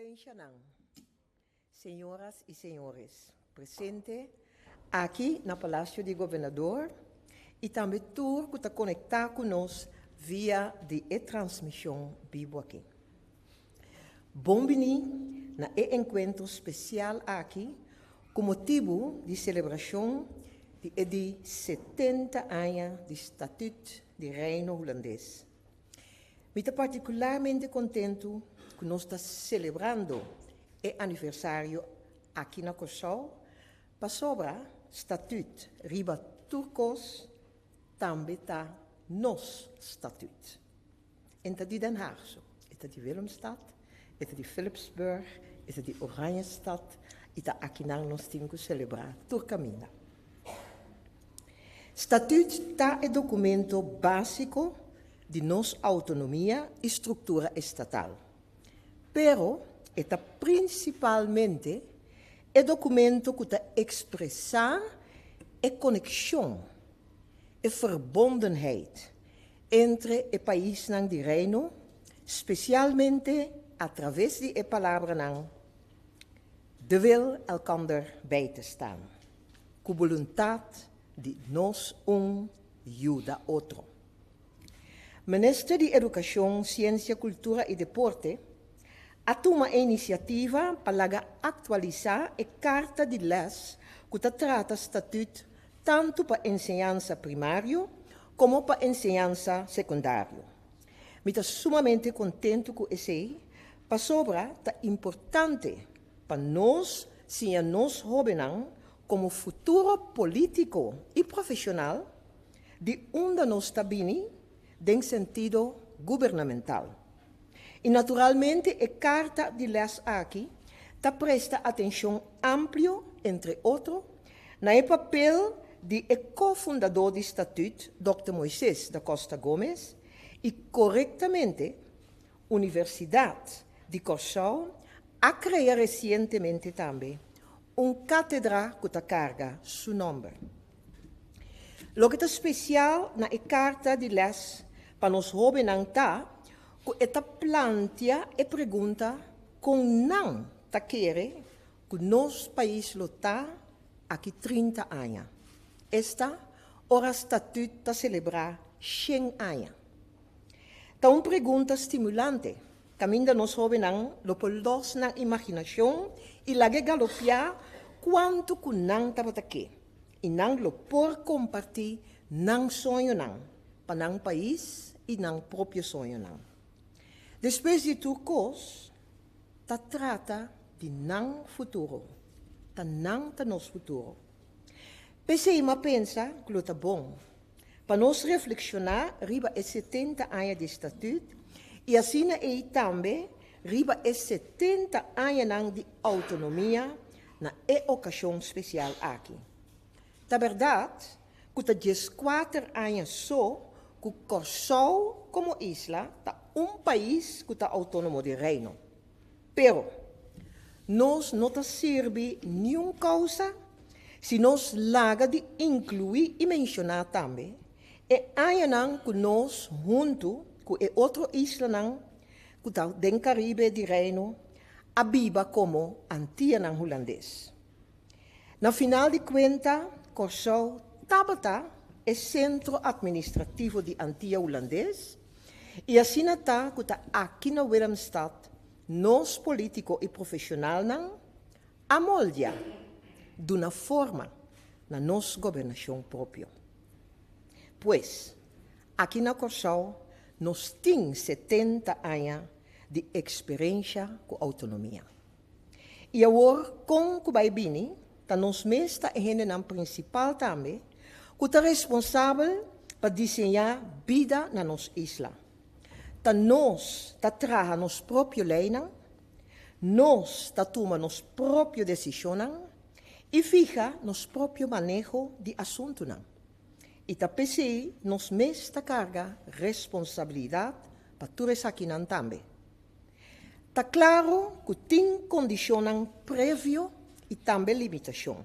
Excelenshanan, señoras y señores presente aki na Palacio di Gobernador y tambe tur cu ta conecta cu nos via di e transmision bibo aki. Bon bini na e encuentro special aki cu motibo di celebracion di e di 70 aña di Statuut di Reino Hulandes. Mi ta particularmente contento cu nos ta celebrando e aniversario aki na Corsou, pasobra Statuut riba tur cos tambe ta nos Statuut. En ta di Den Haag so, e ta di Willemstad, e ta di Philipsburg, e ta di Oranjestad y ta akinan nos tin cu celebra tur caminda. Statuut ta e documento basico di nos autonomia y structura estatal. Pero e ta principalmente e documento cu ta expresa e conexion, e verbondenheid entre e paisnan di Reino, specialmente a traves di e palabranan de wil elkander bij te staan, cu boluntad di nos un yuda otro. Minister di Educacion, Ciencia, Cultura y Deporte a tuma e iniciativa pa laga actualisa e carta di les cu ta trata Statuut tanto pa enseñansa primario como pa enseñansa secundario. Mi ta sumamente contento cu esey, pasobra ta importante pa nos siña nos hobennan como futuro politico y profesional di unda nos ta bini den sentido gubernamental. Y naturalmente e carta di les aki ta presta atencion amplio, entre otro, na e papel di e cofundador di Statuut, Dòkter Moises da Costa Gomez, y corectamente Universidad di Corsou a crea recientemente tambe un catedra cu ta carga su nomber. Loke ta special na e carta di les pa nos hobennan ta cu e ta plantea e pregunta con nan ta kere cu nos pais lo ta aki 30 aña, esta ora Statuut ta celebra 100 aña. Ta un pregunta stimulante, caminda nos hobennan lo por los nan imaginacion y lag'e galopia cuanto cu nan tabata ke, y nan lo por comparti nan soñonan pa nan pais y nan propio soñonan. Despues di tur cos, ta trata di nan futuro, ta nan ta nos futuro. P'esei m'a pensa cu lo ta bon pa nos reflexiona riba e 70 aña di Statuut y asina ei tambe riba e 70 añanan di autonomia na e ocasion special aki. Ta berdad cu ta 14 aña so cu Corsou como isla ta un pais cu ta autonomo di Reino. Pero nos no ta sirbi niun causa si nos laga di inclui y menciona tambe e añanan cu nos hunto cu e otro islanan cu ta den Caribe di Reino a biba como Antianan Hulandes. Na final di cuenta, Corsou tabata e centro administrativo di Antia Hulandes y asina ta cu ta aki na Willemstad nos politico y profesionalnan a moldia, duna forma na nos gobernacion propio. Pues, aki na Corsou nos tin 70 aña di experiencia cu autonomia. Y awor, con cu bay bini, ta nos mes ta e hendenan principal tambe, cu ta responsabel pa diseña bida na nos isla. Ta nos ta traha nos propio leynan, nos ta tuma nos propio decisionnan y fija nos propio maneho di asuntonan. Y ta p'esey nos mes ta carga responsabilidad pa tur esakinan tambe. Ta claro cu tin condicionnan previo y tambe limitacion.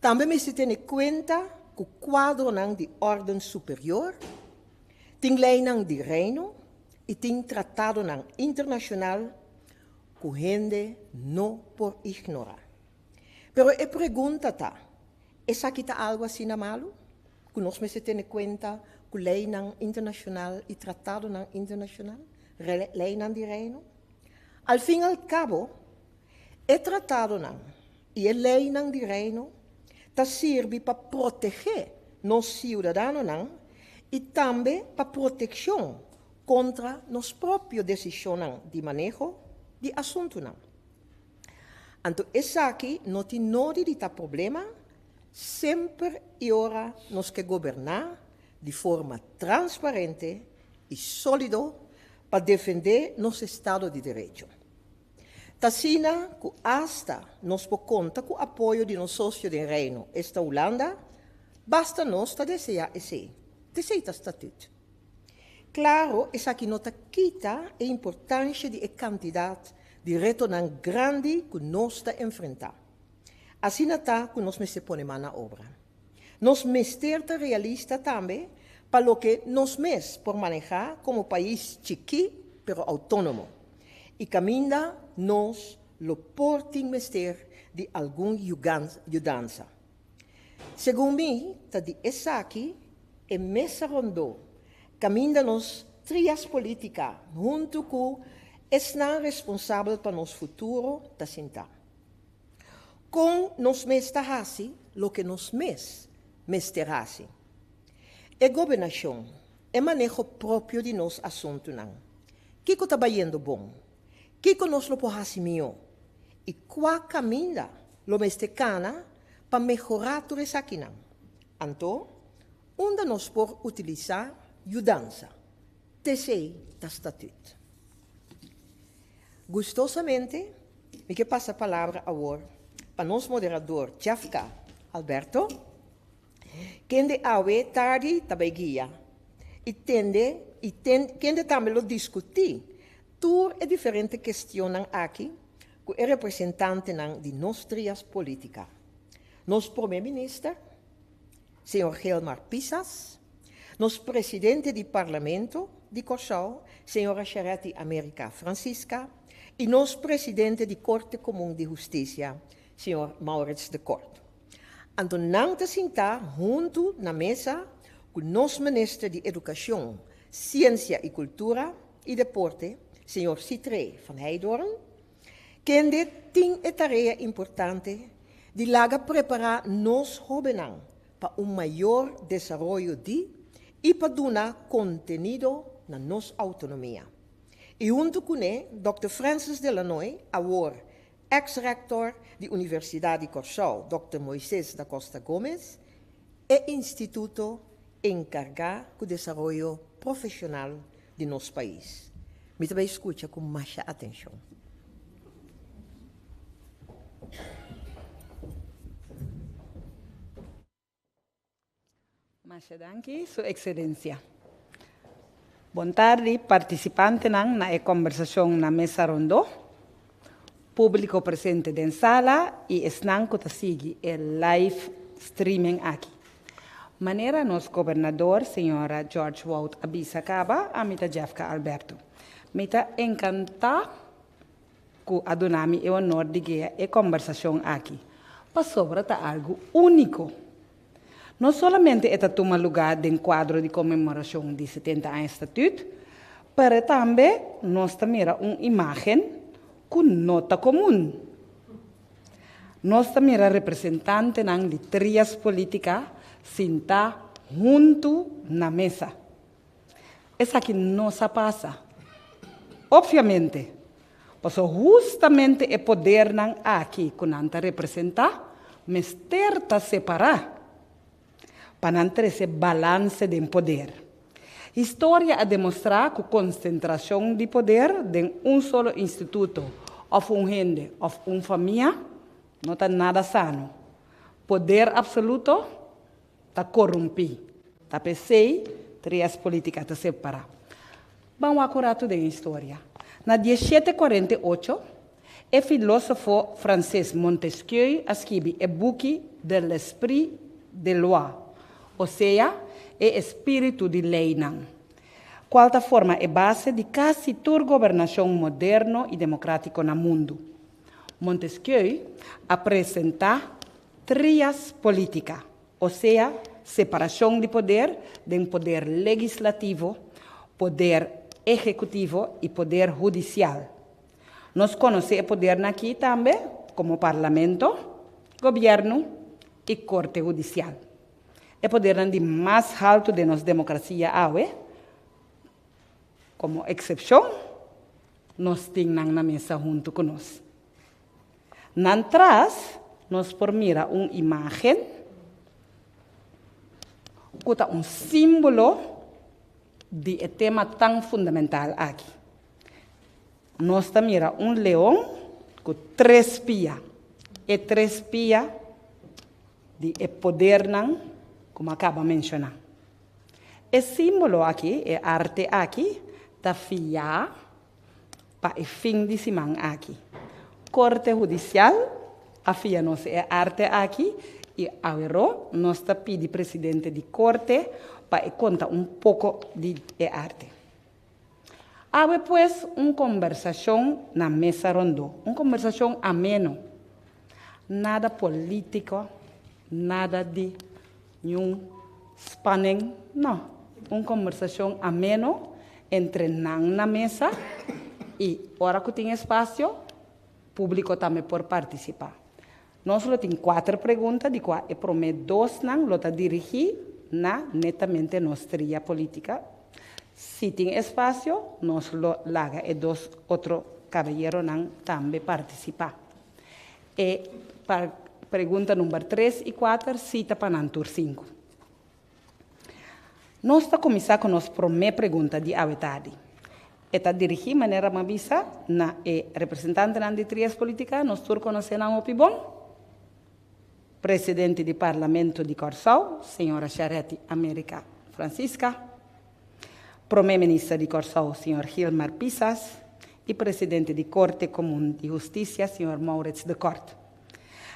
Tambe mester tene cuenta cu cuadronan di orden superior, tin leynan di Reino y tin tratadonan internacional. ku hende no por ignorá. Pero e pregunta ta, Esaki ta algu asina malu ku nos mester tene kuenta ku leinan internashonal i tratadonan internashonal, leinan di Reino? Al fin al kabo, e tratadonan i e leinan di Reino ta sirbi pa protegé nos siudadanonan i tambe pa protekshon kontra nos propio desishonnan di maneho di asuntunan. Anto esaki no tin nodi di ta problema semper i ora nos ke goberná di forma transparente i sólido pa defendé nos estado di derecho. Ta asina ku asta nos por konta ku apoyo di nos sosio den Reino, esta Hulanda, basta nos ta deseá esei. T'esei ta Statüt. Klaro, esaki no ta kita e importansha di e kantidat di retonan grandi ku nos ta enfrentá. Asina ta ku nos mester pone man na obra. Nos mester ta realista tambe pa loke nos mes por manehá komo pais chikí pero outónomo i kaminda nos lo por tin mester di algun yudansa. Segun mi ta di esaki e mesa rondó kaminda nos trias politica huntu ku esnan responsabel pa nos futuro ta sintá. Kon nos mes ta hasi loke nos mes mester hasi? E gobernashon, e maneho propio di nos asuntunan. Kiko ta bayendo bon? Kiko nos lo por hasi mihó? I kua kaminda lo mester kana pa mehorá tur esakinan? Anto, unda nos por utilisá yudansa? T'esei ta Statüt. Gustosamente mi ke pasa palabra awor pa nos moderador Jefka Alberto, kende awe tardi ta bai guia i tende i kende tambe lo diskutí tur e diferente kestionnan aki ku e representantenan di nos trias polítika, nos Prome Minister, señor Gilmar Pisas, nos Presidente di Parlamento di Kòrsou, señora Charetti America Francisca, i nos Presidente di Korte Komun di Hustisia, señor Maurits de Kort. Anto nan ta sintá huntu na mesa ku nos Minister di Edukashon, Siensia i Kultura i Deporte, señor Sithree van Heydoorn, kende tin e tarea importante di laga prepará nos hóbennan pa un mayor desaroyo di i pa duna kontenido na nos outonomia. I huntu kuné Dòkter Francis de Lannoy, awor Ex-rector di Universidat di Kòrsou, Dòkter Moises da Costa Gomez, e instituto enkargá ku desaroyo profeshonal di nos pais. Mi ta bai skucha ku masha atenshon. Masha danki, Su Ekselensia. Bon tardi, partisipantenan na e kombersashon na mesa rondó, públiko presente den sala i esnan ku ta sigui e live streaming aki. Manera nos gobernador, señora George Wout a bisa kaba, ami ta Jefka Alberto. Mi ta enkantá ku a duna mi e honor di guia e kombersashon aki, pasobra ta algu úniko. No solamente e ta tuma lugá den kuadro di konmemorashon di setenta aña Statüt, pero tambe nos ta mira un imágen ku no ta komun. Nos ta mira representantenan di trias polítika sintá huntu na mesa. Esaki no sa pasa. Opviamente, pasobra hustamente e podernan aki ku nan ta representá mester ta separá pa nan trese balanse den poder. Historia a demostrá ku konsentrashon di poder den un solo instituto òf un hende òf un famia no ta nada sano. Poder apsoluto Ta korumpí. Ta p'esei trias polítika ta separá. Ban wak un ratu den historia. Na dieshete kuarenta i ocho, e filósofo franses Montesquieu a skibi e buki De l'esprit des lois, osea, E espíritu di leinan. Kual ta forma e base di kasi tur gobernashon moderno i demokrátiko na mundu. Montesquieu a presentá trias politica, o sea, separashon di poder den poder legislativo, poder ehekutivo i poder hudisial. Nos konosé e podernan akí tambe komo parlamento, gobièrnu i korte hudisial. E podernan di mas haltu den nos demokrasia awe, komo eksepshon, nos tin nan na mesa huntu ku nos. Nan tras nos por mira un imágen ku ta un símbolo di e tema tan fundamental aki. Nos ta mira un leon ku tres pia. E tres pia di e podernan ku mi a kaba menshoná. E símbolo aki, e arte aki, ta fiá pa e fin di siman aki. Korte Hudisial a fia nos e arte aki i aweró nos ta pidi presidente di korte pa e konta un poko di e arte. Awe pues un kombersashon na mesa rondó, un kombersashon ameno, nada polítiko, nada di niun spanning, no, un kombersashon ameno entre nan na mesa i ora ku tin espasio, públiko tambe por partisipá. Nos lo tin kuater pregunta di kua e promé dosnan lo ta dirigí na netamente nos tria polítika. Si tin espasio, nos lo laga e dos otro kabayeronan tambe partisipá. E pregunta number tres i kuater si ta pa nan tur sinku. Nos ta kuminsá ku nos promé pregunta di awe tardi. E ta dirigí, manera mi a bisa, na e representantenan di trias polítika, nos tur konosé nan hopi bon, Presidente di Parlamento di Kòrsou, señora Charetti America Francisca, Promé Minister di Kòrsou, señor Gilmar Pisas, i Presidente di Korte Komun di Hustisia, señor Maurits de Kort.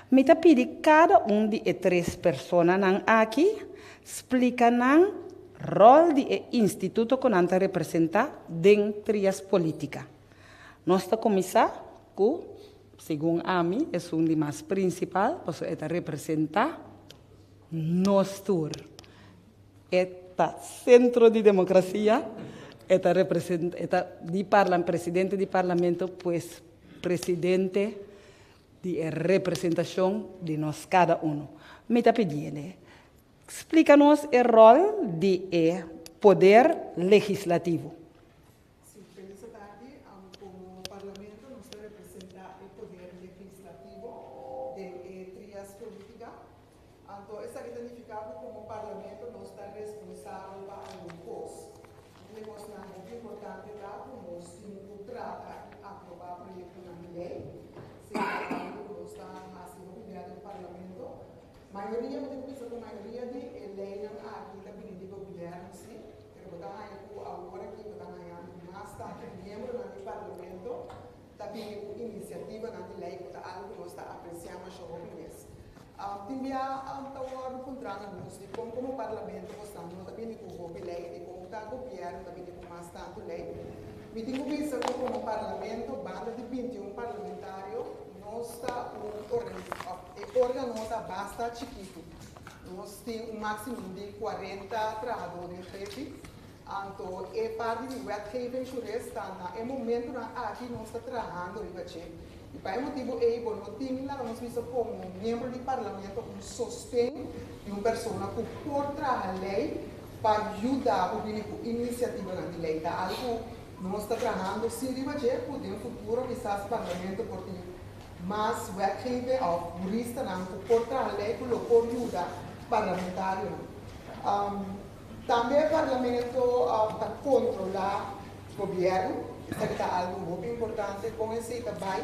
Mi ta pidi kada un di e tres personanan aki splika nan ròl di e instituto ku nan ta representá den trias polítika. Nos ta kuminsá ku, segun ami, esun di mas prinsipal, pasobra e ta representá nos tur. E ta sentro di demokrasia, e ta representá, e ta di parla, presidente di parlamento, pues presidente di e representashon di nos kada unu. Mi ta pidiele, splika nos e ròl di e poder legislativo. Sí, feliz atardi. Komo Parlamento nos ta representá e poder legislativo den e trias polítika. Anto esaki ta nifiká ku komo Parlamento nos ta responsabel pa algun kos. Un di e kosnan hopi importante ta ku nos tin ku trata i aprobá proyektonan di lei. Esei ta algu ku nos ta hasi hopi bia den Parlamento. Mayoria, mi tin ku bisa ku mayoria di e leinan aki ta bini di gobièrnu sí, pero bo ta haña ku awor aki bo ta haña mas tantu miembronan di Parlamento ta bini ku inisiativanan di lei ku ta algu ku nos ta apresiá masha hopi mes. Tin bia ta wòrdu puntrá na nos dikon komo Parlamento bosnan no ta bini ku hopi lei, dikon ta gobièrnu ta bini ku mas tantu lei. Mi tin ku bisa ku komo Parlamento banda di 21 parlamentario nos ta un òf e órgano ta basta chikitu. Nos tin un máksimo di 40 trahadó den grefi. Anto e parti di wetgeving jurist ta na e momentunan aki nos ta trahando riba dje. I pa e motibu ei bo no tin laga nos bisa komo miembro di parlamento un sosten di un persona ku por traha lei pa yuda bo bini ku inisiativanan di lei. Ta algu ku nos ta trahando si riba dje ku den futuro kisas parlamento por tin mas wetgeving òf huristanan ku por traha lei ku lo por yuda parlamentarionan. Tambe e parlamento ta kontrolá gobièrnu, esaki ta algu hopi importante, kon esei ta bai?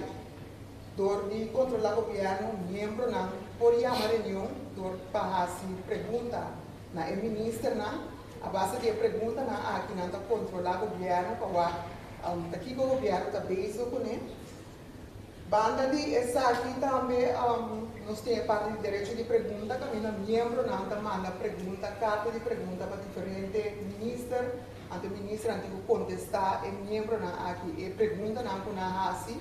Dor di kontrolá gobièrnu miembronan por yama reunion dor pa hasi pregunta na e ministernan, a base di e preguntanan aki nan ta kontrolá gobièrnu pa wak ta kiko gobièrnu ta bezig kuné. Banda di esaki tambe nos tin e parti di derecho di pregunta kaminda miembronan ta manda pregunta, karta di pregunta pa diferente minister. Anto Anto e ministernan tin ku kontestá e miembronan aki e preguntanan ku nan hasi.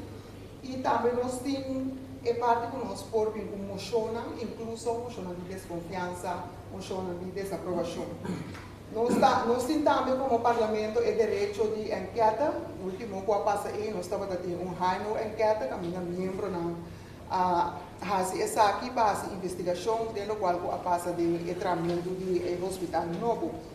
I tambe nos tin e parti ku nos por bin ku moshonnan, inkluso moshonnan di deskonfiansa, moshonnan di desaprobashon. Nos ta nos tin tambe komo Parlamento e derecho di enkète. Último ku a pasa ei nos tabata tin un HNO enkète kaminda miembronan a hasi esaki pa hasi investigashon den lokual ku a pasa den e tramentu di e hospital nobo.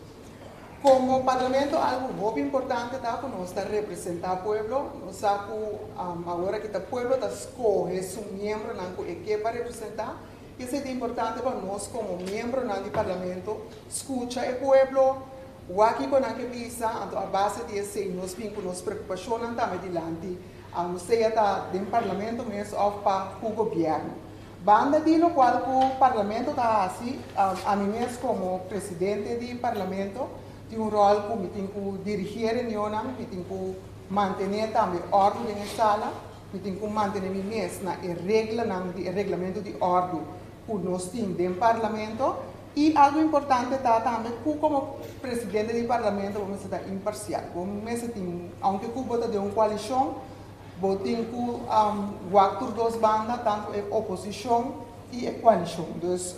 Komo Parlamento algu hopi importante ta ku nos ta representá pueblo. Nos sa ku awor aki ta pueblo ta skohe su miembronan ku e ke pa representá. Esei ta importante pa nos komo miembronan di Parlamento skucha e pueblo, wak kiko nan ke bisa, anto a base di esei nos bin ku nos preokupashonnan tambe dilanti, sea ta den Parlamento mes òf pa ku gobièrnu. Banda di lokual ku Parlamento ta hasi, ami mes komo presidente di Parlamento tin un ròl ku mi tin ku dirigí e reunionnan, mi tin ku mantené tambe òrdu den e sala, mi tin ku mantené mi mes na e reglanan di e reglamento di òrdu ku nos tin den Parlamento. I algu importante ta tambe ku komo presidente di Parlamento bo mester ta imparsial. Bo mester tin, ounke ku bo ta den un koalishon, Bo tin ku wak tur dos banda, tantu e oposishon i e koalishon. Dus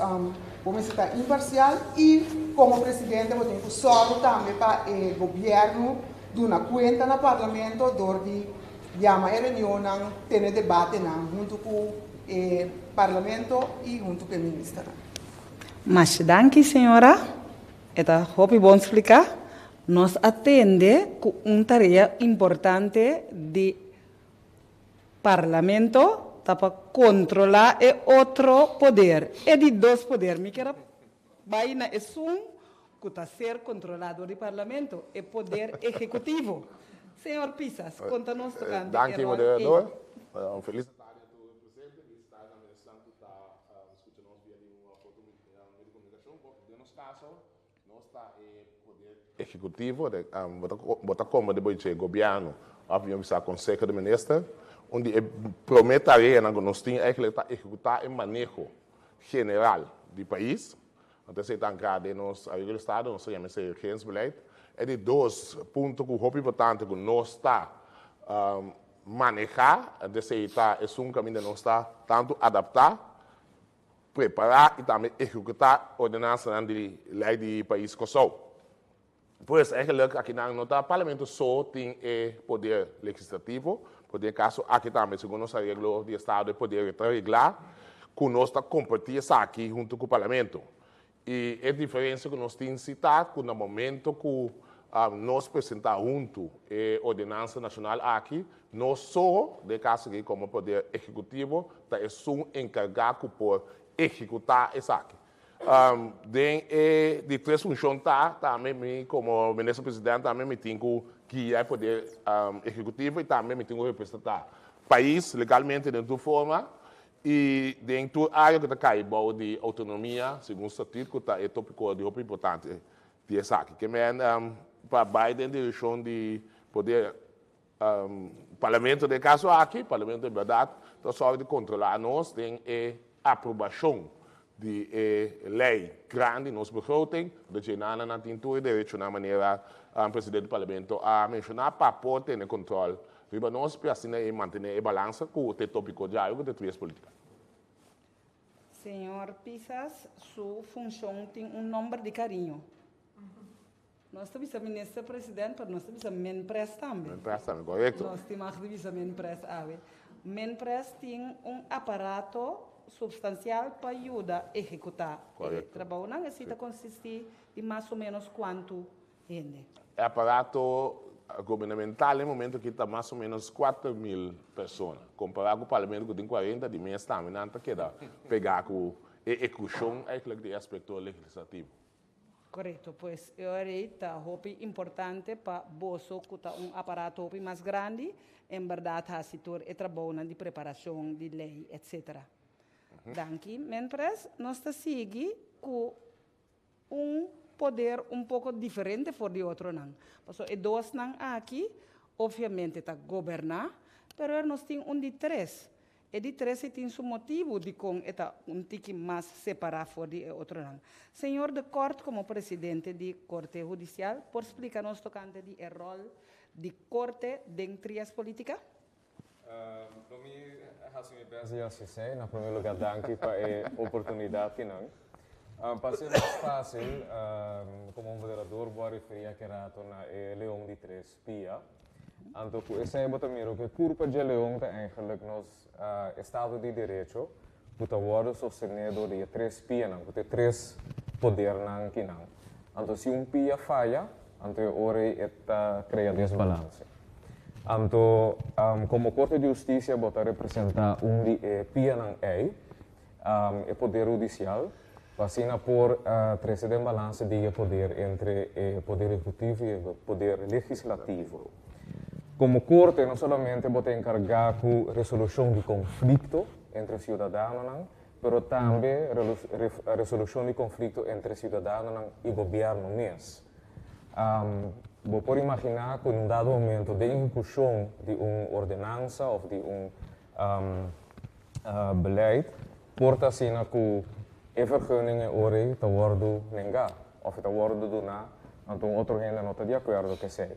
bo mester ta imparsial i komo presidente bo tin ku sòru tambe pa e gobièrnu duna kuenta na parlamento dor di yama e reunionnan, tene debatenan huntu ku e parlamento i huntu ku e ministernan. Masha danki señora. E ta hopi bon spliká. Nos a tende ku un tarea importante di Parlamento ta pa kontrolá e otro poder, e di dos poder. Mi kier a bai na esun ku ta ser kontrolá dor di Parlamento, e poder ehekutivo. Señor Pisas, konta nos tokante e Danki, ròl ei. moderador. Un felis tardi a tur presente. Felis tardi tambe esnan ku ta skucha nos via di un òf otro medio di komunikashon. Den nos kaso, Nos ta e poder ehecutivo, bo ta como di bo dje gobierno of mi a bisa conseho di minister. Un di e prome tareanan cu nos tin eigenlijk ta ehecuta e maneho general di pais. Anto esey ta ancra den nos Areglo di Estado, nos ta yama esey regeringsbeleid. E di dos punto cu hopi importante cu nos ta maneha, anto esey ta esun caminda nos ta tanto adapta prepará i tambe ehekutá ordenansanan di lei di pais Kòrsou. Pues eigenlijk akinan no ta parlamento so tin e poder legislativo, pero den e kaso aki tambe segun nos areglo di estado e poder ta reglá ku nos ta kompartí esaki huntu ku parlamento. I e diferensia ku nos tin si ta ku na momento ku nos presentá huntu e ordenansa nashonal aki, nos so, den e kaso aki komo poder ehekutivo, ta esun enkargá ku por ehekutá esaki. Den e di tres funshon ta tambe mi komo minister president tambe mi tin ku guia e poder ehekutivo i tambe mi tin ku representá pais legalmente den tur forma. I den tur área ku ta kai bou di outonomia segun statut ku ta e topiko di hopi importante di esaki. Ke men pa bai den direkshon di poder parlamento den e kaso aki, parlamento en bèrdat ta sòru di kontrolá nos den e aprobashon di e lei grandi, nos begroting, ku ta dje nan nan tin tur e derechonan manera presidente di parlamento a menshoná pa por tene kontrol Riba nos pi asina e mantené e balansa ku te topiko diario ku te trias politika. Señor Pisas su funshon tin un nomber di kariño. Nos ta bisa Minister President, pero nos ta bisa Minpres tambe. Minpres tambe, korekto. Nos tin mag di bisa Minpres awe. Minpres tin un aparato supstansial pa yuda ehekutá e trabounan. Esei ta konsistí di mas o ménos kuantu hende. E aparato gubernamental e momento aki ta mas o menos 4000 persona. Kompará ku parlamento ku tin 40 di mes tambe nan ta keda pegá ku e ehekushon eigenlijk di e aspekto legislativo. Korekto, pues e ora ei ta hopi importante pa boso ku ta un aparato hopi mas grandi en bèrdat hasi tur e trabounan di preparashon di lei etsetera. Danki Menpres. Nos ta sigui ku un poder un poko diferente for di otronan. Pasobra e dosnan aki obviamente ta goberná, pero er nos tin un di tres. E di tres tin su motibu dikon e ta un tiki mas separá for di e otronan. Señor de Kort komo presidente di Korte Hudisial por splika nos tokante di e ròl di korte den trias politica? Lo mi hasi mi bes di hasi esei. Na prome lugar danki pa e oportunidat kinan. Pa ser mas fácil, komo moderador bo a referí aki rato na e leon di tres pia. Anto ku esei bo ta mira ku e kurpa dje leon ta eigenlijk nos estado di derecho ku ta wòrdu sostené dor di e tres pianan, ku ta e tres podernan kinan. Anto si un pia faya, anto e ora ei e ta krea desbalanse. Anto komo Korte di Hustisia bo ta representá un di e pianan ei, e poder hudisial, pa asina por trese den balanse di e poder entre e poder ehekutivo i e poder legislativo. Komo Korte no solamente bo ta enkargá ku resolushon di konflikto entre siudadanonan, pero tambe resolushon di konflikto entre siudadanonan i gobièrnu mes. Bo por imaginá ku den un dado momento den ehekushon di un ordenansa òf di un beleid por ta asina ku e vergunning e ora ei ta wòrdu nengá òf e ta wòrdu duná anto un otro hende no ta di akuerdo ku esei.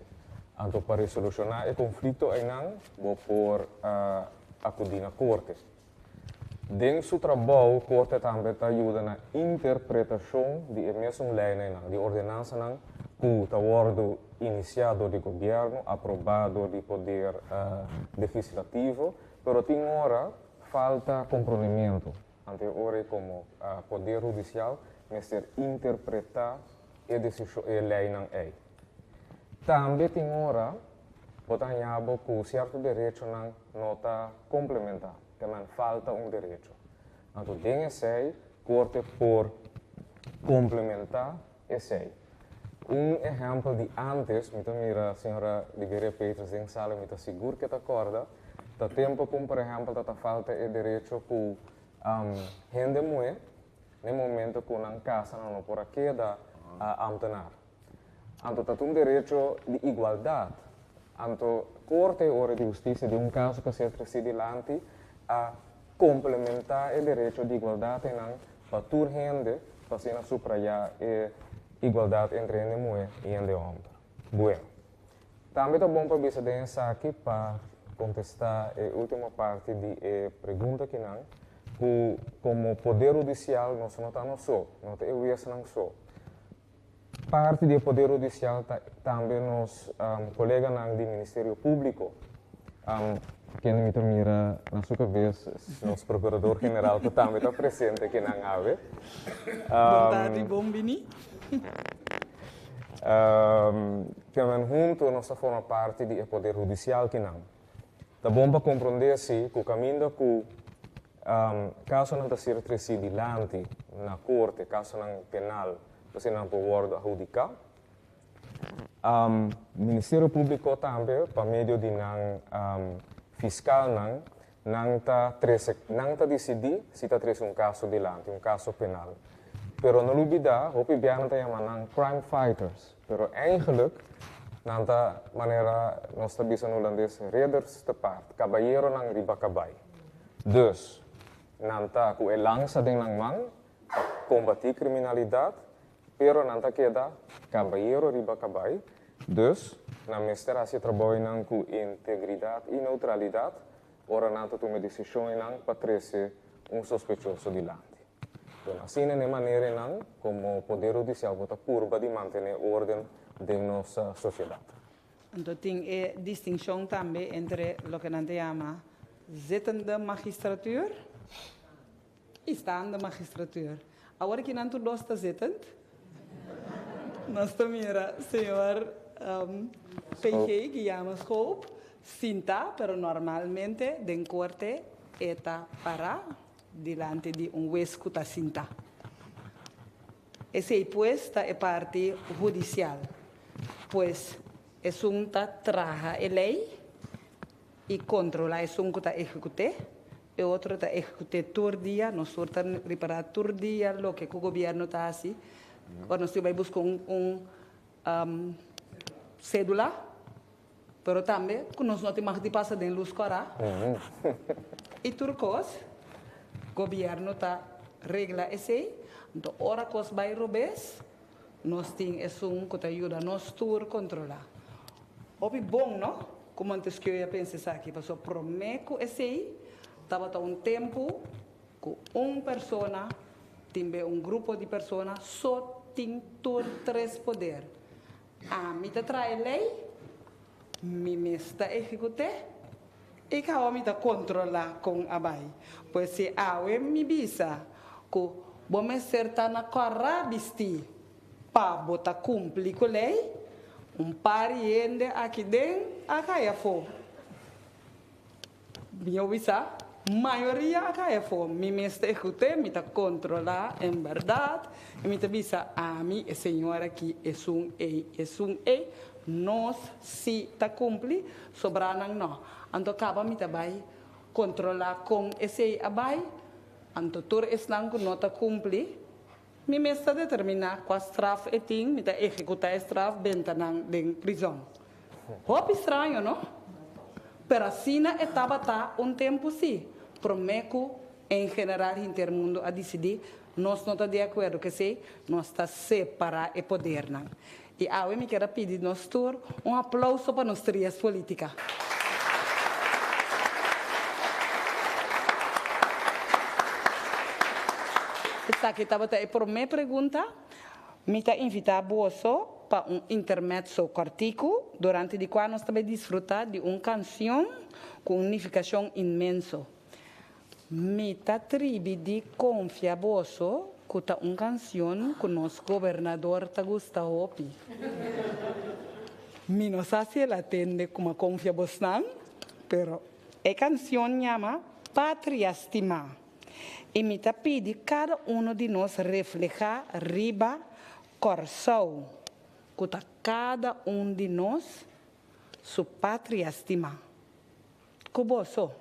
Anto pa resolushoná e konflikto einan bo por akudí na korte. Den su trabou korte tambe ta yuda na interpretashon di e mesun leinan, di ordenansanan ku ta wòrdu inisiá dor di gobièrnu, aprobá dor di poder legislativo, pero tin ora falta komprondementu. Anto e ora ei komo poder hudisial mester interpretá e desishon, e leinan ei. Tambe tin ora bo ta haña bo ku sierto derechonan no ta komplementá, te men falta un derecho. Anto den esei korte por komplementá esei. Un ehèmpel di ántes, mi ta mira señora Liberia Peters den sala i mi ta sigur ku e ta kòrda, ta tempu ku por ehèmpel ta ta falta e derecho ku hende muhé na e momento ku nan kasa nan no por a keda ámtenar. Anto ta un derecho di igualdat. Anto Korte ora di Hustisia den un kaso ku a ser tresí dilanti a komplementá e derecho di igualdat einan pa tur hende pa asina suprayá e igualdat entre hende muhé i hende hòmber. Bueno. Tambe ta bon pa bisa den esaki pa kontestá e último parti di e pregunta akinan ku komo poder hudisial nos no ta nos so, no ta e huesnan so. Parti di e poder hudisial ta tambe nos koleganan di Ministerio Públiko, kende mi ta mira na su kabes nos Prokurador General ku tambe ta presente akinan awe. Bon tardi, bon bini. Kemen huntu nos ta forma parti di e poder hudisial kinan. Ta bon pa komprondé si ku kaminda ku Kasonan ta ser tresí dilanti na korte, kasonan penal, pa asina nan por wòrdu ahudiká. Ministerio Públiko tambe pa medio di nan fiskalnan, nan ta trese, nan ta disidí si ta trese un kaso dilanti, un kaso penal. Pero no lubidá, hopi bia nan ta yama nan crime fighters, pero eigenlijk nan ta manera nos ta bisa na hulandes ridders te paard, kabayeronan riba kabai. Dus, nan ta ku e lansa den nan man pa kombatí kriminalidat, pero nan ta keda kabayero riba kabai. Dus, nan mester hasi e trabounan ku integridat i neutralidat ora nan ta tuma e desishonnan pa trese un sospechoso dilanti. Bueno, asina na e maneranan komo poder hudisial bo ta purba di mantené órden den nos sosiedat. Anto tin e distinshon tambe entre loke nan ta yama zittende magistratuur i staande magistratuur. Awor ki nan tur dos ta zittend, nos ta mira señor PG Guillermo Schoop sinta, pero normalmente den korte e ta para dilanti di un wes ku ta sinta. Esei pues ta e parti hudisial. Pues esun ta traha e lei i kontrolá esun ku ta ehekut'é, e otro ta ehekut'é tur dia. Nos tur ta ripará tur dia loke ku gobièrnu ta hasi. Ora nos tin bai buska un un sédula, pero tambe ku nos no tin mag di pasa den lus kòrá. I tur kos, gobièrnu ta regla esei. Anto ora kos bai robes, nos tin esun ku ta yuda nos tur kontrolá. Hopi bon, no? Ku Montesquieu a pensa esaki, pasobra promé ku esei tabata un tempu ku un persona, tin be un grupo di persona, so tin tur tres poder. Ami ta traha e lei, mi mes ta ehekut'é i kaba mi ta kontrolá kon a bai. Pues si awe mi bisa ku bo mester ta na kòrá bistí pa bo ta kumpli ku lei, un par di hende aki den a kai afó. Mi a bisa, Mayoria a kai afó. Mi mes ta ehekut'é, mi ta kontrolá en bèrdat i mi ta bisa, Ami, e señor aki, esun ei, esun ei, nos sí ta kumpli, sobranan nò. Anto kaba mi ta bai kontrolá kon esei a bai. Anto tur esnan ku no ta kumpli, mi mes ta determiná kua straf e tin, mi ta ehekutá e straf, benta nan den prizòn. Hopi straño, no? Pero asina e tabata un tempu sí, promé ku en general hinter mundu a disidí, nos no ta di akuerdo ku esei, nos ta separá e podernan. I awe mi kier a pidi nos tur un aplouso pa nos trias polítika. Esaki tabata e promé pregunta. Mi ta invitá boso pa un intermezzo kòrtiku durante di kua nos ta bai disfrutá di un kansion ku un nifikashon inmenso. Mi ta tribi di konfia boso ku ta un kansion ku nos gobernador ta gusta hopi. Mi no sa si el a tende ku m'a konfia bosnan, pero e kansion yama Patria Stimá. I mi ta pidi kada uno di nos reflehá riba Kòrsou, ku ta kada un di nos su patria stimá. Ku boso.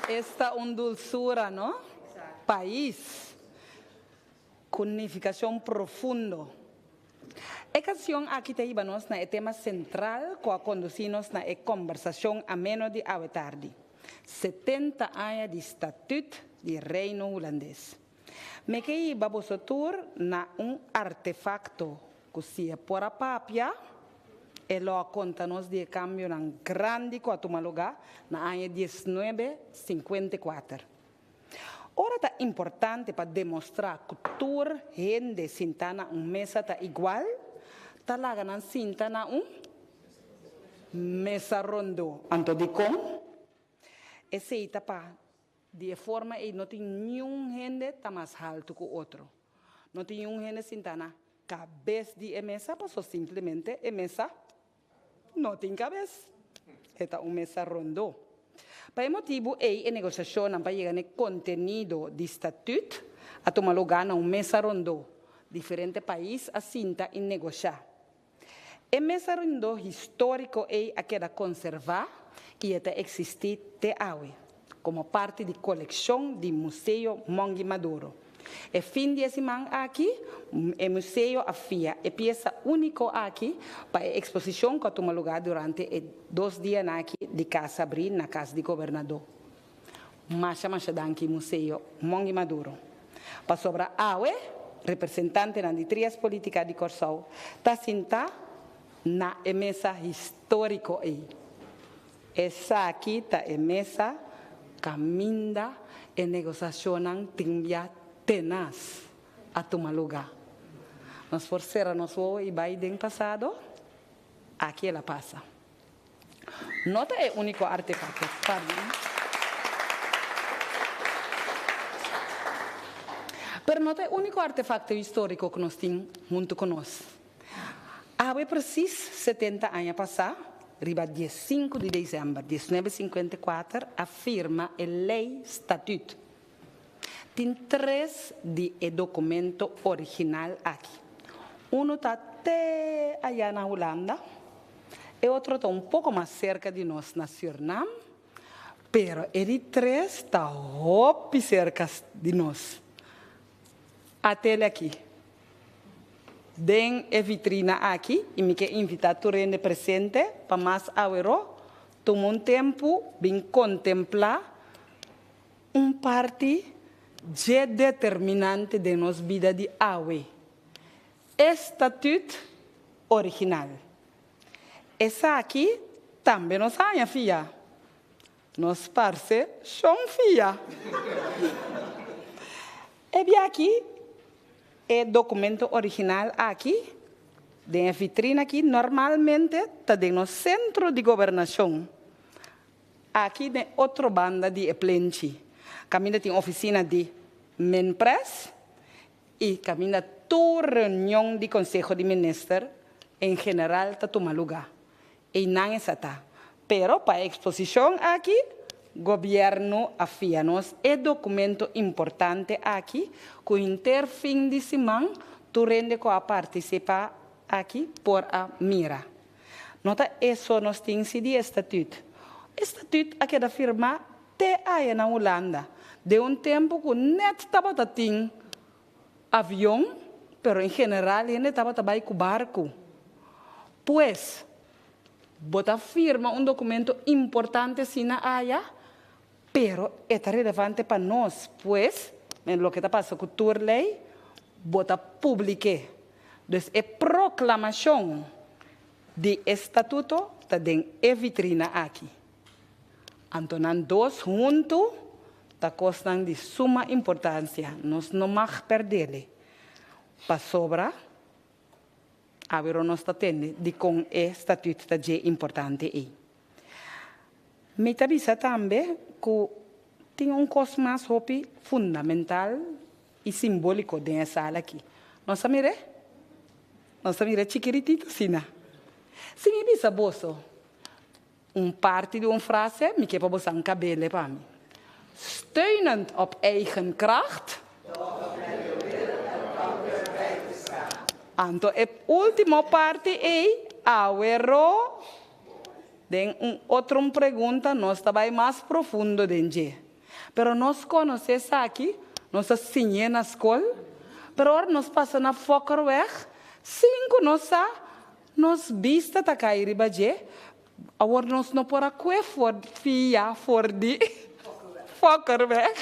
Esta un dulsura, no? Pais. Ku nifikashon profundo. E kansion aki ta hiba nos na e tema sentral ku a kondusí nos na e kombersashon ameno di awe tardi, 70 aña di Statüt di Reino Hulandes. Mi ke hiba boso tur na un artefakto ku si e por a papia, e lo a konta nos di e kambionan grandi ku a tuma lugá na aña diesnuebe sinkuenta i kuater. Ora ta importante pa demostrá ku tur hende sintá na un mesa ta igual, ta laga nan sinta na un mesa rondó. Anto dikon? Esei ta pa di e forma ei no tin niun hende ta mas haltu ku otro. No tin niun hende sintá na kabes di e mesa paso simplemente e mesa No tin kabes. E ta un mesa rondó. Pa e motibu ei e negosiashonnan pa yega na e kontenido di statüt a tuma lugá na un mesa rondó. Diferente pais a sinta i negoshá. E mesa rondó históriko ei a keda konservá i e ta eksistí te awe komo parti di kolekshon di Museo Mongui Maduro. E fin di e siman aki, e museo a fia e piesa úniko aki pa e eksposishon ku a tuma lugá durante e dos dianan aki di Kas Abrí na Kas di Gobernadó. Masha masha danki Museo Mongui Maduro. Pasobra awe representantenan di trias polítika di Kòrsou ta sintá na e mesa históriko ei. Esaki ta e mesa kaminda e negosashonnan tin bia tenas a tuma lugá. Nos por sera nos wowo i bai den pasado? Aki el a pasa. No ta e úniko artefakto, pardon. Pero no ta e úniko artefakto históriko ku nos tin huntu ku nos. Awe presis 70 aña pasá, riba diesinku di desèmber diesnuebe sinkuenta i kuater a firma e Lei Statüt. Tin tres di e dokumento original aki. Unu ta te ayá na Hulanda, e otro ta un poko mas serka di nos na Sürnam, pero e di tres ta hopi serka di nos. Atele aki. Den e vitrina aki i mi ke invitá tur hende presente pa mas aweró tuma un tempu bin kontemplá un parti dje determinante den nos bida di awe, e statüt original. Esaki tambe nos haña fia. Nos parse shon fia. E bia aki, e documento original aki, den e vitrina aki, normalmente ta den nos centro di gobernacion, aki den otro banda di e plenchi, caminda tin oficina di Minpres y caminda tur reunion di Conseho di Minister en general ta tuma luga. Einan esa ta. Pero pa e eksposishon aki, gobièrnu a fia nos e dokumento importante aki ku henter fin di siman tur hende ku a partisipá aki por a mira. No ta eso nos tin si di e statüt. E statüt a keda firmá te aya na Hulanda den un tempu ku nèt tabata tin avion, pero en general hende tabata bai ku barku. Pues, bo ta firma un documento importante asina aya, pero e ta relevante pa nos, pues, men loke ta pasa ku tur ley, bo ta publik'é. Dus e proclamacion di e statuto ta den e vitrina aki. Anto nan dos huntu ta kosnan di suma importansia, nos no mag perdele, pasobra awero nos ta tende dikon e statüt ta dje importante ei. Mi ta bisa tambe ku tin un kos mas hopi fundamental i simbóliko den e sala aki. Nos ta mir'é? Nos ta mir'é chikiritito asina. Si mi bisa boso, Un parti di un frase, mi ke pa bo san kabele pa mi. Steunend op eigen kracht. Anto e ultimo parti ei, awero den un otro pregunta nos ta bai mas profundo den dje. Pero nos konosé esaki, nos a siñ'é na skol, pero ora nos pasa na Fokkerweg, sin ku nos sa, nos bista ta kai riba dje, awor nos no por a kue for fia for di Fokkerweg,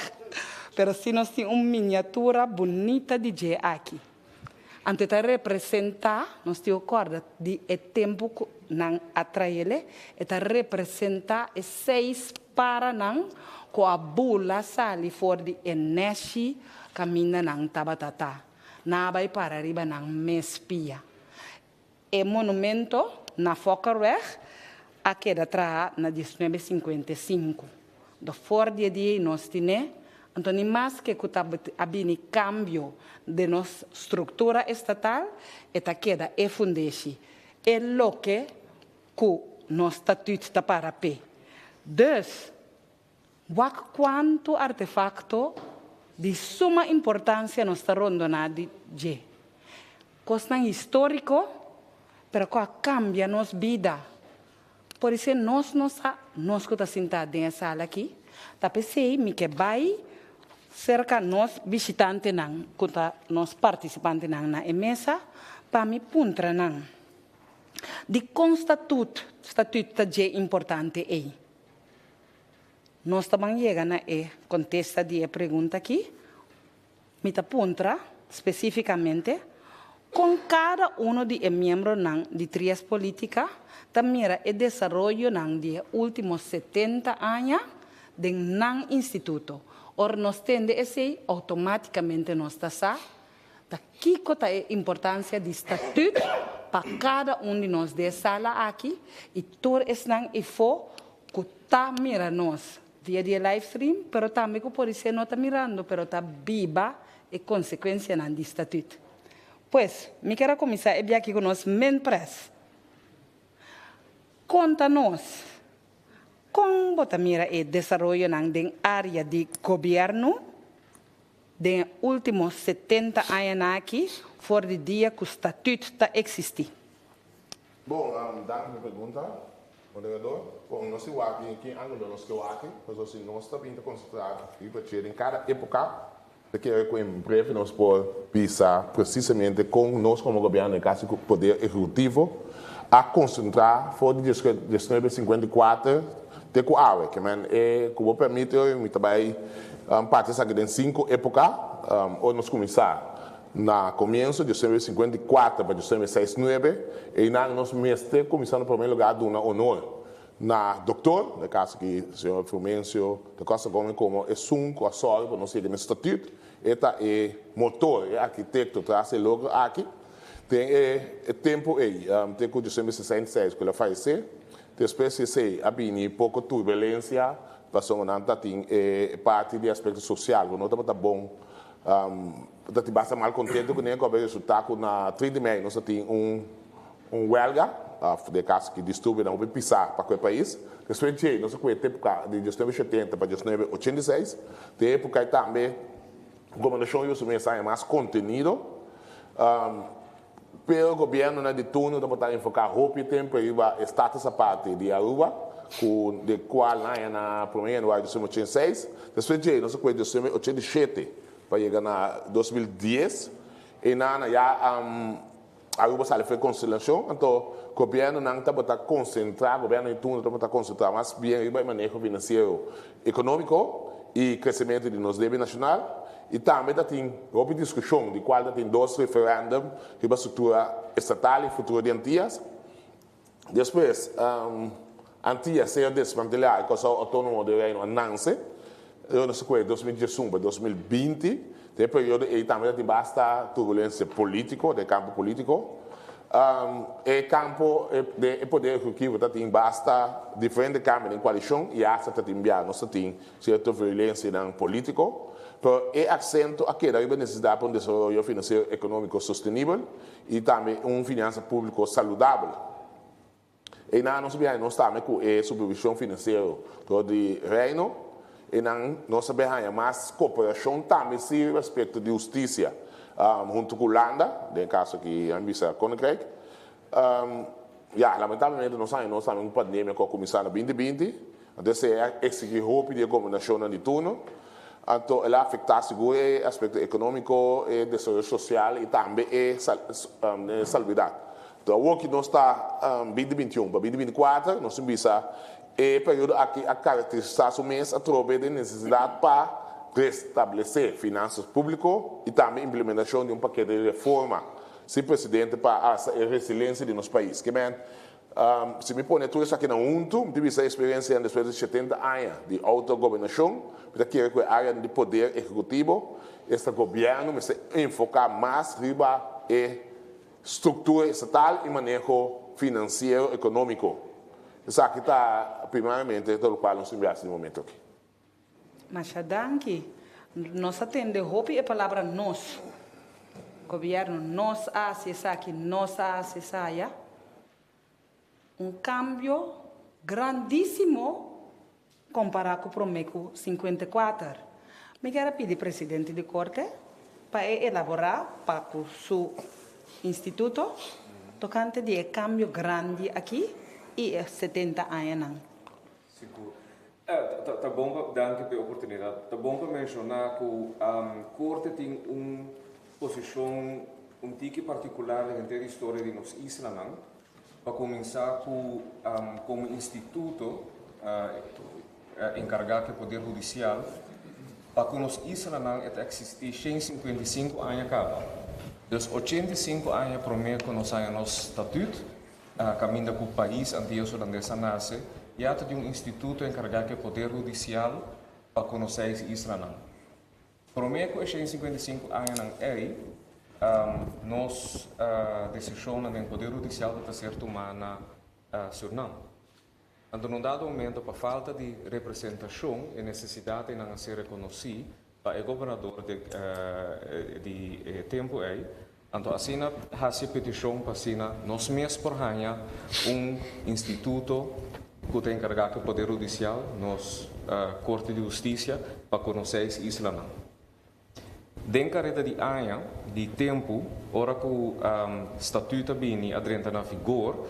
pero si nos tin un miniatura bunita di dje aki. Anto e ta representá, nos tin ku kòrda di e tempu ku nan a trael'e, e ta representá e seis paranan ku a bula sali for di e nèshi kaminda nan tabata ta. Nan a bai para riba nan mes pia. E monumento na Fokkerweg a keda traha na diesnuebe sinkuenta i sinku. Do for di e dia ei nos tine, anto ni maske ku ta a bini kambio den nos struktura estatal, e ta keda e fundeshi, e loke ku nos statüt ta para p'e. Dus, wak kuantu artefakto di suma importansia nos ta rondoná di dje. Kosnan históriko, pero ku a kambia nos bida. Por esei nos no sa, nos ku ta sintá den e sala akí, ta p'esei mi ke bai serka nos bishitantenan ku ta nos partisipantenan na e mesa pa mi puntra nan, Dikon statut, statut ta dje importante ei? Nos ta ban yega na e kontesta di e pregunta akí. Mi ta puntra spesífikamente kon kada uno di e miembronan di Trias Politica ta mira e desaroyonan di e último setenta aña den nan instituto. Ora nos tende esei, outomátikamente nos ta sa ta kiko ta e importansia di statüt pa kada un di nos den e sala aki i tur esnan ifó ku ta mira nos. Via di e livestream, pero tambe ku polisía no ta mirando pero ta biba e konsekuensianan di statüt. Pues, mi ker a kuminsá e biaha aki ku nos Minpres. Konta nos, kon bo ta mira e desaroyonan den área di gobièrnu den e último setenta añanan aki for di dia ku statüt ta eksistí? Bon, danki pa e pregunta, moderador. Bon, nos si wak den ki angulo nos ke wak, pasobra si nos ta bin ta konsentrá riba dje den kada époka, ta kere ku en breve nos por bisa presisamente kon nos komo gobièrnu, en kasi ku poder ehekutivo, a konsentrá for di diesnuebe sinkuenta i kuater te ku awe. Ke men e, ku bo permiti, mi ta bai parti esaki den sinku époka, ora nos kuminsá. Na komienso di 1954 pa 1969, einan nos mester kuminsá na promé lugá duna honor na doktor, den kaso aki señor Frumencio da Costa Gomez komo esun ku a sòru pa nos yega na statut. E ta e motor, e arkitekto tras e logro aki. Den e tempu ei, te ku 1966 ku el a fayesé. Despues di esei a bini poko turbulensia pasobra nan ta tin e parti di aspekto sosial ku no tabata bon. Ta tin basta mal contento cu ne cu a bay resulta cu na 30 di mei nos a tin un un welga of den caso aki disturbionan hopi pisa pa cu e pais. Despues djey nos a cu e epoca di diesnuebe shetenta pa diesnuebe ochenta i seis. Den e epoca ey tambe gobernacion yu su mes a haña mas contenido pero gobiernonan di turno tabata enfoca hopi tempo riba e status aparte di Aruba cu den cual nan a haña na prome januari diesnuebe ochenta i seis. Despues djey nos a cu e diesnuebe ochenta i shete Pa yega na 2010, einan ya Aruba sali for e konstelashon, anto gobièrnunan tabata konsentrá, gobièrnu di turno tabata konsentrá mas bien riba e maneho finansiero ekonómiko i kresementu di nos debe nashonal i tambe ta tin hopi diskushon di kual ta tin dos referèndum riba struktura estatal i futuro di Antias. Despues, Antillas sea desmantelá i Kòrsou Outónomo di Reino a nanse. Lo nos kue 2011 pa 2020. Den e periodo ei tambe ta tin basta turbulensia polítiko den e kampo polítiko. E kampo den e poder ehekutivo ta tin basta diferente kambio den koalishon i asta ta tin bia nos ta tin sierto violensianan polítiko. Pero e aksento a keda riba nesesidat pa un desaroyo finansiero ekonómiko sostenibel i tambe un finansa públiko saludabel. Einan nos a nos tambe ku e supervishon finansiero dor di Reino. Einan nos a bin haña mas koperashon tambe si respekto di hustisia huntu ku Hulanda, den e kaso aki a bisa Koninkrijk. Ya, lamentablemente nos haña nos tambe un pandemia ku a kuminsá na binti binti. Anto esei a eksigí hopi di e gobernashonnan di turno. Anto el a afektá sigur e aspekto ekonómiko, e desaroyo sosial i tambe e salubridat. Anto awor ki nos ta binti bintiun pa binti bintikuater, nos tin bisa e periodo aki a karakterisá su mes atrobe den nesesidat pa restablesé finansas públiko i tambe implementashon di un pakete di reforma sin presidente pa alsa e resilensia di nos pais. Ke men, si mi pone tur esakinan huntu, mi ta bisa e eksperensianan despues di shetenta aña di outogobernashon, mi ta kere ku e áreanan di poder ehekutivo, esta gobièrnu, mester enfoká mas riba e struktura estatal i maneho finansiero ekonómiko. Esaki ta primariamente ta lokual nos tin biasi den momento aki. Masha danki. Nos a tende hopi e palabra nos. Gobierno, nos a haci esaki, nos a haci esaya. Un cambio grandisimo compara cu prome cu 54. Mi kier a pidi presidente di Corte pa e elabora pa cu su instituto tocante di e cambio grandi aki y e 70 añanan. Sigur. Ta bon pa, danki pa e oportunidat. Ta bon pa menshoná ku Korte tin un posishon un tiki partikular den henter historia di nos islanan. Pa kuminsá ku komo instituto enkargá ku e poder hudisial, pa ku nos islanan e ta eksistí 155 aña kaba. Dus 85 aña promé ku nos haña nos statüt, Kaminda ku pais Antillas Hulandes a nase, ya ta di un instituto enkargá ku e poder hudisial pa konosé es islanan. Promé ku e 155 añanan ei, nos desishonnan den poder hudisial ta ta ser tumá na Surnam. Anto na un dado momento pa falta di representashon e nesesidat einan a ser rekonosí pa e gobernador di e tempu ei, anto asina hasi e petishon pa asina nos mes por haña un instituto ku ta enkargá ku e poder hudisial, nos Korte di Hustisia, pa ku nos seis islanan. Den kareda di aña di tempu, ora ku statüt a bini a drenta na vigor,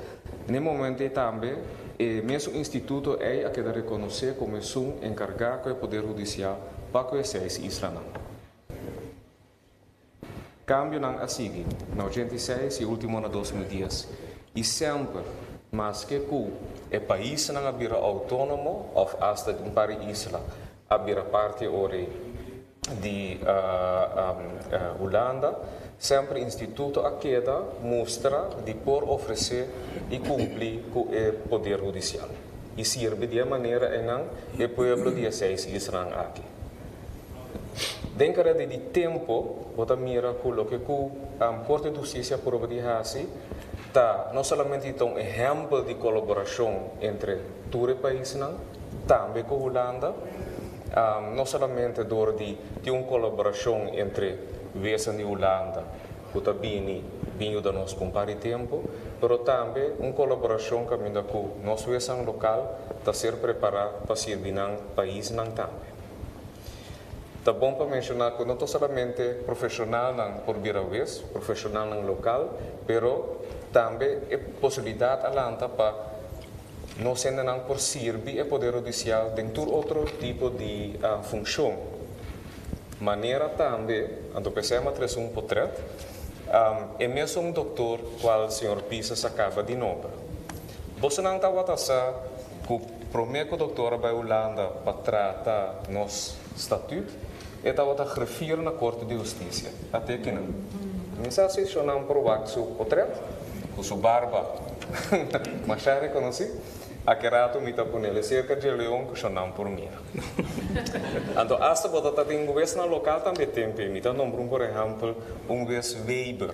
n'e momento ei tambe e mesun instituto ei a keda rekonosé komo esun enkargá ku e poder hudisial pa ku e seis islanan. Kambionan a sigui na 86 i último na 2010, i semper, maske ku e paisnan a bira outónomo òf asta un par di isla a bira parti ora di Hulanda, semper instituto a keda mustra di por ofresé i kumpli ku e poder hudisial i sirbi di e manera einan e pueblo di e seis islanan aki. Den kareda di tempu bo ta mira ku loke ku Korte di Hustisia a purba di hasi ta no solamente di ta un ehèmpel di kolaborashon entre tur e paisnan, tambe ku Hulanda, no solamente dor di tin un kolaborashon entre wezen di Hulanda ku ta bini bin yuda nos pa un par di tempu, pero tambe un kolaborashon kaminda ku nos wezen lokal ta ser prepará pa sirbi nan paisnan tambe. Ta bon pa menshoná ku no ta solamente profeshonalnan por bira wes, profeshonalnan lokal, pero tambe e posibilidat a lanta pa nos hendenan por sirbi e poder hudisial den tur otro tipo di funshon. Manera tambe, anto p'esei a trese un potret, e mesun doktor kual señor Pisas a kaba di nombra. Bosonan tabata sa ku promé ku doktor a bai Hulanda pa trata nos statüt, e tabata griffier na Korte di Hustisia. Ate kinan. Mi sa si shonnan por wak su potret ku su barba masha rekonosí. Aki rato mi ta ponele serka dje leon ku shonnan por mira. Anto asta bo ta ta tin wesnan lokal tambe tempe. Mi ta nombra un por ehèmpel un wes Weber.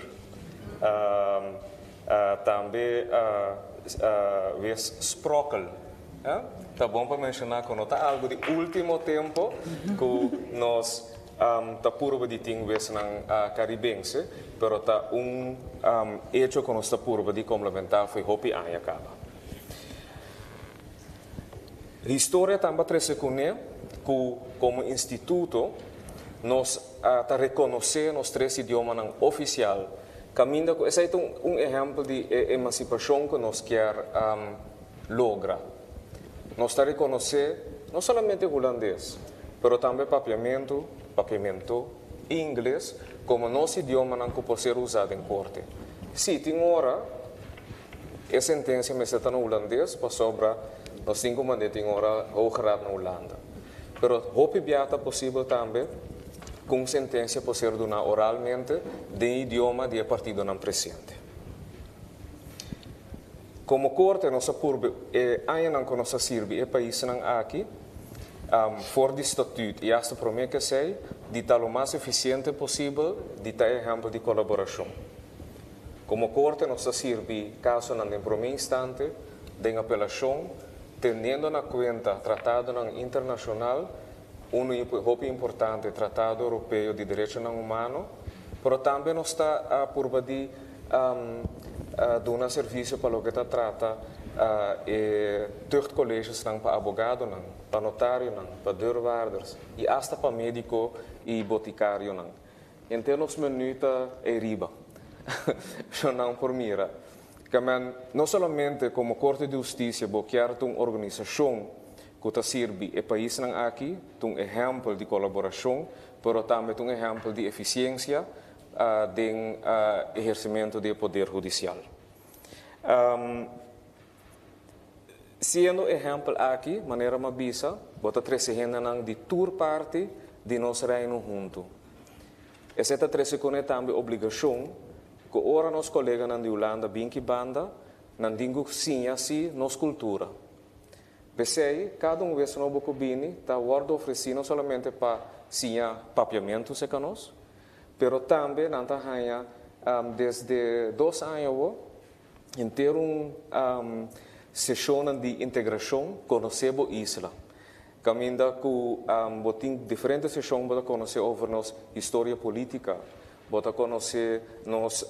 Tambe wes Sprokkel. Ta bon pa menshoná ku no ta algu di último tempu ku nos ta purba di tin wesnan karibense, pero ta un echo ku nos ta purba di komplementá fo'i hopi aña kaba. Historia tambe a trese kuné ku komo instituto nos ta rekonosé nos tres idiomanan ofisial kaminda ku esei ta un ehèmpel di e emansipashon ku nos kier logra. Nos ta rekonosé no solamente hulandes, pero tambe papiamentu, papiamento, i ingles komo nos idiomanan ku por ser usá den korte. Sí, tin ora e sentensia mester ta na hulandes pasobra nos tin ku mand'é tin ora Hoge Raad na Hulanda. Pero hopi bia ta posibel tambe ku un sentensia por ser duná oralmente den idioma di e partidonan presente. Komo korte nos a purba e añanan ku nos a sirbi e paisnan aki, for di statuut i asta promé ku esei, di ta lo mas efisiente posibel, di ta e ehèmpel di kolaborashon. Komo korte nos ta sirbi kasonan den promé instante, den apelashon, teniendo na kuenta tratadonan internashonal, unu hopi importante, Tratado Europeo di Derechonan Humano, pero tambe nos ta purba di duna servisio pa loke ta trata e tuchtcollegesnan pa abogadonan, pa notarionan, pa deurwaarders i asta pa médiko i botikarionan. Henter nos menú ta ei riba. Nan por mira. Kemen, no solamente komo Korte di Hustisia bo kier ta un organisashon ku ta sirbi e paisnan aki, ta un ehèmpel di kolaborashon, pero tambe ta un ehèmpel di efisiensia den ehersimentu di e poder hudisial. Siendo ehèmpel aki, manera m'a bisa, bo ta trese hendenan di tur parti di nos Reino huntu. Esei ta trese kuné tambe obligashon ku ora nos koleganan di Hulanda bin ki banda, nan tin ku siña si nos kultura. P'esei, kada un wes nobo ku bini ta wòrdu ofresí no solamente pa siña papiamentu serka nos, pero tambe nan ta haña desde dos aña awor henter un seshonnan di integrashon Konosé Bo Isla, kaminda ku bo tin diferente seshon bo ta konosé over nos historia polítika, bo ta konosé nos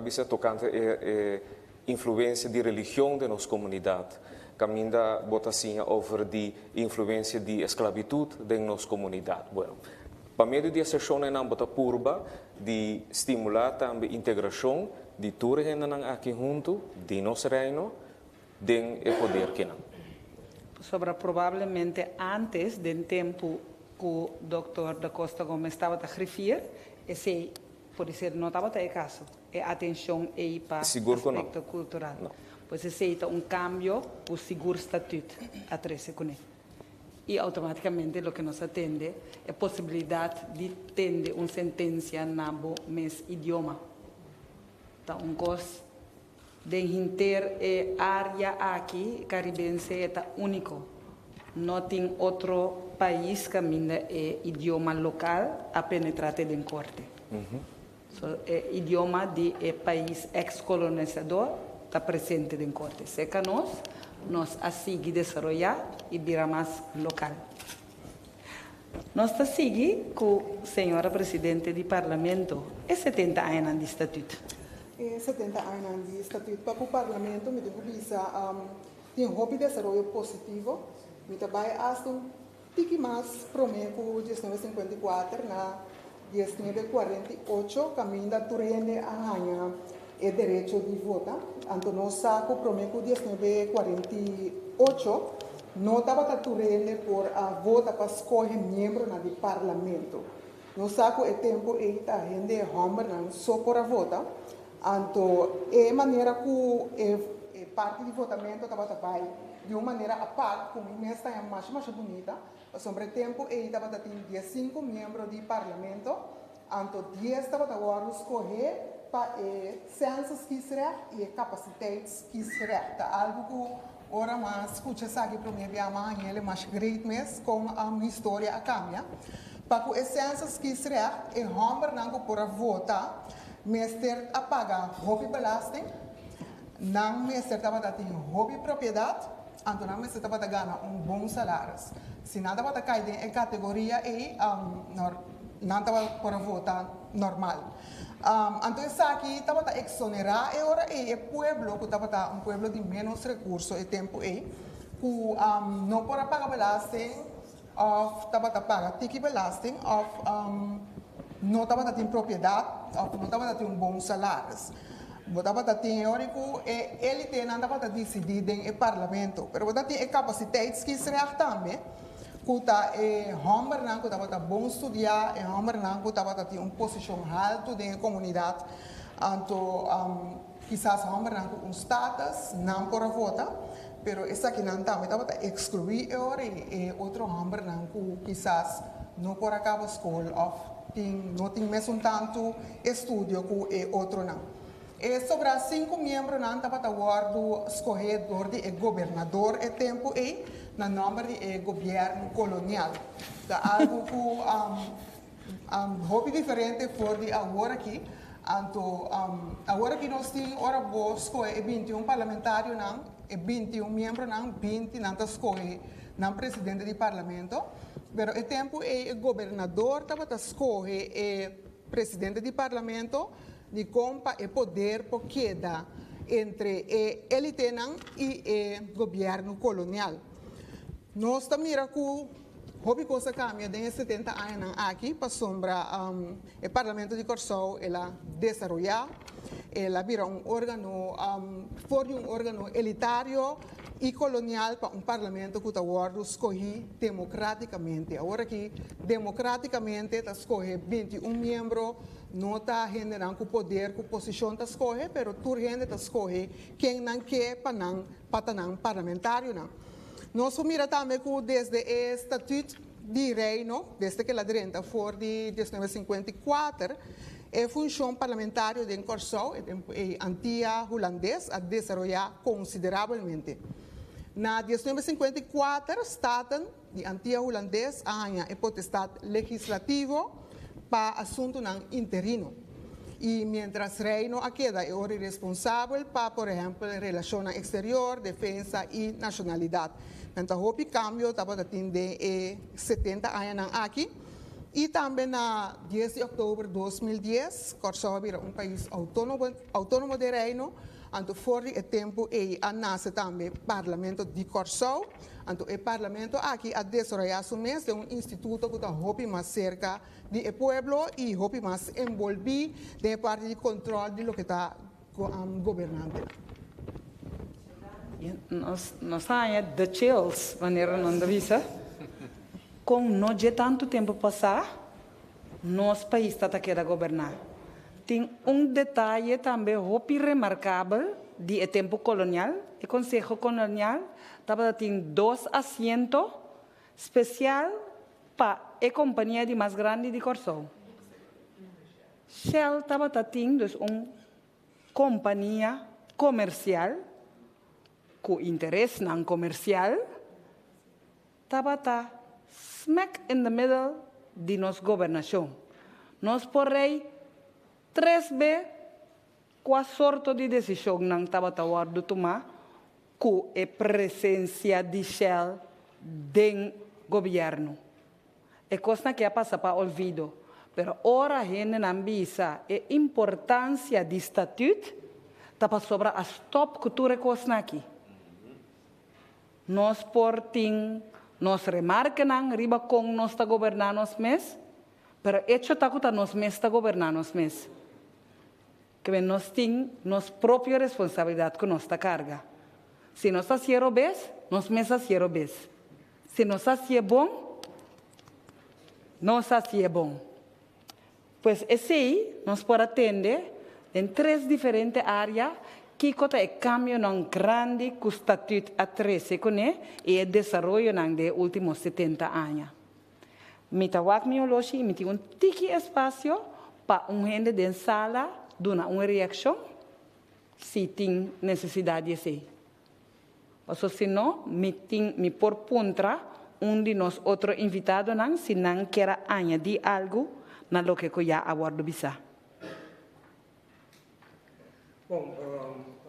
bisa tokante e influensia di religion den nos komunidat, kaminda bo ta siña over di influensia di esklabitut den nos komunidat. Bueno, pa medio di e seshonnan bo ta purba di stimulá tambe integrashon di tur e hendenan aki huntu di nos Reino den e poder kinan. Pasobra probablemente antes, den tempu ku Dòkter Da Costa Gomez tabata griffier, esei podisé no tabata e kaso, e atenshon ei pa Sigur ku no. aspekto kultural. No. Pues esei ta un kambio ku sigur Statuut a trese kuné. I outomátikamente loke nos a tende, e posibilidat di tende un sentensia na bo mes idioma ta un kos den hinter e área aki karibense e ta úniko. No tin otro pais kaminda e idioma lokal a penetrá te den korte. So e idioma di e pais eks-kolonisador ta presente den korte. Serka nos, nos a sigui desaroyá i bira mas lokal. Nos ta sigui ku señora presidente di Parlamento e 70 añanan di Statuut. E 70 añanan di Statuut pa ku Parlamento, mi tin ku bisa, tin hopi desaroyo positivo. Mi ta bai asta un tiki mas promé ku 1954, na 1948, kaminda tur hende a haña e derecho di vota. Anto nos sa ku promé ku 1948 no tabata tur hende por a vota pa skohe miembronan di Parlamento. Nos sa ku e tempu ei ta hende hòmbernan so por a vota. Anto e manera ku e parti di votamentu tabata bai di un manera apart ku mi mes ta haña masha masha bunita, pasobra e tempu ei tabata tin 15 miembro di Parlamento, anto 10 tabata wòrdu skohé pa e censuskiesrecht i e capaciteitskiesrecht. Ta algu ku ora m'a skucha esaki promé bia m'a hañ'el masha great mes kon historia a kambia. Pa ku e censuskiesrecht e hòmbernan ku por a vota mester a paga hopi belasting, nan mester tabata tin hopi propiedat, anto nan mester tabata gana un bon salaris. Si nan tabata kai den e kategoria ei, nan tabata por a vota normal. Anto esaki tabata eksonerá e ora ei e pueblo, ku tabata un pueblo di ménos rekurso e tempu ei, ku no por a paga belasting òf tabata paga tiki belasting òf no tabata tin propiedat òf no tabata tin un bon salaris. Bo tabata tin e ora ku e élitenan tabata disidí den e parlamento, pero bo ta tin e capaciteitskiesrecht tambe, ku ta e hòmbernan ku tabata bon studiá, e hòmbernan ku tabata tin un posishon haltu den e komunidat, anto kisas hòmbernan ku un status, nan por a vota, pero esakinan tambe tabata ekskluí e ora ei e otro hòmbernan ku kisas no por a kaba skol òf tin no tin mesun tantu estudio ku e otronan. E sobrá sinku miembronan tabata wòrdu skohé dor di e gobernador e tempu ei na nòmber di e gobièrnu kolonial. Ta algu ku hopi diferente for di awor aki. Anto awor aki nos tin ora bo skohe e 21 parlamentarionan, e 21 miembronan, 20 nan ta skohe nan presidente di parlamento. Pero e tempu ei e gobernador tabata skohe e presidente di parlamento dikon pa e poder por keda entre e elitenan i e gobièrnu kolonial. Nos ta mira ku hopi kos a kambia den e 70 añanan aki pasobra e Parlamento di Kòrsou el a desaroyá, el a bira un órgano for di un órgano elitario i kolonial pa un parlamento ku ta wòrdu skohí demokratikamente. Awor aki demokratikamente ta skohe 21 miembro, no ta hendenan ku poder, ku posishon ta skohe, pero tur hende ta skohe ken nan ke pa nan pa ta nan parlamentarionan. Nos por mira tambe ku desde e Statuut di Reino, desde ku el a drenta for di 1954, e funshon parlamentario den Kòrsou, e tempu ei Antia Hulandes, a desaroyá konsiderabelmente. Na 1954 Staten di Antia Hulandes a haña e potestat legislativo pa asuntunan interino. I miéntras Reino a keda e ora responsabel pa, por ehèmpel, relashonnan eksterior, defensa i nashonalidat. Nan ta hopi kambio tabata tin den e 70 añanan aki. I tambe na 10 di òktober 2010, Kòrsou a bira un pais outónomo, outónomo den Reino. Anto for di e tempu ei a nase tambe Parlamento di Kòrsou. Anto e parlamento aki a desaroyá su mes den un instituto ku ta hopi mas serka di e pueblo i hopi mas enbolbí den e parti di kontròl di loke ta gobernantenan. Nos a haña the chills, manera nan ta bisa, kon no dje tantu tempu pasá nos pais ta ta keda goberná. Tin un detaye tambe hopi remarkabel di e tempu kolonial, e Konseho Kolonial tabata tin dos asiento spesial pa e kompania di mas grandi di Kòrsou. Shell tabata tin dus un kompania komersial ku interesnan komersial tabata smack in the middle di nos gobernashon. Nos por rei tres be kua sorto di desishonnan tabata wòrdu tumá ku e presensia di Shell den gobièrnu. E kosnan aki a pasa pa olvido, pero ora hendenan bisa e importansia di Statuut, ta pasobra a stòp ku tur e kosnan aki. Nos por tin nos remarkenan riba kon nos ta goberná nos mes, pero echo ta ku ta nos mes ta goberná nos mes. Ke nos tin nos propio responsabilidat ku nos ta karga. Si nos hasié robes, nos mes hasié robes. Si nos hasié bon, nos hasié bon. Pues esei nos por a tende den tres diferente área kiko ta e kambionan grandi ku Statuut a trese kuné i e desaroyonan den e último 70 aña. Mi ta wak mi oloshi i mi tin un tiki espasio pa un hende den sala duna un reakshon si tin nesesidat di esei. Paso si no, mi tin mi por puntra un di nos otro invitadonan si nan kier a añadí algu na loke ku ya a wòrdu bisá. Bon,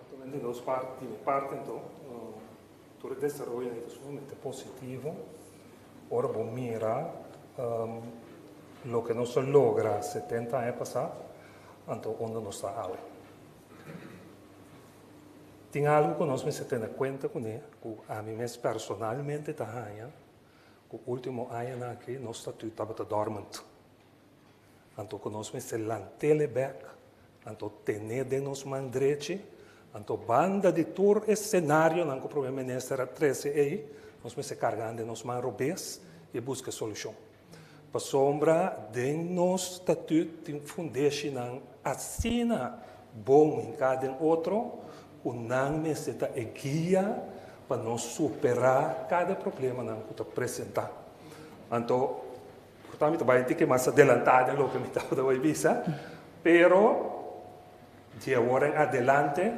actualmente nos parti, di mi parte anto, tur e desaroyo ta sumamente positivo. Ora bo mira loke nos a logra 70 aña pasá, anto unda nos ta awe. Tin algu ku nos mester tene kuenta kuné, ku ami mes personalmente ta haña ku último añanan aki nos statuut tabata dormant. Anto ku nos mester lant'el bèk. Anto ten'é den nos man drechi, anto banda di tur e senarionan ku Prome Minister a trese ei, nos mester karga nan den nos man robes i buska solushon. Pasobra den nos statut tin fundeshinan asina bon hinká den otro ku nan mester ta e guia pa nos superá kada problemanan ku ta presentá. Anto, por tanto mi ta bai un tiki mas adelantá den loke mi tabata bai bisa, pero di awor en adelante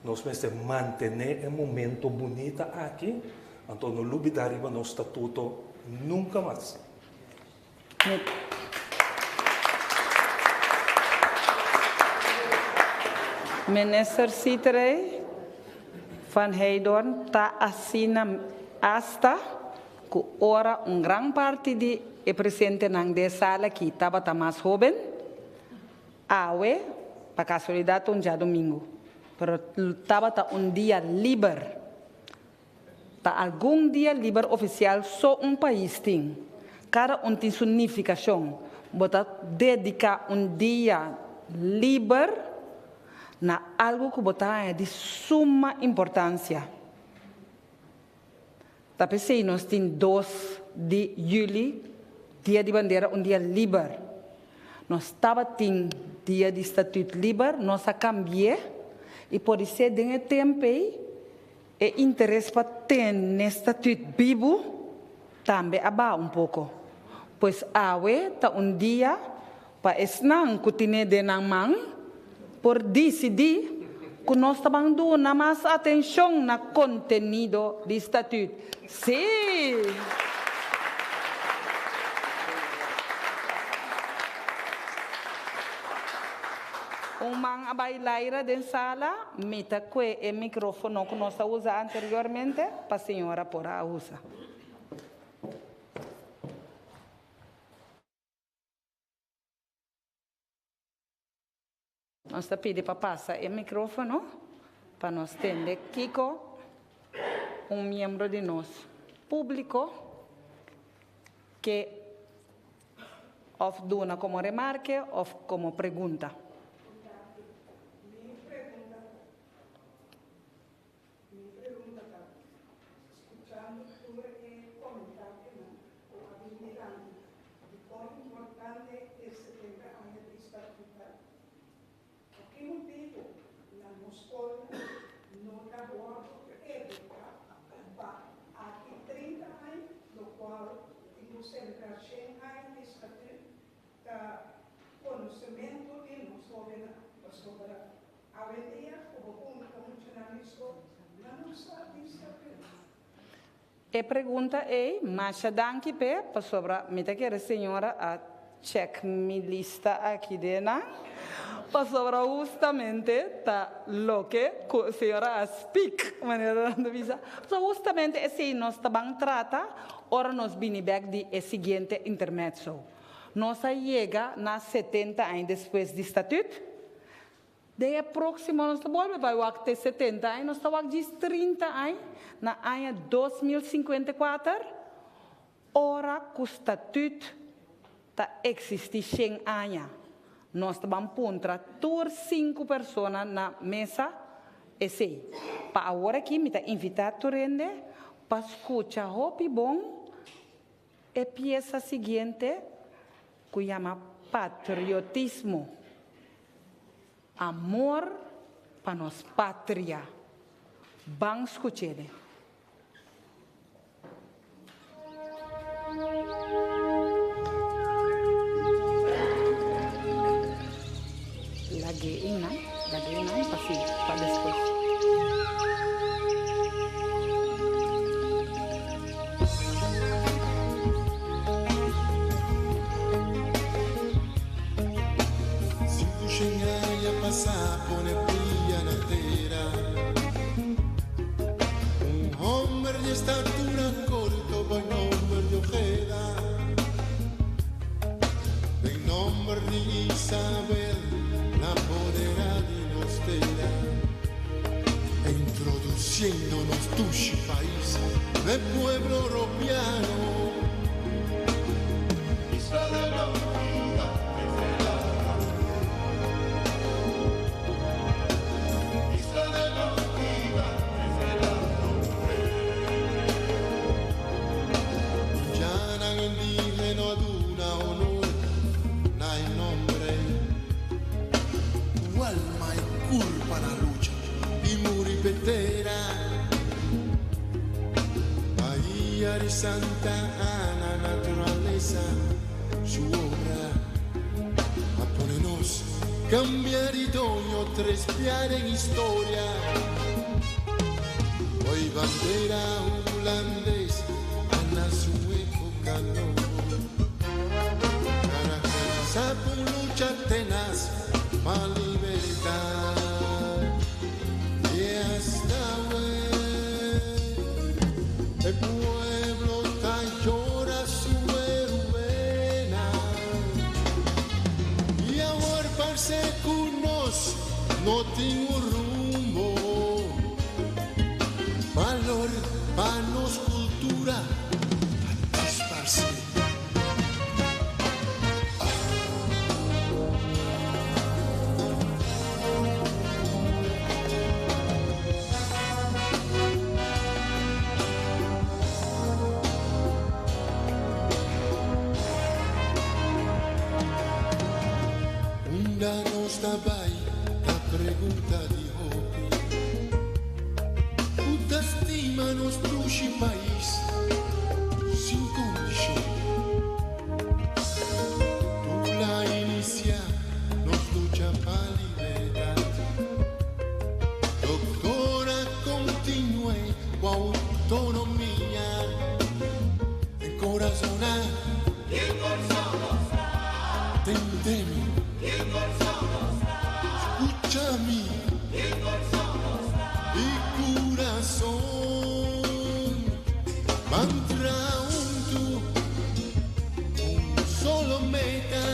nos mester mantené e momento bunita aki, anto no lubidá riba nos statuto nunka mas. Minister Sithree van Heydoorn ta asina asta ku ora un gran parti di e presentenan den e sala aki tabata mas hóben, awe, pa kasualidat ta un djadumingu, pero tabata un dia liber. Ta algun dia liber ofisial so un pais tin. Kada un tin su nifikashon. Bo ta dediká un dia liber na algu ku bo ta haña di suma importansia. Ta p'esei nos tin dos di juli, Dia di Bandera, un dia liber. Nos tabatin Dia di Statut liber, nos a kambi'é i podisé den e tempu ei e interes pa tene statut bibu tambe a baha un poko. Pues awe ta un dia Pa esnan ku tine den nan man por disidí ku nos ta ban duna mas atenshon na kontenido di statüt. Sí! Un man a bai laira den sala, mi ta kue e mikrofono ku nos a usa anteriormente pa señora por a usa. Nos ta pidi pa pasa e microfono pa nos tende kico un miembro di nos publico ke of duna como remarke of como pregunta. Mi pregunta ta, skuchando tur e komentarionan ku a bin dilanti, dikon importante e 70 aña di Statuut ta? Pa ki motibu na nos skolnan no ta wòrdu eduká pa aki 30 aña, lokual tin ku selebrá shen aña di Statuut, ta konosementu di nos hóbennan? Pasobra Awendia ku bo puntra muchanan di skol, nan no sa di statuut. E pregunta ei, masha danki p'e, pasobra mi ta kere señora a check mi lista aki den nan, pasobra hustamente ta loke ku señora a speak, manera nan ta bisa. Pasobra hustamente esei nos ta ban trata ora nos bini bek di e siguiente intermezzo. Nos a yega na 70 aña despues di statuut. Den e próksimo nos ta bolbe bai wak te 70 aña, nos ta wak djis 30 aña, na aña 2054, ora ku statüt ta eksistí shen aña. Nos ta ban puntra tur sinku persona na mesa esei. Pa awor aki mi ta invitá tur hende pa skucha hopi bon e piesa siguiente ku yama Patriotismo, Amor pa nos patria. Ban skuch'e. Lag'é einan, lag'é einan pa si, pa despues. Sinku shen aña pasá pone pia na tera Un homber di estatura corto boi nomber di Ojeda Den nomber di Isabel la podera di nos tera E introduciendo nos dushi pais n'e pueblo Europiano. pa nan lucha i muri p'e tera. Bahia di Santa Ana naturalesa su obra a pone nos cambia di doño tres bia den historia. Hoy bandera hulandes a na su epoca nobo Caracteriza p'un lucha tenaz pa libertad Y hasta awe e pueblo ta yora su heroenan Y awor parce cu nos no tin un rumbo Valor pa nos cultura a disparce. Unda nos ta bai ta pregunta di hopi ku ta stima nos dushi pais sin kondishon. Tula inisiá nos lucha pa libertat. Doktor a kontinu'é ku outonomia den korazon a tende mi, skucha mi di kurason. Ban traha huntu un solo meta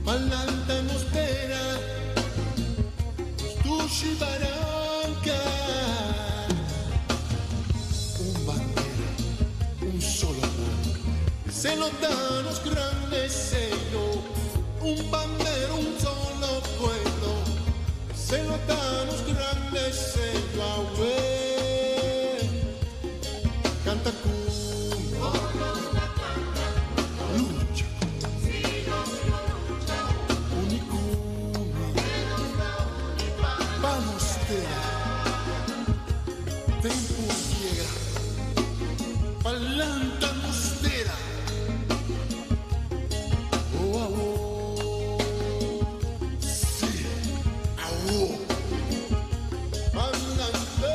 pa lanta nos tera, nos dushi baranka. Un bandera, un solo pueblo, esei lo ta nos gran deseo. Un bandera, un solo pueblo, esei lo ta nos gran deseo. Awe, canta cu mi, lucha cu mi, uni cu mi, pa nos tera. Tempo yega pa lanta nos tera. Oh, awo, sí, awo. Pa lanta.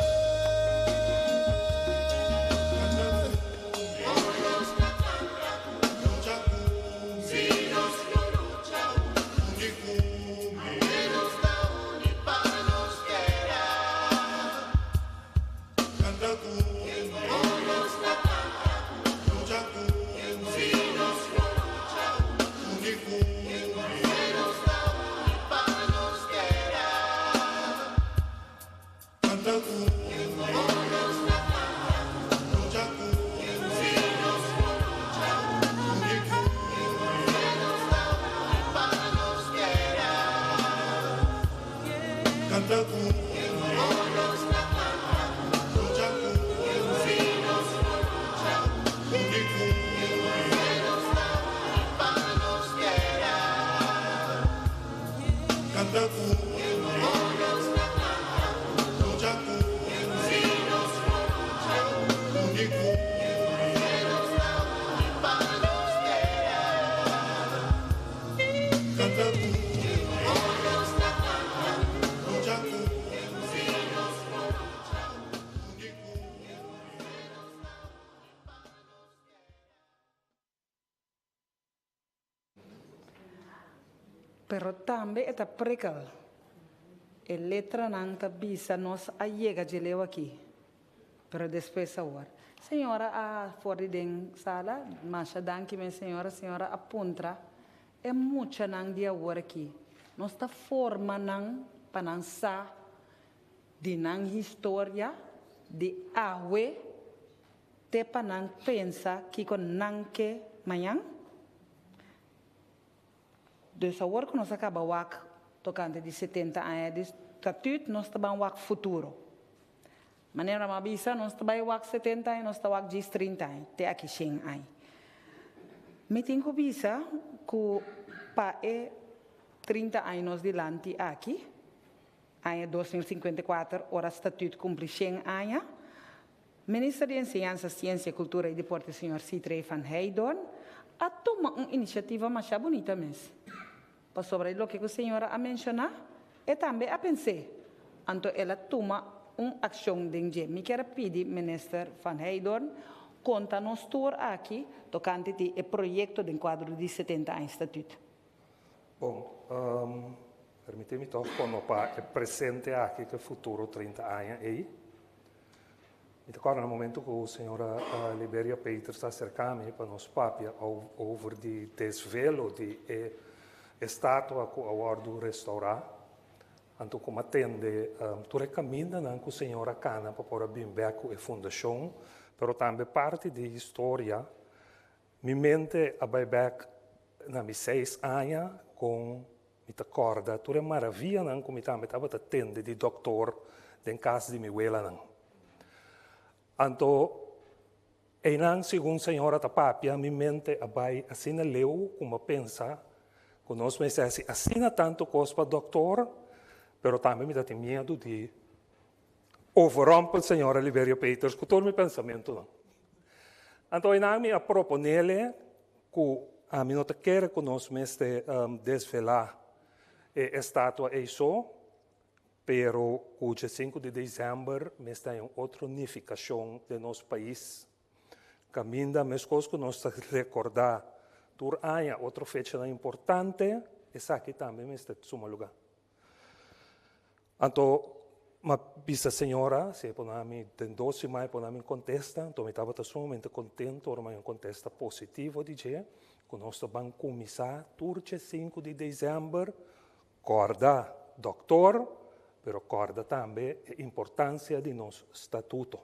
Pero tambe e ta prikkel. E letranan ta bisa nos a yega dje leu aki. Pero despues awor. Señora a for di den sala, masha danki mes señora, señora a puntra e muchanan di awor aki. Nos ta forma nan pa nan sa di nan historia di awe te pa nan pensa kiko nan ke mañan. Dus awor ku nos a kaba wak tokante di setenta aña di statut, nos ta ban wak futuro. Manera mi a bisa, nos ta bai wak setenta aña, nos ta wak djis trinta aña, te aki shen aña. Mi tin ku bisa ku pa e trinta aña nos dilanti aki. Aña 2054, ora Statuut kumpli 100 aña, Minister di Enseñansa, Siensia, Kultura i Deporte señor Sithree van Heydoorn a tuma un inisiativa masha bunita mes. Pasobra e loke ku señora a menshoná, e tambe a pens'é. Anto el a tuma un akshon den dje. Mi kier a pidi Minister van Heydoorn konta nos tur aki tokante di e proyekto den kuadro di 70 aña Statuut. Bon, permití mi tòg konopa e presente aki ku e futuro 30 aña ei. Mi ta kòrda na momento ku señora Liberia Peters ta aserká mi pa nos papia over di desvelo di e estatua ku a wòrdu restourá. Anto ku mi a tende tur e kamindanan ku señora kana pa por a bin bèk ku e fundashon, pero tambe parti di historia. Mi mente a bai bèk na mi seis aña kon mi ta kòrda tur e maravianan ku mi tambe tabata tende di dòktor den kas di mi welanan. Anto einan segun señora ta papia mi mente a bai asina leu ku mi a pensa ku nos mester hasi asina tantu kos pa dòktor, pero tambe mi ta tin miedu di overrompel señora Liberia Peters ku tur mi pensamentunan. Anto einan mi a proponele ku ami no ta kere ku nos mester desvelá e estatua ei so, pero ku dje sinku di desèmber mester hay un otro nifikashon den nos pais. Kaminda meskos ku nos ta rekordá tur aña otro fechanan importante, esaki tambe mester suma lugá. Anto m'a bisa señora, si e pone mi den dos siman e pone mi un kontesta, anto mi tabata sumamente kontento ora mi haña un kontesta positivo di dje, ku nos ta ban kuminsá tur dje sinku di desèmber, kòrda dòktor, pero kòrda tambe e importansia di nos statuto.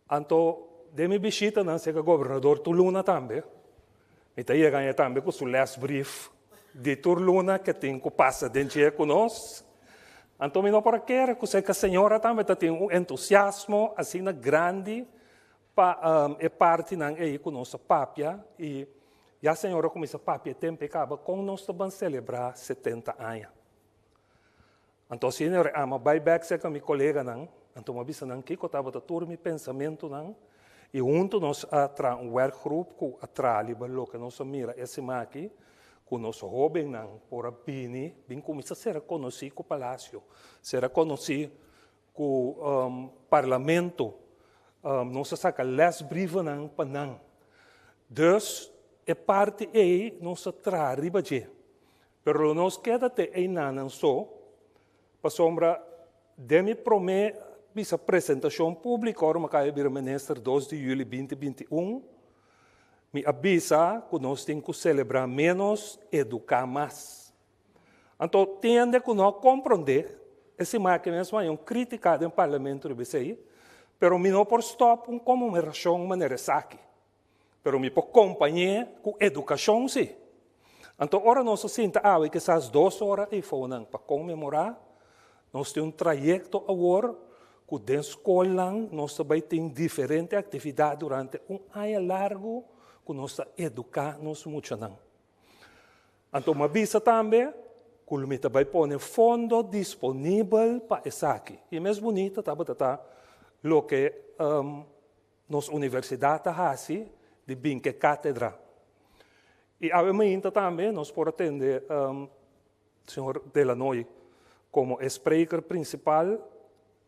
Anto den mi bishitanan serka gobernador tur luna tambe, mi ta yega aña tambe ku su lesbrief di tur luna ke tin ku pasa den dje ku nos. Anto mi no por a kere ku serka señora tambe ta tin un entusiasmo asina grandi pa e partinan ei ku nos a papia i ya señora kuminsa papia e tempu ei kaba kon nos ta ban selebrá 70 aña. Anto asina e ama bai bek serka mi koleganan, anto mi a bisa nan kiko tabata tur mi pensamentunan, i huntu nos a traha un werkgroep ku a traha riba loke nos a mira e siman aki, ku nos hóbennan por a bini bin kuminsá sera konosí ku palasio, sera konosí ku parlamento, nos a saka lesbrievennan pa nan. Dus e parti ei nos a traha riba dje. Pero lo nos keda te einanan so, pasobra den mi prome bisa presentacion publico ora mi a caya bira minister 2 di juli 2021, mi a bisa cu nos tin cu celebra menos, educa mas. Anto tin hende cu no a compronde e siman aki mes a un critica den parlamento riba esey, pero mi no por stop un conmemoracion manera esaki. Pero mi por kompañ'é ku edukashon sí. Anto ora nos a sinta awe kisas dos ora eifonan pa konmemorá, nos tin un trayekto awor ku den skolnan nos ta bai tin diferente aktividat durante un aña largu ku nos ta eduká nos muchanan. Anto mi a bisa tambe ku lo mi ta bai pone fondo disponibel pa esaki. I mes bunita tabata ta loke Nos universidat ta hasi di bin ke katedra. I awe mainta tambe nos por a tende señor Delanoy komo e spreker prinsipal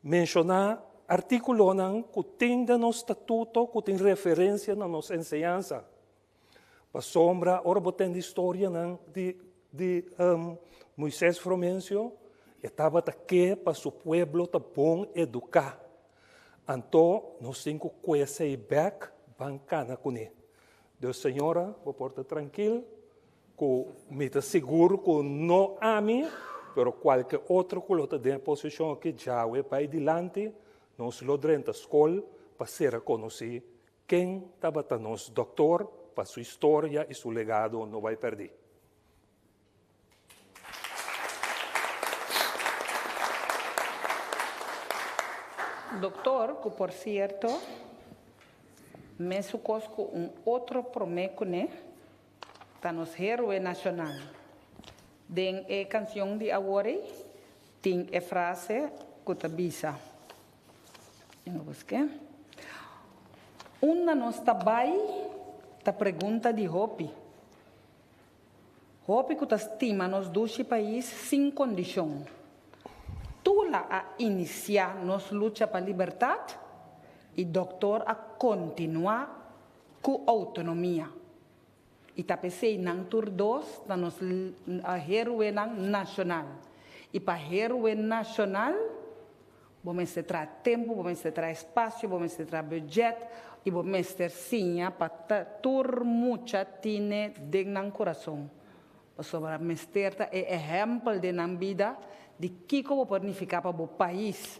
menshoná artíkulonan ku tin den nos statuto ku tin referensia na nos enseñansa. Pasobra ora bo tende historianan di di Moises Fromencio, e tabata ke pa su pueblo ta bon eduká. Anto nos tin ku kue esei bèk ban kana kuné. Dus señora, bo por ta trankil ku mi ta sigur ku no ami, pero kualke otro ku lo ta den e posishon aki djawe bai dilanti, nos lo drenta skol pa sera konosí Ken tabata nos doktor pa su historia i su legado no bai pèrdí? Doktor, ku por sierto, mesun kos ku un otro promé kuné, ta nos héroe nashonal. Den e kansion di awor ei tin e frase ku ta bisa, mi busk'é, Unda nos ta bai ta pregunta di hopi. Hopi ku ta stima nos dushi pais sin kondishon. Tula a inisiá nos lucha pa libertat i Dòktor a kontinuá ku outonomia. I ta p'esei nan tur dos ta nos héroenan nashonal. I pa héroe nashonal, bo mester traha tempu, bo mester traha espasio, bo mester traha budget i bo mester siña pa tur mucha tine den nan kurason. Pasobra mester ta e ehèmpel den nan bida di kiko bo por nifiká pa bo pais.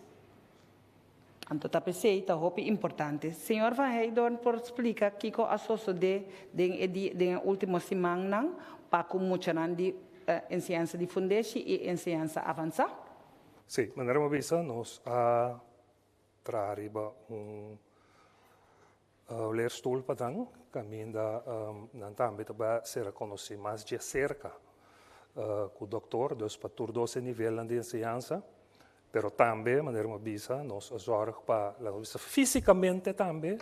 Anto ta p'esei ta hopi importante. Señor Van Heydoorn por splika kiko a sosodé den e di den e último simannan pa ku muchanan di enseñansa di fundeshi i enseñansa avansá? Sí, manera mi a bisa nos a traha riba un leerstoel pa nan kaminda nan tambe ta bai ser rekonosí mas dje serka ku dòktor, dus pa tur dos e nivelnan di enseñansa. Pero tambe, manera mi a bisa, nos a zòrg pa, laga nos bisa, físikamente tambe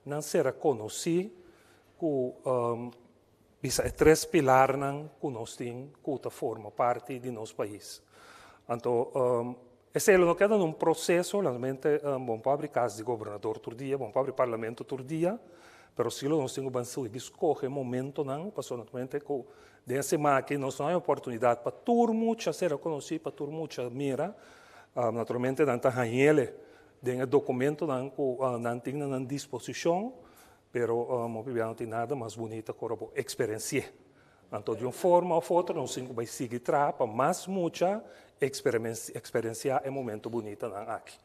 nan ser konosí ku bisa e tres pilarnan ku nos tin ku ta forma parti di nos pais. Anto esei lo no keda na un proseso, lamento bo no por abri kas di gobernador tur dia, bo no por abri parlamento tur dia, pero si lo nos tin ku ban sigui skohe momentonan, pasobra naturalmente ku Den e siman aki nos no hay oportunidat pa tur mucha ser rekonosí, pa tur mucha mira. Naturalmente nan ta hañ'ele den e dokumentonan ku nan tin na nan disposishon, pero hopi bia no tin nada mas bunita ku ora bo eksperensi'é. Anto di un forma òf otro nos tin ku bai sigui traha pa mas mucha eksperensiá e momento bunitanan aki.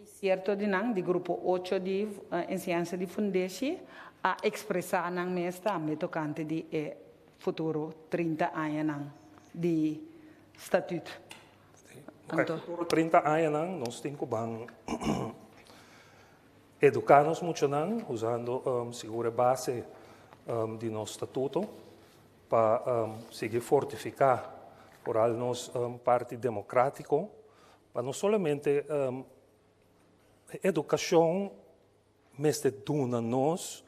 I sierto di nan, di grupo ocho di enseñansa di fundeshi, a ekspresá nan mes tambe tokante di e futuro 30 añanan di statüt. Anto. E futuro 30 añanan nos tin ku ban eduká nos muchanan usando sigur e base di nos statuto pa sigui fortifiká foral nos parti demokratiko. Pa no solamente edukashon mester duna nos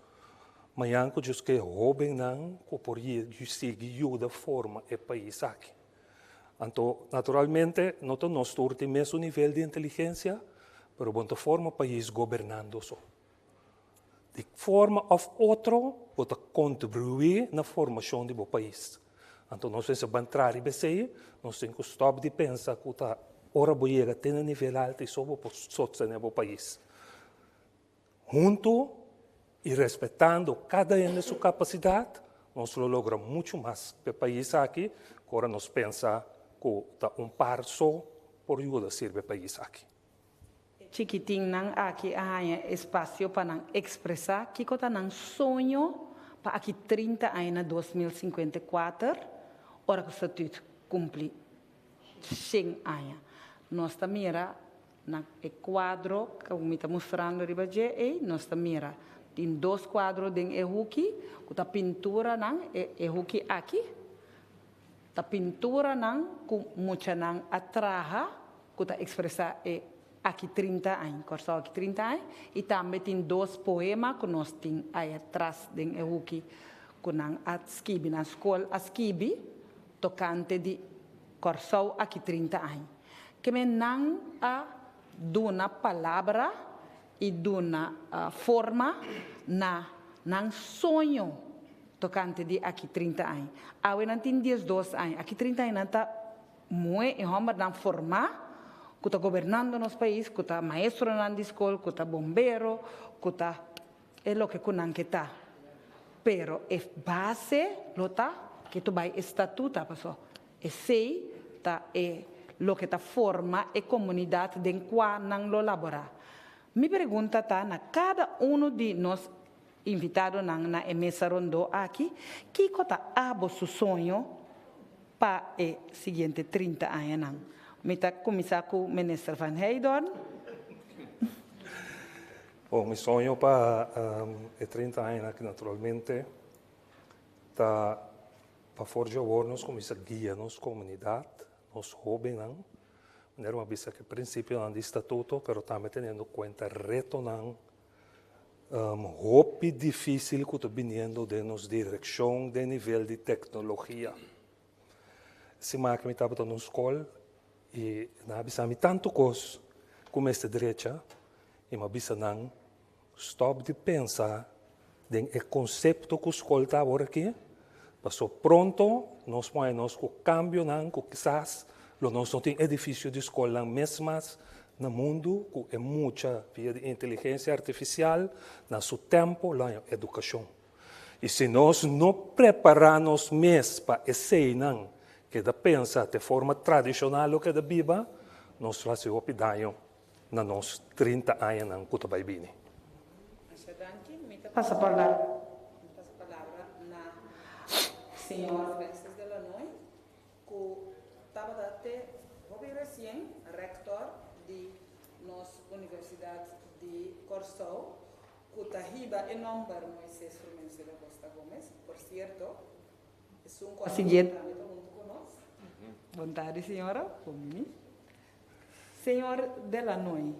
mañan ku djis ke hóbennan ku por sigui yuda forma e pais aki. Anto naturalmente no ta nos tur tin mesun nivel di inteligensia, pero bo no ta forma pais gobernando so. Di forma òf otro bo ta kontribuí na formashon di bo pais. Anto nos mester ban traha riba esei, nos tin ku stòp di pensa ku ta ora bo yega te na nivel altu i so bo por sostené bo pais. Huntu i respetando kada hende su kapasidat, nos lo logra muchu mas pa e pais aki ku ora nos pensa ku ta un par so por yuda sirbi e pais aki. E chikitinnan aki a haña espasio pa nan ekspresá kiko ta nan soño pa aki 30 aña na 2054, ora ku statüt kumpli 100 aña. Nos ta mira na e kuadro ku mi ta mustrando riba dje ei, nos ta mira tin dos kuadro den e huki ku ta pinturanan, e huki aki Ta pinturanan ku muchanan a traha ku ta ekspresá e aki 30 aña, Kòrsou aki 30 aña, i tambe tin dos poema ku nos tin aya tras den e huki ku nan a skibi, nan skol a skibi tokante di Kòrsou aki 30 aña. Keme nan a duna palabra i duna forma na nan soño tokante di aki 30 aña. Awe nan tin 12 aña. Aki 30 aña nan ta muhé i hòmbernan formá ku ta gobernando nos pais, ku ta maestronan di skol, ku ta bombero, ku ta e loke ku nan ke ta. Pero e base lo ta ke tu bai e statuta paso esei ta e loke ta forma e komunidat den kua nan lo laborá. Mi pregunta ta na kada unu di nos Invitadonan na e mesa rondó aki, kiko ta abo su soño pa e siguiente 30 añanan? Mi ta kuminsá ku Minister Van Heydoorn. Bon, mi soño pa e 30 añanan aki naturalmente ta. Pa for di awor nos kuminsá guia nos komunidat, nos hóbennan, manera mi a bisa ku e prinsipionan di statuto, pero tambe teniendo kuenta retonan hopi difísil ku ta biniendo den nos direkshon den nivel di teknologia. Siman aki mi tabata na un skol i nan a bisa mi tantu kos ku mester drecha i mi a bisa nan Stòp di pensa den e konsepto ku skol ta awor aki, paso pronto nos por haña nos ku kambionan ku kisas lo nos no tin edifisio di skolnan mes mas na mundu ku e mucha via di inteligensia artifisial na su tempo lo haña edukashon. I si nos no prepará nos mes pa eseinan keda pensa te forma tradishonal lo keda biba, nos lo hasi hopi daño na nos 30 añanan ku ta bai bini. Masha danki. Mi ta pasa palabra, mi pasa palabra na señor Francis de Lanoy ku tabata te hopi resien rector di nos Universidat di Kòrsou ku ta hiba e nòmber Moises Frumencio da Costa Gomez. Por sierto, esun ku a siñ'é tambe ta huntu ku nos. Bon tardi señora, bon bini. Señor Delanoy,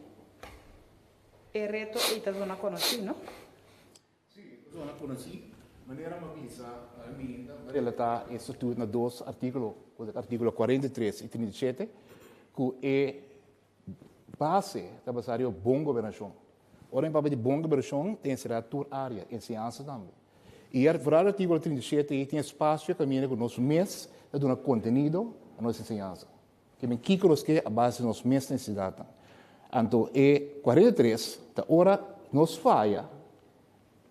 e reto ei ta zona konosí, no? Sí, e ta zona konosí. Manera mi a bisa, mi ta relatá e statuut na dos artíkulo, ku ta artíkulo 43 i 37, ku e base ta basá riba bon gobernashon. Ora mi papia di bon gobernashon, ta enserá tur área, enseñansa tambe. I foral artíkulo 37 ei tin espasio kaminda ku nos mes ta duna kontenido na nos enseñansa. Ke men kiko nos ke a base di nos mes nesesidatnan. Anto e 43 ta ora nos faya,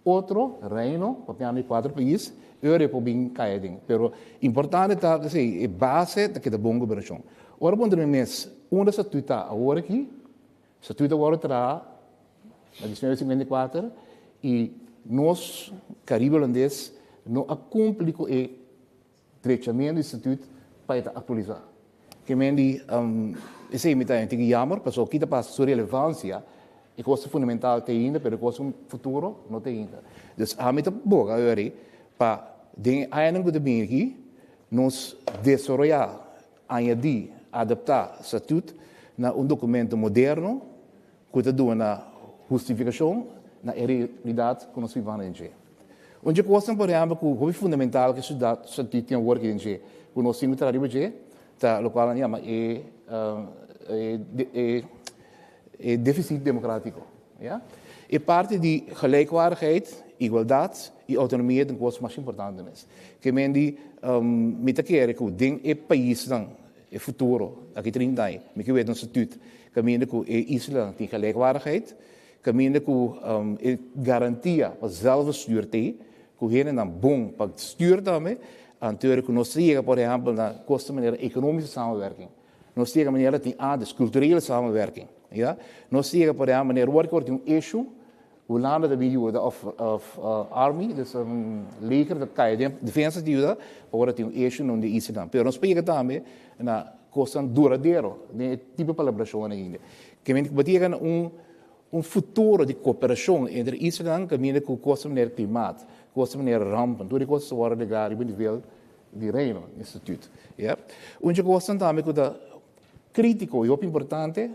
otro reino, papiando di kuater pais, ora e por bin kai aden. Pero importante ta esei, e base ta keda bon gobernashon. Ora bo puntra mi mes, unda statuut ta awor aki? Statuut a wòrdu traha na 1954 i nos Karibe Holandes no a kumpli ku e Drechamentu di statut pa e ta aktualisá. Ke men di esei mi ta tin ki yammer pasobra ki ta pasa su relevansia e kos ta fundamental te ainda pero e kos un futuro no te ainda. Dus ami ta boga awor pa den e añanan ku ta bini aki nos desaroyá, añadí, adaptá statut na un dokumento moderno ku ta duna hustifikashon na e realidat ku nos biba den dje. Un dje kosnan, por ehèmpel, ku hopi fundamental ku e siudat Sant'I tin awor aki den dje, ku nos tin ku traha riba dje, ta lokual nan yama e e defisit demokratiko, ya. E parti di gelijkwaardigheid, igualdat i outonomia ta un kos masha importante mes. Ke men di mi ta kere ku den e paisnan E futuro, aki 30 aña, mi ke wet un statut kaminda ku e islanan tin gelijkwaardigheid, kaminda ku e garantia pa zelfbestuur t'ei, ku hendenan bon pa stuur tambe, anto ku nos ta yega por ehèmpel na kos ta manera ekonomische samenwerking, nos ta yega manera tin antes kulturele samenwerking, ya, nos ta yega por ehèmpel manera wòrdu ku tin un issue, Hulanda ta bin yuda of of army, dus leger ta kai den defensa ta yuda pa ora tin un issue na un di e islanan. Pero nos por yega tambe na kosnan duradero den e tipo di palabrashonnan ainda. Ke men bo ta yega na un un futuro di koperashon entre islanan kaminda ku kosnan manera klimaat, kosnan manera rampen, tur e kos ta wòrdu reglá riba nivel di Reino, instituut. Ya. Un dje kosnan tambe ku ta kritiko i hopi importante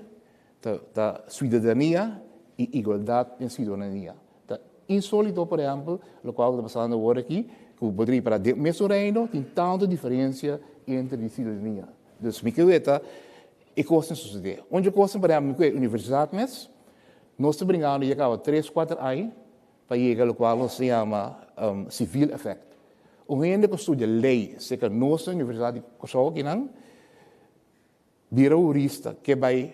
Ta suidadania i igualdat den suidadania. Ta insólito, por ehèmpel, lokual ku ta pasando awor aki, ku bo ta ripará den mesun reino tin tantu diferensia entre di suidadania. Dus mi ke weta e kosnan susedé. Un dje kosnan, por ehèmpel, mi ku e universidat mes, nos ta bringando ya kaba tres, kuater aña pa yega lokual nos ta yama civil effect. Un hende ku studia lei serka nos na Universidat di Kòrsou akinan, Bira hurista ke bai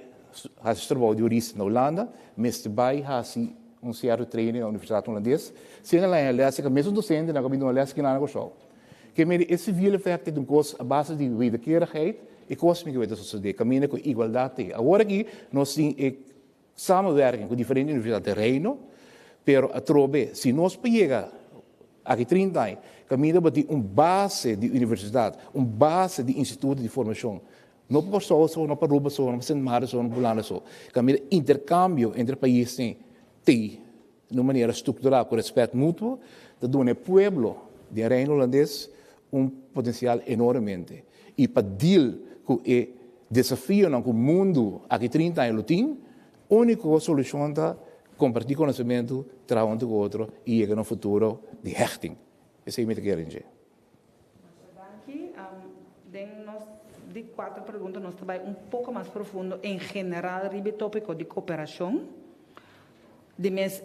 hasi su trabou di hurista na Hulanda, mester bai hasi un sierto training na Universidat Hulandes. Si nan laña les, e mesun dosentenan ku a bin duna les kinan na Kòrsou. Ke mira e civil effect ta un kos a base di wederkerigheid, e kos mi ke wet ta sosodé, kaminda ku igualdat te. Awor aki nos tin e samenwerking ku diferente universidat den Reino, pero atrobe si nos por yega aki 30 aña kaminda bo tin un base di universidat, un base di instituto di formashon, no pa Kòrsou so, no pa Aruba so, no pa Sint Maarten so, no pa Hulanda so, kaminda interkambio entre paisnan tei na un manera strukturá ku rèspèt mutuo ta duna e pueblo den Reino Hulandes. un potensial enormemente i pa deal ku e desafionan ku mundu aki 30 aña lo tin, úniko solushon ta kompartí konosementu, traha huntu ku otro i yega na un futuro di hechting. Esei mi ta kere dje. Masha danki. Den nos di kuater pregunta nos ta bai un poko mas profundo en general riba e topiko di koperashon. Di mes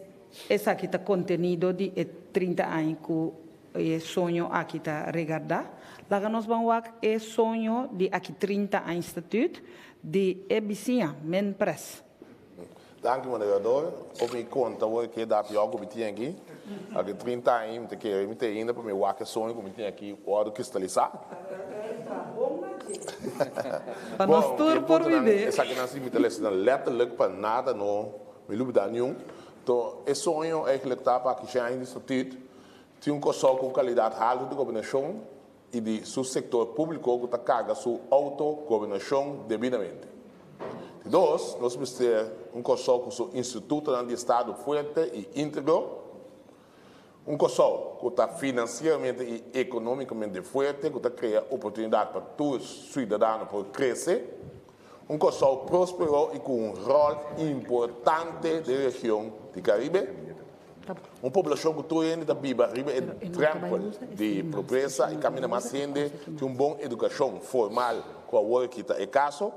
esaki ta kontenido di e 30 aña ku e soño aki ta regardá. Laga nos ban wak e soño di aki 30 aña statuut di e bisiña, Minpres. Danki moderador. Of mi konta awor ke edat yòn ku mi tin aki. Aki 30 aña mi ta kere mi ta ainda pa mi wak e soño ku mi tin aki wòrdu kristalisá. Pa nos tur por bib'é. Esakinan si mi ta lesa nan letterlijk pa nada no mi lubidá niun. To e soño eigenlijk ta pa aki shen aña di statuut tin un Kòrsou ku un kalidat haltu di gobernashon i di su sektor públiko ku ta karga su outo-gobernashon debidamente. Di dos, nos mester un Kòrsou ku su institutonan di estado fuerte i íntegro, un Kòrsou ku ta finansieramente i ekonómikamente fuerte ku ta krea oportunidat pa tur suidadano por krese, un Kòrsou próspero i ku un ròl importante den region di Karibe. Un poblashon ku tur hende ta biba riba e drèmpel di pobresa i kaminda mas hende tin un bon edukashon formal ku awor aki ta e kaso.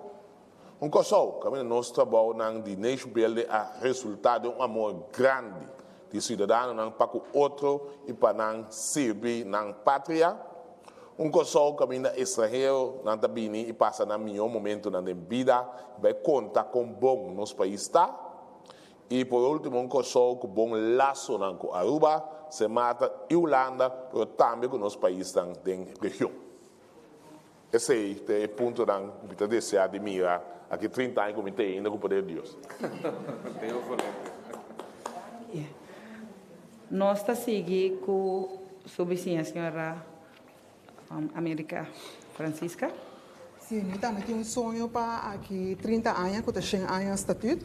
Un Kòrsou kaminda nos trabounan di nation building a resultá den un amor grandi di siudadanonan pa ku otro i pa nan sirbi nan patria. Un Kòrsou kaminda estranheronan ta bini i pasa nan mihó momentunan den bida i bai konta kon bon nos pais ta. I por ultimo un Kòrsou ku bon lasonan ku Aruba, Sint Maarten i Hulanda, pero tambe ku nos paisnan den region. Esei ta e puntonan ku mi ta deseá di mira aki 30 aña ku mi ta ainda ku poder di Dios. Danki. Nos ta sigui ku su bisiña señora America Francisca. Sí, mi tambe tin un soño pa aki 30 aña, ku ta 100 aña statuut.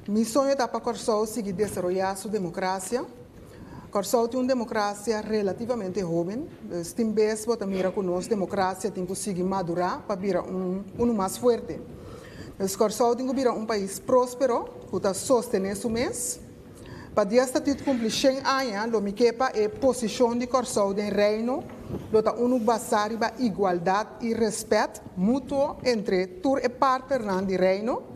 Mi soño ta pa Kòrsou sigui desaroyá su demokrasia. Kòrsou tin un demokrasia relativamente hóben, dus tin bes bo ta mira ku nos demokrasia tin ku sigui madurá pa bira un unu mas fuerte. Dus Kòrsou tin ku bira un pais próspero ku ta sostené su mes. Pa dia Statuut kumpli 100 aña lo mi ke pa e posishon di Kòrsou den Reino lo ta unu basá riba igualdat i rèspèt mutuo entre tur e partnernan di Reino.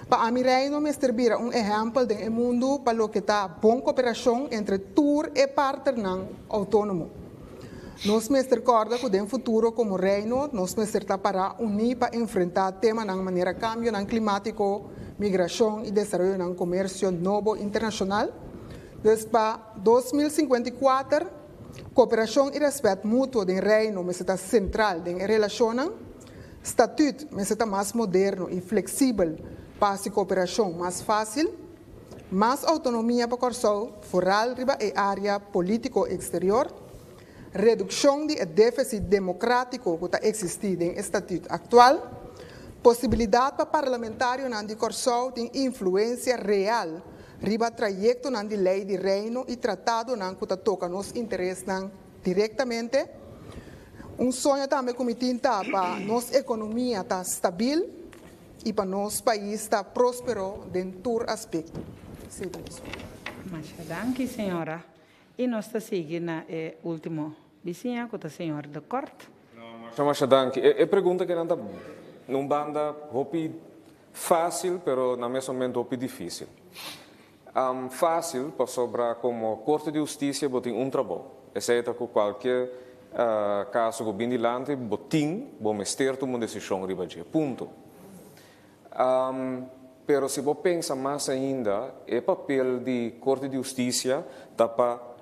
Pa ami Reino mester bira un ehèmpel den e mundu pa loke ta bon koperashon entre tur e partnernan outónomo. Nos mester kòrda ku den futuro komo Reino nos mester ta pará uní pa enfrentá temanan manera kambionan klimátiko, migrashon i desaroyonan komersio nobo internashonal. Dus pa 2054 koperashon i rèspèt mutuo den Reino mester ta sentral den e relashonnan. Statüt mester ta mas moderno i fleksibel pa hasi koperashon mas fásil. Mas outonomia pa Kòrsou, foral riba e área polítiko eksterior. Redukshon di e défisit demokrátiko ku ta eksistí den e statüt aktual. Posibilidat pa parlamentarionan di Kòrsou tin influensia real riba trayektonan di lei di Reino i tratadonan ku ta toka nos interesnan direktamente. Un soño tambe ku mi tin ta pa nos ekonomia ta stabil i pa nos pais ta próspero den tur aspekto. Esei ta mi soño. Masha danki, señora. I nos ta sigui na e último bisiña ku ta señor De Kort. Masha masha danki. E pregunta ke nan ta na un banda hopi fásil pero na mes momento hopi difísil. Fásil pasobra komo Korte di Hustisia bo tin un trabou. Esei ta ku kualke kaso ku bin dilanti bo tin, bo mester tuma un desishon riba dje. Punto. Pero si bo pensa mas ainda, e papel di Korte di Hustisia ta pa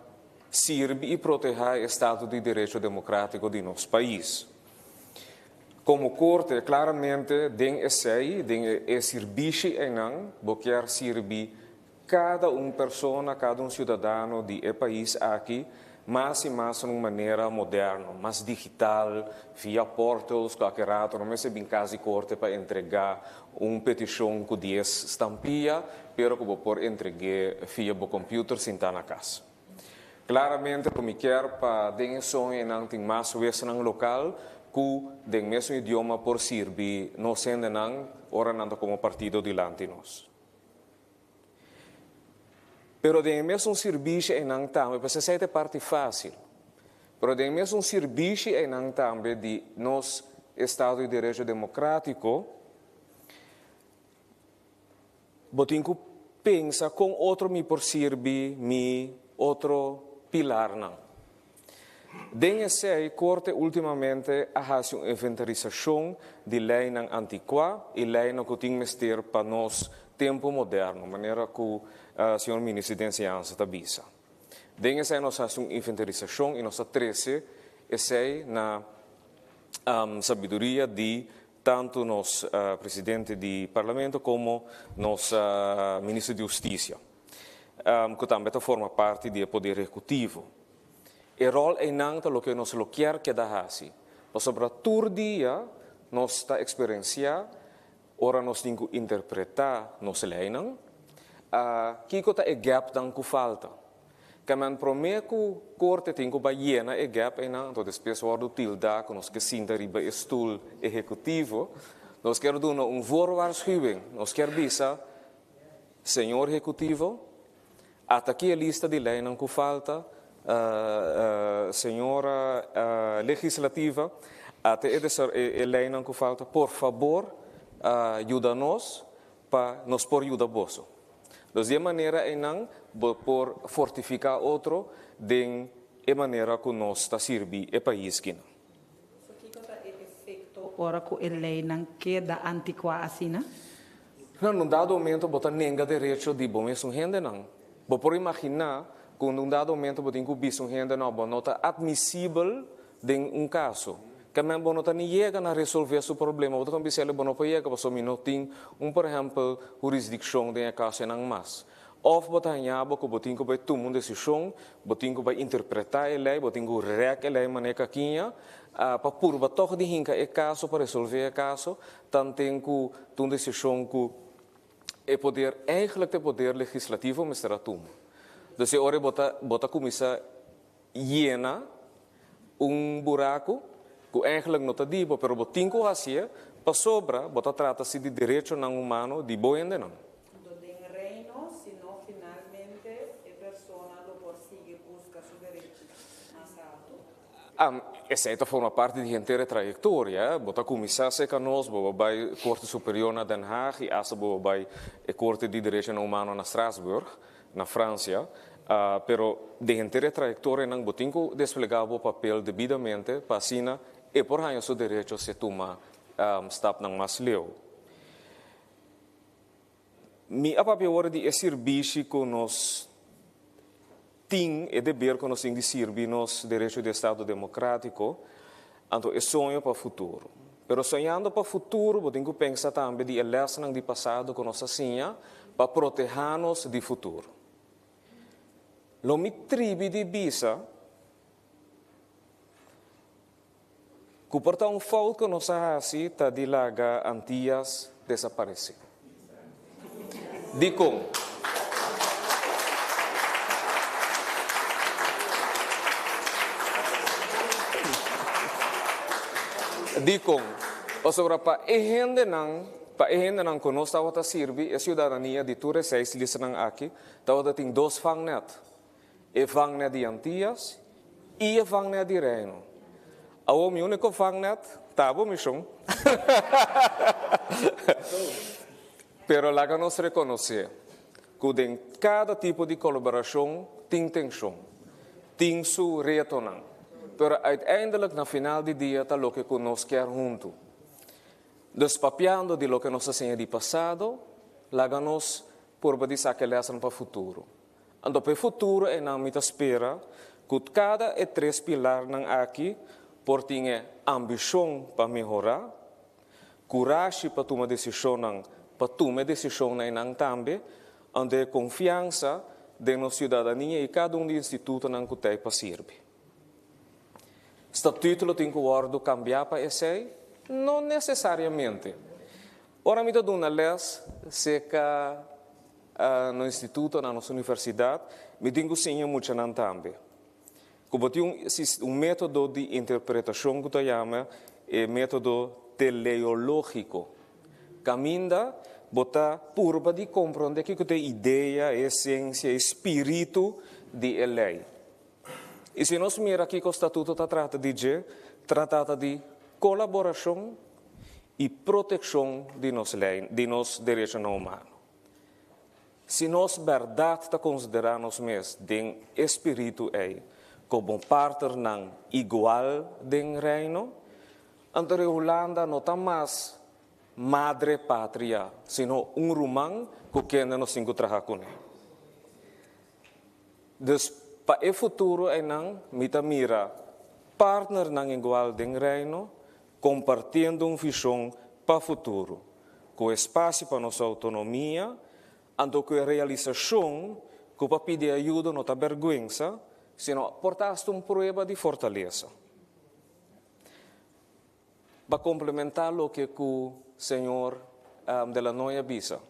sirbi i protehá e estado di derecho demokrátiko di nos pais. Komo Korte, klaramente den esei, den e sirbishi einan, bo kier sirbi kada un persona, kada un siudadano di e pais aki mas i mas na un manera moderno, mas digital, via portals, kualke rato no mester bin kas di korte pa entregá un petishon ku dies stampia, pero ku bo por entreg'é via bo computer sintá na kas. Claramente cu mi kier pa den e soñonan tin mas wesanan local cu den mesun idioma por sirbi nos hendenan ora nan ta como partido dilanti nos. Pero den e mesun sirbishi einan tambe, pues esei ta e parti fácil. Pero den e mesun sirbishi einan tambe di nos estado di derecho democrático, bo tin cu pensa con otro mi por sirbi mi otro pilarnan. Den esei, Corte ultimamente a haci un inventarisacion di leynan anticua y leynan cu tin mester pa nos tempo moderno, manera cu señor Minister di Enseñansa ta bisa. Den esei nos a haci un inventarisacion y nos a trece esei na sabiduria di tanto nos Presidente di Parlamento como nos Minister di Husticia, cu tambe ta forma parti di e poder ehecutivo. E ròl einan ta loke nos lo kier keda hasi, pasobra tur dia nos ta eksperensiá ora nos tin ku interpretá nos leinan, kiko ta e gèpnan ku falta. Kèmen promé ku korte tin ku bai yena e gèp einan, anto despues wòrdu tildá ku nos ke sinta riba e stul ehekutivo, nos kier duna un voorwaarschuwing, nos kier bisa, Señor Ehekutivo, Ata aki e lista di leinan ku falta, señora legislativa, ata e leinan ku falta, por fabor yuda nos pa nos por yuda boso. Dus di e manera einan bo por fortifiká otro den e manera ku nos ta sirbi e pais kinan. So kiko ta e efekto ora ku e leinan keda antikuá asina? Na un dado momento bo ta nenga derecho di bo mesun hendenan. Bo por imaginá ku un dado momento bo tin ku bisa un hende no, bo no ta atmisibel den un kaso. Kèmen bo no ta ni yega na resolvé su problema, bo ta kon bisa el'e bo no por yega pasobra mi no tin un por ehèmpel hurisdikshon den e kasonan mas. Òf bo ta haña bo ku bo tin ku bai tuma un desishon, bo tin ku bai interpretá e lei, bo tin ku rèk e lei manera kakiña pa purba tòg di hinka e kaso pa resolvé e kaso, Tanten ku ta un desishon ku e poder, eigenlijk ta e poder legislativo mester a tuma. Dus e ora bo ta bo ta kuminsá yena un buraku ku eigenlijk no ta di bo, pero bo tin ku hasié pasobra bo ta trata si di derechonan humano di bo hendenan. Anto den Reino, si no finalmente e persona lo por sigui buska su derechi mas altu. Esei ta forma parti di henter e trayektoria. Bo ta kuminsá serka nos, bo bai Korte Superior na Den Haag i asta bo bai e Korte di Derechonan Humano na Strasbourg, na Fransia. Pero den henter e trayektorianan bo tin ku desplegá bo papel debidamente pa asina e por haña su derecho si e tuma stapnan mas leu. Mi a papia awor di e sirbishi ku nos tin, e deber ku nos tin di sirbi nos derecho di estado demokratiko, anto e soño pa futuro. Pero soñando pa futuro bo tin ku pensa tambe di e lèsnan di pasado ku nos a siña pa protehá nos di futuro. Lo mi tribi di bisa Ku por ta un fout ku nos a hasi ta di laga Antias desaparesé. Dikon? Dikon? Pasobra pa e hendenan, pa e hendenan ku nos tabata sirbi, e siudadania di tur e seis listanan aki, tabata tin dos vangnet. E vangnet di Antias i e vangnet di Reino. Awor mi úniko vangnet ta bo mishon. Pero laga nos rekonosé ku den kada tipo di kolaborashon tin tenshon, tin su retonan, pero uiteindelijk na final di dia ta loke ku nos kier huntu. Dus papiando di loke nos a siña di pasado, laga nos purba di saka e lèsnan pa futuro. Anto pa e futuro einan mi ta spera ku kada e tres pilarnan aki por tin e ambishon pa mehorá, kurashi pa tuma desishonnan pa tuma e desishonnan einan tambe, anto e konfiansa den nos siudadania i kada un di institutonan ku ta ei pa sirbi. Statuto lo tin ku wòrdu kambiá pa esei? No nesesariamente. Ora mi ta duna lès serka nos instituto, na nos universidat, mi tin ku siña muchanan tambe. Ku bo tin un un método di interpretashon ku ta yama e método teleológiko. Kaminda bo ta purba di komprondé kiko ta e idea, e esensia, e spiritu di e lei. I si nos mira kiko statuto ta trata di dje, tratata di kolaborashon i protekshon di nos lei, di nos derechonan humano. Si nos bèrdat ta konsiderá nos mes den e spiritu ei komo partnernan igual den Reino, anto e Hulanda no ta mas madre patria, sino un ruman ku kende nos tin ku traha kuné. Dus pa e futuro einan mi ta mira partnernan igual den Reino kompartiendo un vishon pa futuro, ku espasio pa nos outonomia, anto ku e realisashon ku pa pidi ayudo no ta bèrgwensa, sino por ta asta un prueba di fortalesa. Pa komplementá loke ku señor De La Noy a bisa,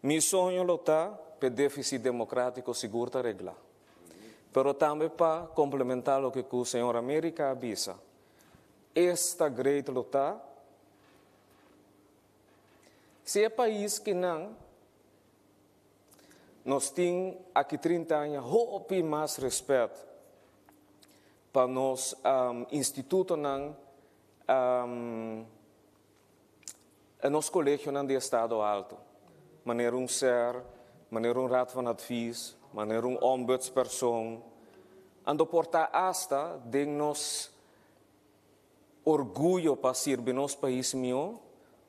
mi soño lo ta p'e défisit demokrátiko sigur ta reglá. Pero tambe pa komplementá loke ku señor America a bisa, Esta great lo ta si e pais kinan nos tin aki 30 aña hopi mas respet pa nos institutonan, nos colegionan di estado alto, manera un ser, manera un Raad van Advies, manera un ombudspersoon, anto por ta hasta den nos orguyo pa sirbi nos pais mihó,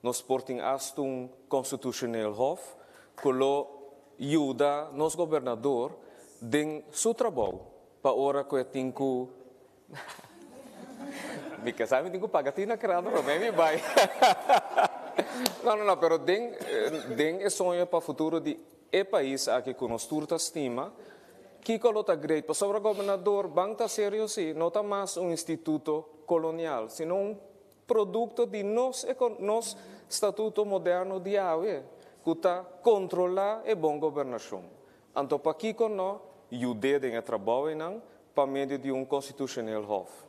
nos por tin hasta un Constitutioneel Hof ku lo yuda nos gobernador den su trabou pa ora ku e tin ku Mi ke sa mi tin ku paga tina krado promé mi bai. No, no, no, pero den den e soño pa futuro di e pais aki ku nos tur ta stima, kiko lo ta great? Pasobra gobernador ban ta serio si, no ta mas un instituto kolonial, sino un produkto di nos nos statuto moderno di awe ku ta kontrolá e bon gobernashon. Anto pakiko no yud'é den e trabou einan pa medio di un Constitutioneel Hof?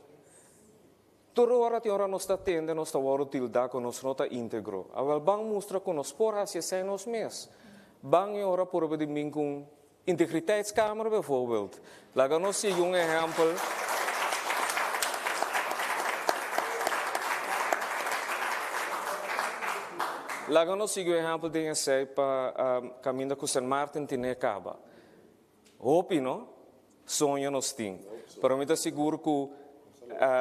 Tur ora tin ora nos ta tende nos ta wòrdu tildá ku nos no ta íntegro. Awèl ban mustra ku nos por hasi esei nos mes. Ban e ora purba di bin ku un Integriteitskamer bijvoorbeeld. Laga nos sigui un ehèmpel. Laga nos sigui un ehèmpel den esei pa kaminda ku Sint Maarten tene kaba. Hopi no? Soño nos tin. Pero mi ta sigur ku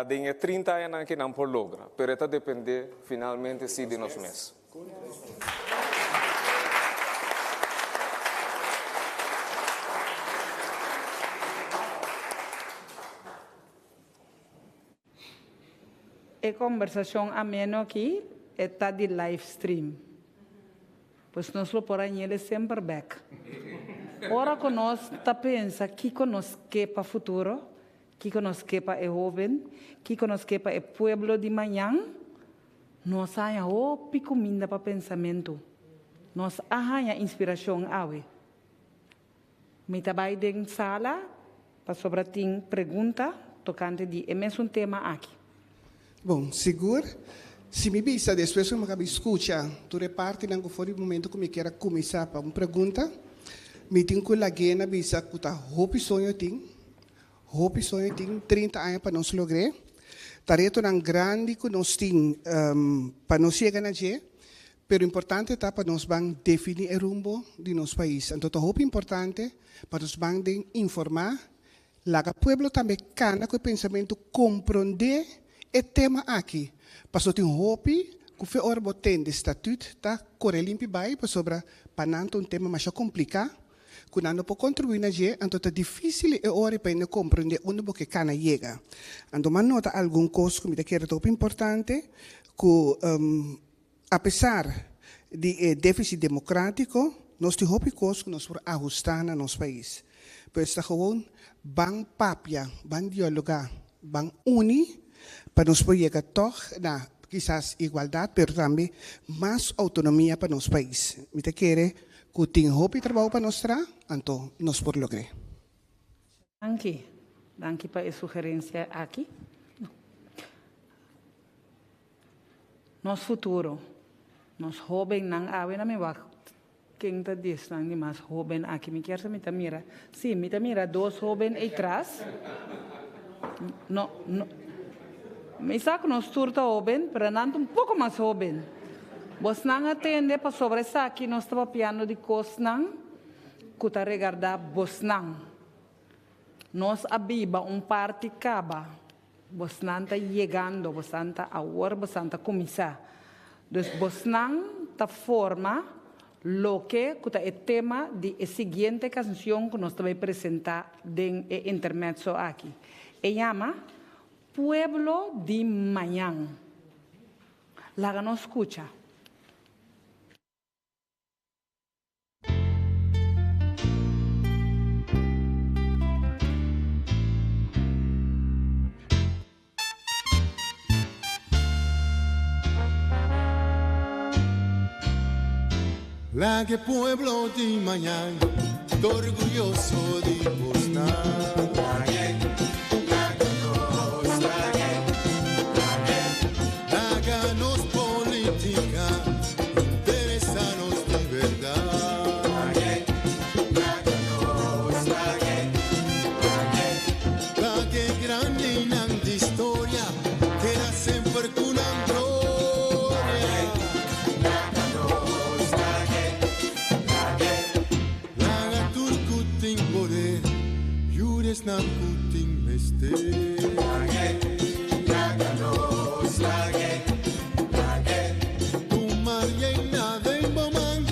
den e 30 añanan aki nan por logra. Pero e ta depende finalmente si di nos mes. E kombersashon ameno aki e ta di live stream. Pues nos lo por añele semper bek. Ora ku nos ta pensa kiko nos ke pa futuro, kiko nos ke pa e hoben, kiko nos ke pa e pueblo di mañan, nos a haña hopi kuminda pa pensamentu. Nos a haña inspirashon awe. Mi ta bai den sala pasobra tin pregunta tokante di e mesun tema aki. Bon, sigur, si mi bisa despues ku mi a kaba di skucha tur e partinan ku for di momento ku mi kier a kuminsá pa un pregunta, mi tin ku lag'é na bisa ku ta hopi soño tin, hopi soño tin, 30 aña pa nos logr'é. Ta retonan grandi ku nos tin pa nos yega na dje, Pero importante ta pa nos ban defini e rumbo di nos pais. Anto ta hopi importante pa nos ban den informa, laga pueblo tambe cana cu e pensamento compronde e tema aki. Paso tin hopi cu fe ora bo tende statuut ta core limpi bay pasobra pa nan ta un tema masha complica cu nan no por contribui na dje, anto ta dificil e ora pa hende compronde unda bo ke cana yega. Anto mi a nota algun cos cu mi ta kere ta hopi importante cu Apesar di e défisit demokrátiko, nos tin hopi kos ku nos por ahustá na nos pais. Pues ta gewoon ban papia, ban dialogá, ban uni pa nos por yega tòg na kisas igualdat pero tambe mas outonomia pa nos pais. Mi ta kere ku tin hopi trabou pa nos tra, anto nos por logr'é. Danki. Danki pa e sugerensia aki. Nos futuro, nos hóbennan awe na mi wak ken ta di esnan di mas hóben aki. Mi kier sa mi ta mira, sí, mi ta mira dos hóben ei tras. No, no, mi sa ku nos tur ta hóben, pero nan ta un poko mas hóben. Bosnan a tende pasobra esaki nos ta papiando di kosnan ku ta regardá bosnan. Nos a biba un parti kaba. Bosnan ta yegando, bosnan ta awor, bosnan ta kuminsá. Dus bosnan ta forma loke ku ta e tema di e siguiente kansion ku nos ta bai presentá den e intermezzo aki. E yama Pueblo di Mañan. Laga nos skucha. La que pueblo di mañana, orgulloso di Háganos política, interesanos de verdad. La que grande y de historia, queda siempre con una gloria. Laga turkuting poder, jures nan kuting mester. Tumar llena de boman,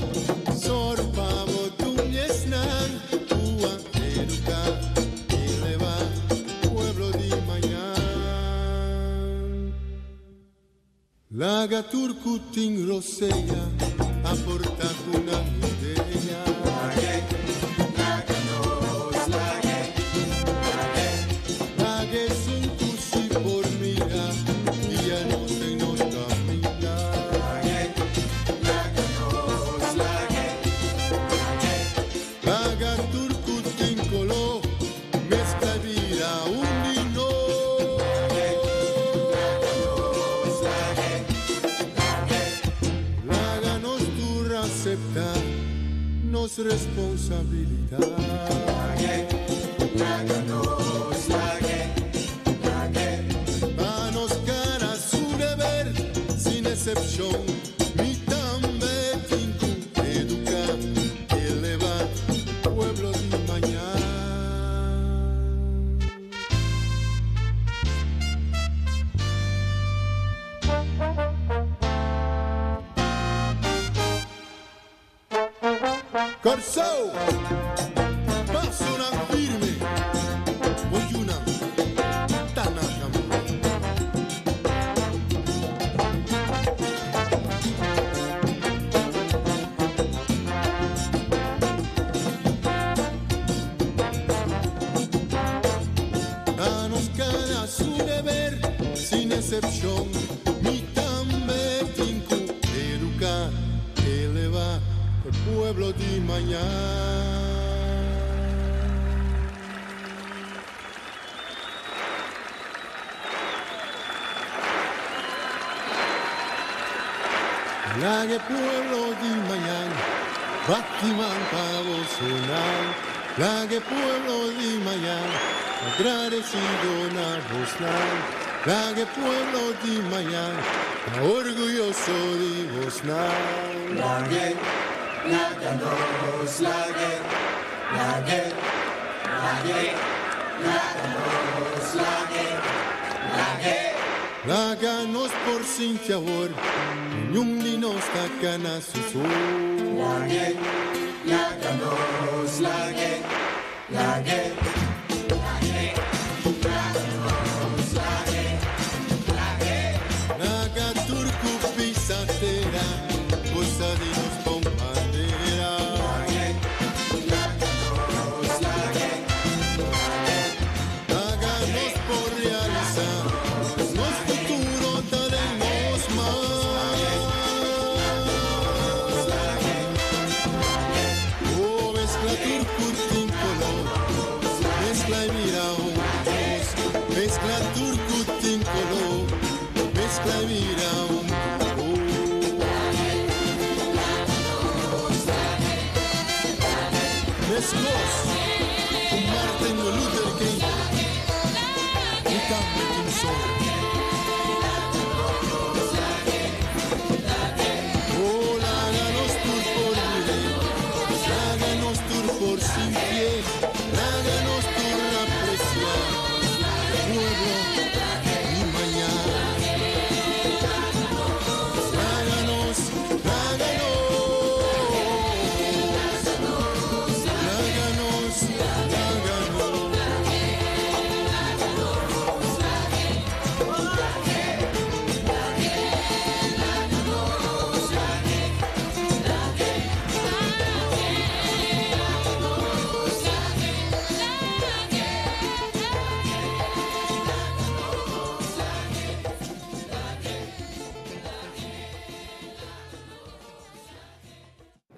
sorpa botum yesnan, tua educa, eleva, pueblo di mañana. Laga turkuting rosella, aporta una idea. Laga es un cusi por mira, y ya no se nos camina. Laga turkuting color, mezcla vida un dino. Láganos tu aceptar nos responsabilidad. Danos cara su deber, sin excepción. Mi tambe tinku educa, eleva pueblo di mañana. Corso, paso firme, Boyuna, Tanaka. Danos cada su deber, sin excepción. Mi tambe tinku educa, eleva el pueblo di mañana. La que pueblo di mañana, Batiman pavosonan. La que pueblo di mañana, agradecido na vosnan. La que pueblo di mañana, orgulloso di vosnan. Láganos por sin favor, ni un ni nos tacana su Laga turku pisatera, cosa de nos con bandera. Háganos por realizar, nos futuro daremos más. Oh, mezcla turcutín color, Meskos ku Martin Luther King, mi tambe tin soño. Oh, laga nos tur por mir'é, laga nos tur por sintié, laga nos tur apresiá pueblo di mañan. Laga nos, laga nos, laga nos, laga nos.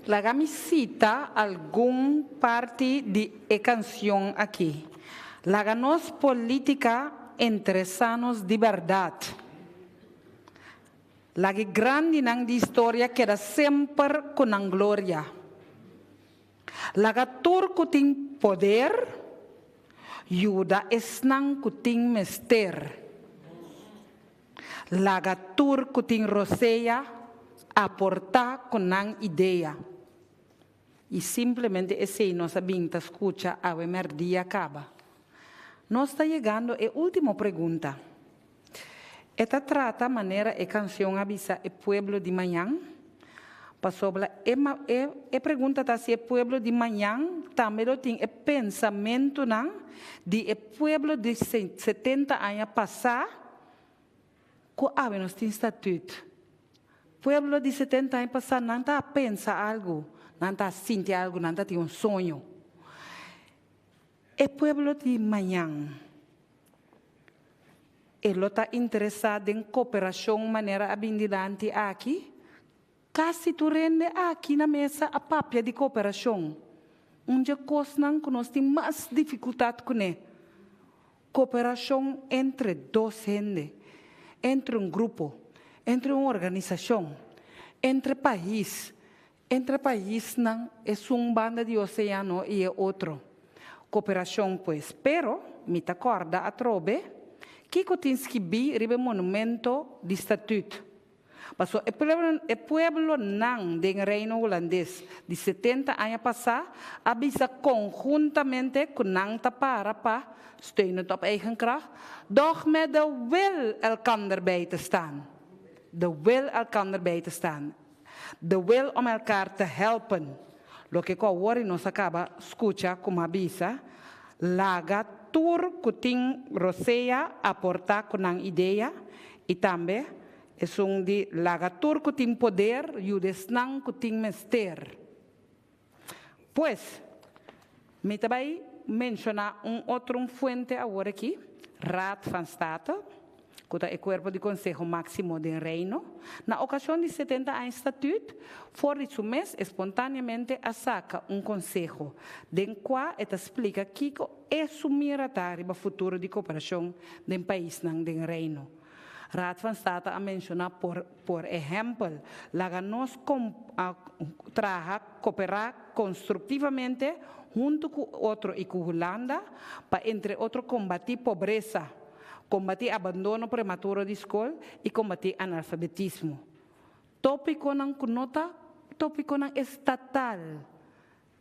Laga mi sita algun parti di e kansion aki. Laga nos polítika interesá nos di bèrdat. Laga e grandinan di historia keda semper ku nan gloria. Laga tur ku tin poder yuda esnan ku tin mester. Laga tur ku tin rosea aportá ku nan idea. I simplemente esei nos a bin ta skucha awe mèrdia kaba. Nos ta yegando e último pregunta. E ta trata manera e kansion a bisa e pueblo di mañan? Pasobra e e e pregunta ta si e pueblo di mañan tambe lo tin e pensamentunan di e pueblo di 70 aña pasá ku awe nos tin statüt. Pueblo di 70 aña pasá nan ta pensa algu, nan ta sinti algu, nan ta tin un soño. E pueblo di mañan e lo ta interesá den koperashon manera a bin dilanti aki? Kasi tur hende aki na mesa a papia di koperashon. Un dje kosnan ku nos tin mas difikultat kuné, koperashon entre dos hende, entre un grupo, entre un organisashon, entre pais, Entre paisnan, esun banda di oceano y e otro. Cooperacion pues. Pero, mi ta corda atrobe, kico tin skibi riba e monumento di Statuut. Paso e pueblo, e pueblonan den Reino Hulandes di 70 aña pasa a bisa conhuntamente cu nan ta para pa steunend op eigen kracht, doch met de wil elkander bij te staan. De wil elkander bij te staan. De wil om elkaar te helpen. Loke ku awor i nos a kaba skucha ku m'a bisa, laga tur ku tin rosea aportá ku nan idea i tambe esun di laga tur ku tin poder yuda esnan ku tin mester. Pues, mi ta bai menshoná un otro un fuente awor aki, Raad van State, ku ta e kuerpo di konseho máksimo den Reino. Na okashon di 70 aña Statuut, for di su mes espontáneamente a saka un konseho, den kua e ta splika kiko e su mira ta riba futuro di koperashon den paisnan den Reino. Raad van State a menshoná por Por ehèmpel, laga nos traha, koperá konstruktivamente huntu ku otro i ku Hulanda pa entre otro kombatí pobresa, kombatí abandono prematuro di skol i kombatí analfabetismo. Tópikonan ku no ta tópikonan estatal,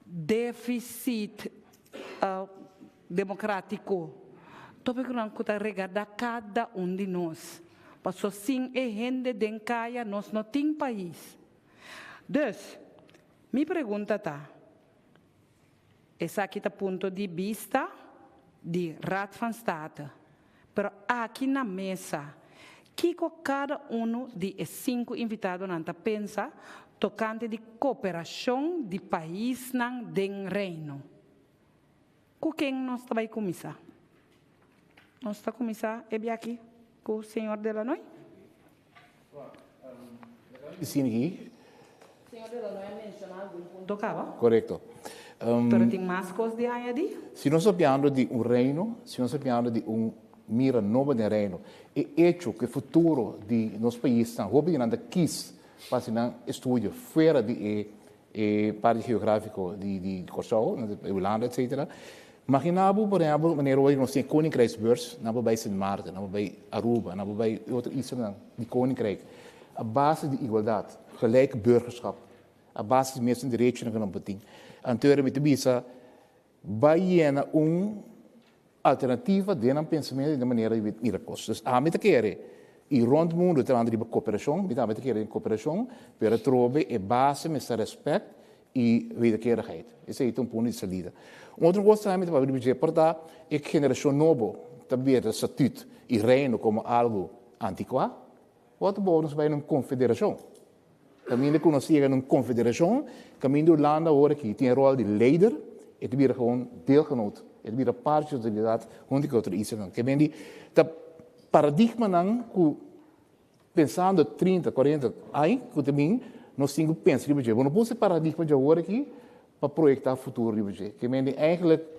défisit demokratiko, tópikonan ku ta regardá kada un di nos. Paso sin e hende den kaya nos no tin pais. Dus, mi pregunta ta, esaki ta punto di bista di Raad van State, pero aki na mesa, kiko kada unu di e sinku invitadonan ta pensa tokante di koperashon di paisnan den Reino? Ku ken nos ta bai kuminsá? Nos ta kuminsá e biachi ku señor Delanoy? Señor Delanoy a menshoná algun punto kaba. Korekto. Pero tin mas kos di añadí? Si nos ta piando di un reino, si nos ta piando di un mira nobo den reino, e echo ku e futuro di nos paisnan, hopi di nan ta kis pa hasi nan estudio fuera di e E parti geográfiko di di Kòrsou, Hulanda etcetera. Imaginá bo por ehèmpel manera ora nos tin e Koninkrijksbeurs, nan por bai Sint Maarten, nan por bai Aruba, nan por bai e otro islanan di Koninkrijk a base di igualdat, gelijk burgerschap, a base di mesun derechonan ku nan por tin. Anto mi ta bisa bai yena un alternativa den nan pensamentu i den manera di mira kos. Dus ami ta kere i rònt mundu ta hablando riba koperashon, mi tambe ta kere den koperashon, pero atrobe e base mester rèspèt i wederkerigheid. Esei ta un punto di salida. Un otro kos tambe mi ta papia riba dje, por ta e generashon nobo ta bira statüt i reino komo algu antikuá, Wat bo nos bai na un konfederashon? Kaminda ku nos yega na un konfederashon, kaminda Hulanda awor aki tin e ròl di leider, e ta bira gewoon deelgenoot, e ta bira parti di sosiedat huntu ku e otro islanan. Ke men di ta paradigmanan ku pensando 30, 40 aña ku ta bin, nos tin ku pensa riba dje. Bo no por usa e paradigma dje awor aki pa proyektá futuro riba dje. Ke men di eigenlijk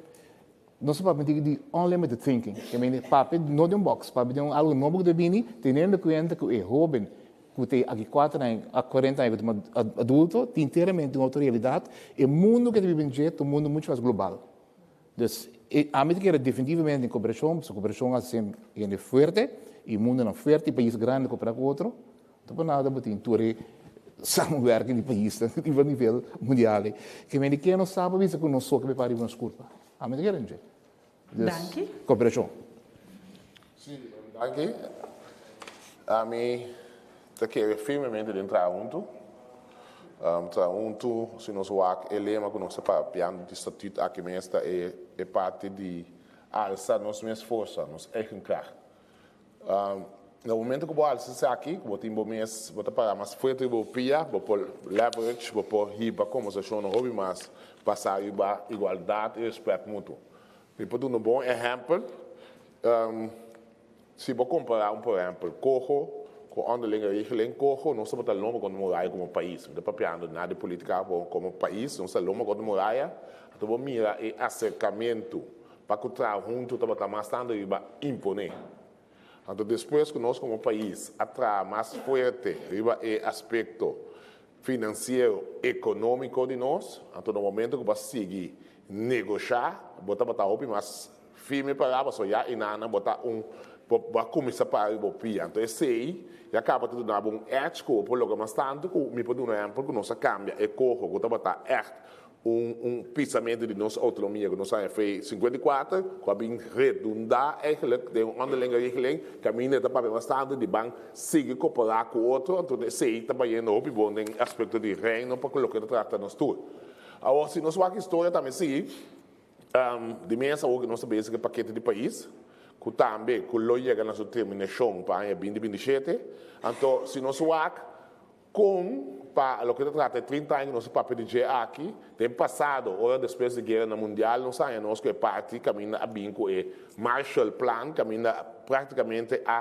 Nos ta papia di unlimited thinking, ke mende papia no den un box, papia den un algo nobo ku ta bini, teniendo kuenta ku e hoben ku ta aki kuater aña a kuarenta aña ku ta adulto tin enteramente un otro realidat, e mundo ku e ta biba den dje ta un mundo mucho mas global. Dus ami ta kere definitivamente den koperashon, pasobra koperashon hasi hende fuerte i mundonan fuerte i pais grandi koperá ku otro. No por nada bo tin tur e samenwerking di paisnan riba nivel mundial ei. Ke mende ke nos sa pa bisa ku nos so ke prepara riba nos kurpa. Ami ta kere dje. Dus, Danki. koperashon. Sí, danki. Ami ta kere firmemente den traha huntu. Traha huntu, si nos wak e lema ku nos ta papiando di statuut aki mes ta e parti di alsa nos mes forsa, nos eigen kracht. Na momento ku bo alsa esaki, ku bo tin bo mes, bo ta para mas fuerte riba bo pia, bo por leverage, bo por hiba kombersashonnan hopi mas basá riba igualdat i rèspèt mutuo. Mi por duna un bon ehèmpel, si bo kompará un por ehèmpel Koho ku Onderlinge Regeling, Koho nos tabata lomba kontra muraya komo pais, mi ta papiando na di politika komo pais nos ta lomba kontra muraya, anto bo mira e aserkamentu Pa ku traha huntu tabata mas tantu riba imponé. Anto despues ku nos komo pais a traha mas fuerte riba e aspekto finansiero ekonómiko di nos, anto na momento ku bo a sigui negoshá bo tabata hopi mas firme pará pasobra ya enanan bo ta un bo a kuminsá para riba bo pia. Anto esei ya kaba ta duna bo un edge ku bo por logra mas tantu ku mi por duna ehèmpel ku nos a kambia e koho ku tabata ègt Un un pisamentu di nos autonomia ku nos haña fe 54 ku a bin redundá eigenlijk den un onderlinge regeling kaminda e ta papia mas tantu di ban sigui koperá ku otro anto esei ta bayendo hopi bon den aspekto di reino pa ku loke ta trata nos tur. Awor si nos wak historia tambe sigui di mes awor ku nos ta bezig ku e pakete di pais ku tambe ku lo yega na su terminashon pa aña binti 27 anto si nos wak Kon pa loke ta trata e 30 aña ku nos a papia di dje aki, den pasado, ora despues di Gueranan Mundial nos haña nos ku e parti kaminda a bin ku e Marshall Plan, kaminda praktikamente a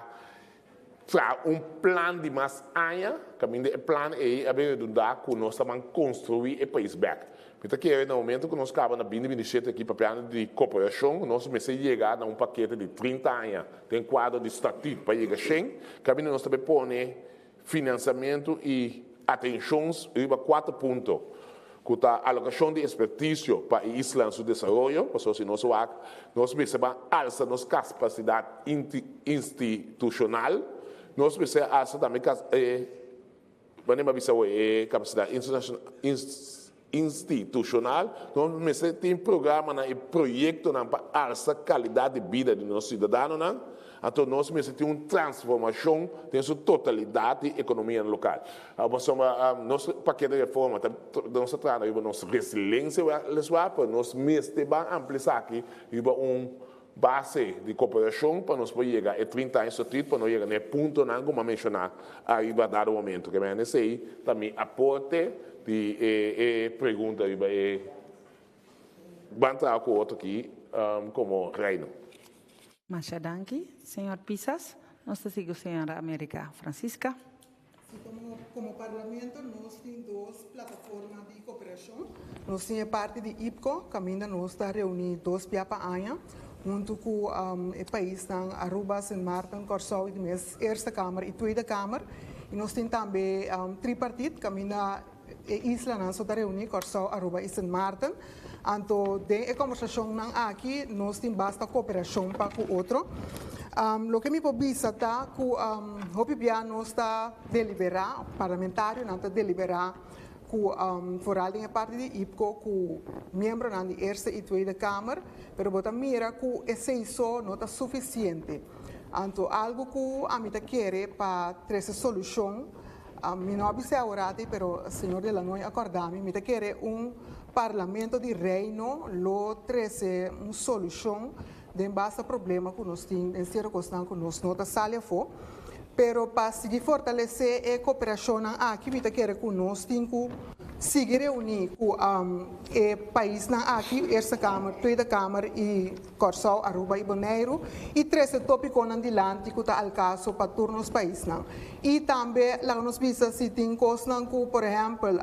traha un plan di mas aña, kaminda e plan ei a bin redundá ku nos ta ban konstruí e pais bèk. Mi ta kere na momento ku nos kaba na binti 27 aki papiando di koperashon, nos mester yega na un pakete di 30 aña den kuadro di statuut pa yega shen, kaminda nos ta bai pone Finansiamentu i atenshon riba kuater punto, ku ta alokashon di ekspertisio pa e islan su desaroyo, pasobra si nos wak nos mester ban alsa nos kapasidat institushonal, nos mester alsa tambe e manera mi a bisa awor e kapasidat institushonal, nos mester tin programanan i proyektonan pa alsa kalidat di bida di nos siudadanonan, anto nos mester tin un transformashon den su totalidat di ekonomianan lokal. Pasobra nos pakete di reforma ta nos ta trahando riba nos resilensia weliswaar, pero nos mester ban amplia esaki riba un Base di koperashon pa nos por yega e 30 aña statuut pa no yega na e puntonan ku mi a menshoná ariba dado momento. Ke manera esei ta mi aporte di e e pregunta riba e ban traha ku otro aki komo Reino. Masha danki, señor Pisas. Nos ta sigui ku señora America Francisca. Si como como Parlamento nos tin dos plataforma di cooperacion. Nos tin e parti di IPCO caminda nos ta reuni dos bia pa aña hunto cu e paisnan Aruba, Sint Maarten, Corsou y di mes Eerste Kamer y Tweede Kamer. Y nos tin tambe tripartiet caminda. e islanan so ta reuní, Kòrsou, Aruba i Sint Maarten. Anto den e kòmbersashonnan aki nos tin basta kooperashon pa ku otro. Loke mi por bisa ta ku hopi bia nos ta deliberá, parlamentarionan ta deliberá ku foral den e parti di IPKO ku miembronan di Eerste i Tweede Kamer, pero bo ta mira ku esei so no ta sufisiente. Anto algu ku ami ta kere pa trese solushon, mi no a bis'é aworati pero señor De Lanoy a kòrda mi, mi ta kere un Parlamento di Reino lo trese un solushon den basta problema ku nos tin den sierto kosnan ku nos no ta sali afó. Pero pa sigui fortalesé e koperashonnan aki mi ta kere ku nos tin ku sigui reuní ku e paisnan aki, Eerste Kamer, Tweede Kamer i Kòrsou, Aruba i Boneiru, i trese tópikonan dilanti ku ta al kaso pa tur nos paisnan. I tambe laga nos bisa si tin kosnan ku por ehèmpel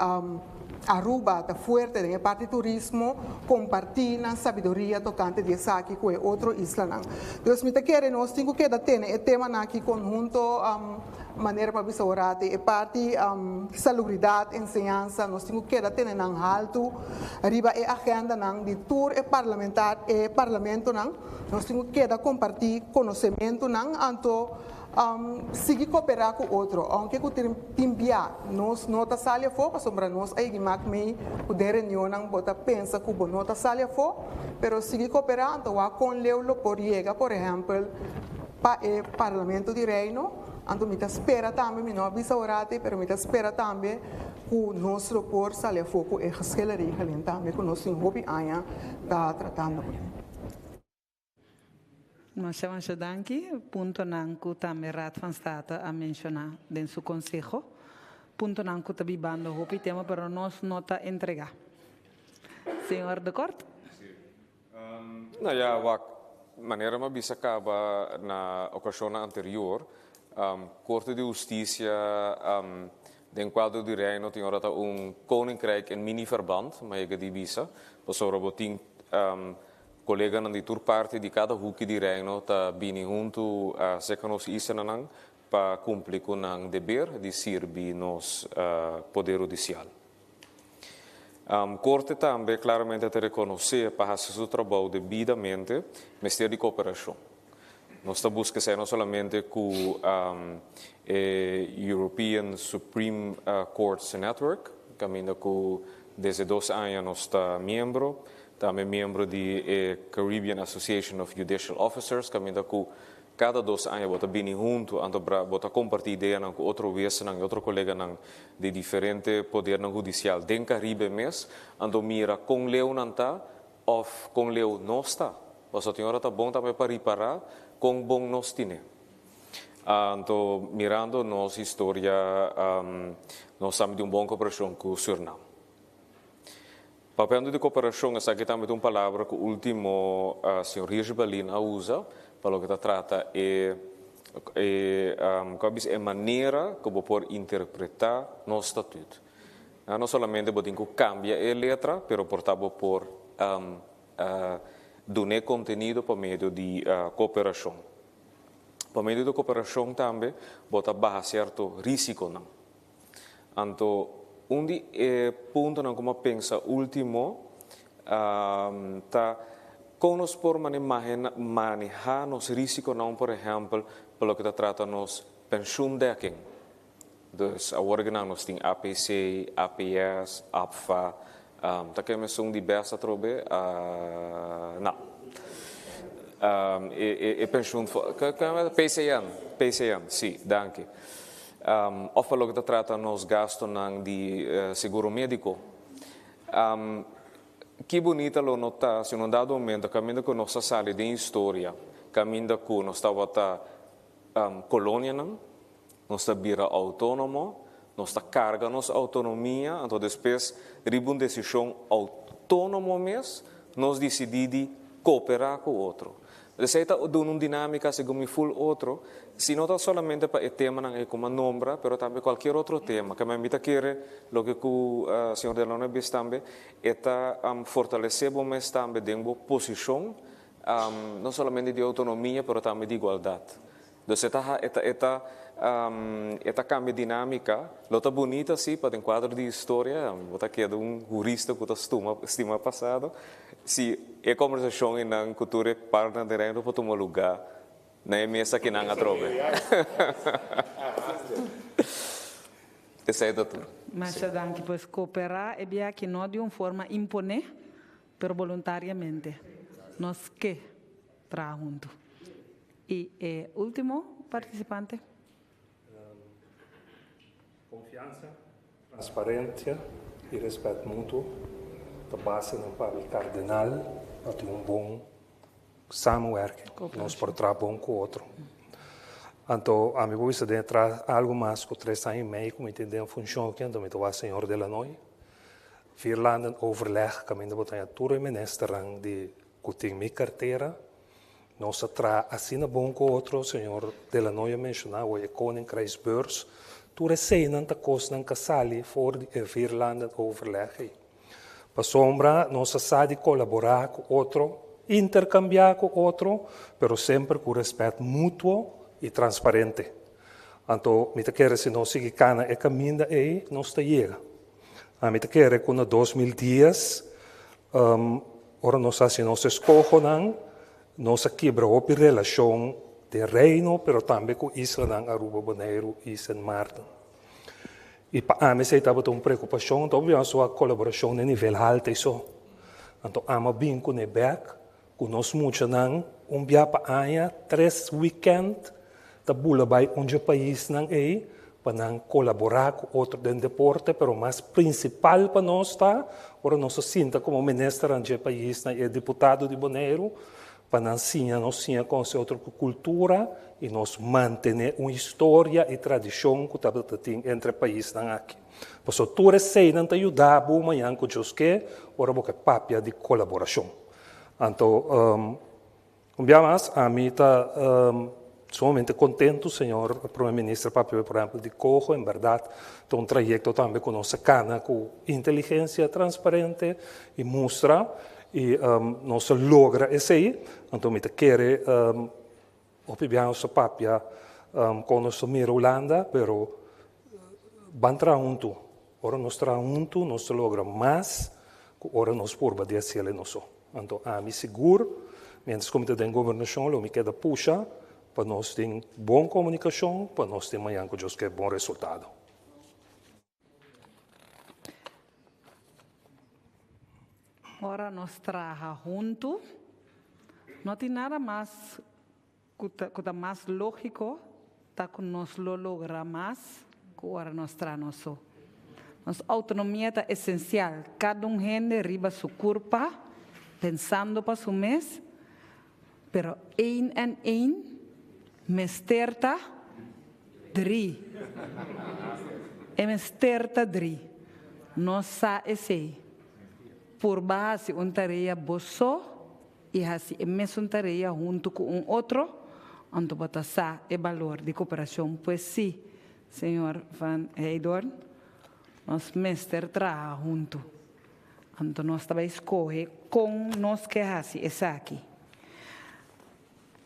Aruba ta fuerte den e parti turismo, kompartí nan sabiduria tokante di esaki ku e otro islanan. Dus mi ta kere nos tin ku keda tene e temanan aki konhunto manera pa bisa ora te e parti salubridat, enseñansa, nos tin ku keda tene nan haltu riba e agendanan di tur e parlamentar e parlamentonan. Nos tin ku keda kompartí konosementunan anto Sigui koperá ku otro. Ounke ku tin bia nos no ta sali afó pasobra nos a yegi mak mei ku den reunionnan bo ta pensa ku bo no ta sali afó, pero sigui koperá anto wak kon leu lo por yega por ehèmpel pa e Parlamento di Reino. Anto mi ta spera tambe, mi no a bisa orati, pero mi ta spera tambe ku nos lo por sali afó ku e geschillenregeling tambe ku nos tin hopi aña ta tratando kuné. Masha masha danki. Puntonan ku tambe Raad van State a menshoná den su konseho. Puntonan ku ta bibando hopi tema pero nos no ta entregá. Señor de Kort. Sí. Nou ja, wak, manera mi a bisa kaba na okashonnan anterior, Korte di Hustisia den kuadro di Reino tin ora ta un koninkrijk in mini-verband, mi a yega di bisa, pasobra bo tin Koleganan di tur parti di kada huki di Reino ta bini huntu aserka nos islanan pa kumpli ku nan deber di sirbi nos poder hudisial. Korte tambe klaramente ta rekonosé pa hasi su trabou debidamente mester di kooperashon. Nos ta buska esei no solamente ku e European Supreme Courts Network, kaminda ku desde dos aña nos ta miembro, Tambe miembro di e Caribbean Association of Judicial Officers, kaminda ku kada dos aña bo ta bini huntu anto bo ta kompartí ideanan ku otro wesennan i otro koleganan di diferente podernan hudisial den Karibe mes, anto mira kon leu nan ta òf kon leu nos ta. Pasobra tin ora ta bon tambe pa ripará kon bon nos tine. Anto mirando nos historia nos tambe tin un bon koperashon ku Surnam. Papiando di koperashon, esaki tambe ta un palabra ku último señor Hirsch Berlin a usa pa loke ta trata e e ku a bisa e manera ku bo por interpretá nos statut. No solamente bo tin ku kambia e letra, pero por ta bo por dun'é kontenido pa medio di koperashon. Pa medio di koperashon tambe bo ta baha sierto risikonan. Anto un di e puntonan ku mi a pensa último ta kon nos por manehá nos risikonan, por ehèmpel, pa loke ta trata nos penshundekking. Dus awor ku nan nos tin APC, APS, APFA, ta ke mesun di bes atrobe? No. E penshun, PCN, PCN, si, danki. Òf pa loke ta trata nos gastunan di seguro médiko. Ki bunita lo no ta si un dado momento kaminda ku nos a sali den historia, kaminda ku nos tabata kolonianan, nos ta bira outónomo, nos ta karga nos outonomia, anto despues riba un desishon outónomo mes nos disidí di kooperá ku otro. Esei ta duna un dinámika segun mi ful otro, si no ta solamente pa e temanan ei ku mi a nombra, pero tambe kualkier otro tema. Keme mi ta kere loke ku señor Delano a bisa tambe, e ta fortalesé bo mes tambe den bo posishon, no solamente di outonomia, pero tambe di igualdat. Dus e ta e ta e ta. E ta cambia dinamica. Lo ta bunita si, pa den cuadro di historia, bo ta keda un hurista cu ta stuma, stima pasado, si e conversacion einan cu tur e partner den Reino por tuma luga na e mesa akinan atrobe. Esei ta tur. Masha danki. Pues cooperá e bia aki no di un forma imponé, pero boluntariamente. Nos ke traha huntu. Y e ultimo participante. Confiansa, transparencia y respet mutuo ta basenan pa mi cardenal pa tin un bon samenwerking. Nos por traha bon cu otro. Anto ami por bisa den e traha algo mas cu tres aña y mei cu mi tin den funcion aki, anto mi ta wak señor Delanoy. Vierlanden overleg caminda bo ta haña tur e ministernan di cu tin mi cartera. Nos a traha asina bon ku otro, señor De La Noy a menshoná awor e Koninkrijksbeurs. Tur eseinan ta kosnan ku a sali for di e vierlandenoverleg ei. Pasobra nos a sa di kolaborá ku otro, interkambiá ku otro, pero semper ku rèspèt mutuo i transparente. Anto mi ta kere si nos sigui kana e kaminda ei, nos ta yega. Ami ta kere ku na 2010 Ora nos hasi nos eskohonan, nos a kibra hopi relashon den Reino, pero tambe ku islanan Aruba, Boneiru i Sint Maarten. I pa ami esei tabata un preokupashon, anto obvio nos wak kolaborashon na nivel haltu ei so. Anto ami a bin kuné bèk ku nos muchanan un bia pa aña, tres wikènt, ta bula bai un dje paisnan ei pa nan kolaborá ku otro den deporte, pero mas prinsipal pa nos ta ora nos a sinta komo ministernan dje paisnan i e diputado di Boneiru pa nan siña nos siña konosé otro ku kultura i nos mantené un historia i tradishon ku tabata tin entre paisnan aki. Pasobra tur eseinan ta yuda bo mañan ku Dios ke ora bo ke papia di kolaborashon. Anto Un bia mas, ami ta sumamente kontentu, señor Prome Minister papia por ehempel di Coho, en bèrdat ta un trayekto tambe ku nos a kana ku inteligensia transparente i mustra i nos a logra esei, anto mi ta kere hopi bia nos a papia kon nos ta mira Hulanda, pero ban traha huntu, ora nos traha huntu nos ta logra mas ku ora nos purba di hasiel e nos so. Anto ami sigur, mientras ku mi ta den gobernashon lo mi keda pusha pa nos tin bon komunikashon, pa nos tin mañan ku Dios ke bon resultado. Ora nos traha huntu, no tin nada mas ku ta ku ta mas lógiko ta ku nos lo logra mas ku ora nos traha nos so. Nos outonomia ta esensial, kada un hende riba su kurpa, pensando pa su mes, pero ein en ein mester ta dri. E mester ta dri. Nos sa esei. Purba hasi un tarea bo so i hasi e mesun tarea huntu ku un otro, anto bo ta sa e balor di koperashon. Pues sí, señor Van Heydoorn, nos mester traha huntu. Anto nos ta bai skohe kon nos ke hasi esaki.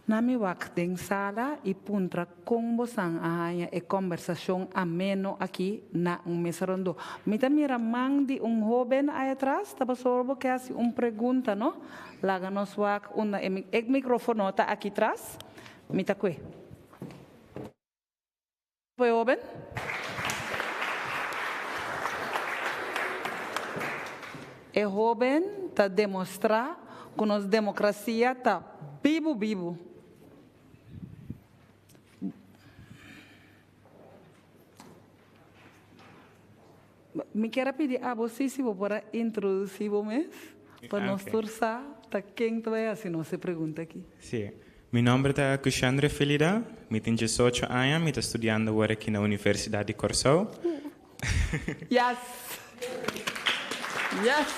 Na mi wak den sala i puntra kon bosan a haña e kòmbersashon ameno aki na un mesa rondó. Mi ta mira man di un hóben ai atras, ta pasobra bo ke hasi un pregunta, no? Laga nos wak unda e e mikrofono ta aki tras. Mi ta kue. E hóben. E hóben ta demostrá ku nos demokrasia ta bibu bibu. Mi kier a pidi abo si si bo por a introdusí bo mes pa nos tur sa ta ken ta bai hasi nos e pregunta aki. Sí. Mi nomber ta Kushandre Felida, mi tin diesocho aña, mi ta studiando awor aki na Universidat di Kòrsou. Yes! Yes!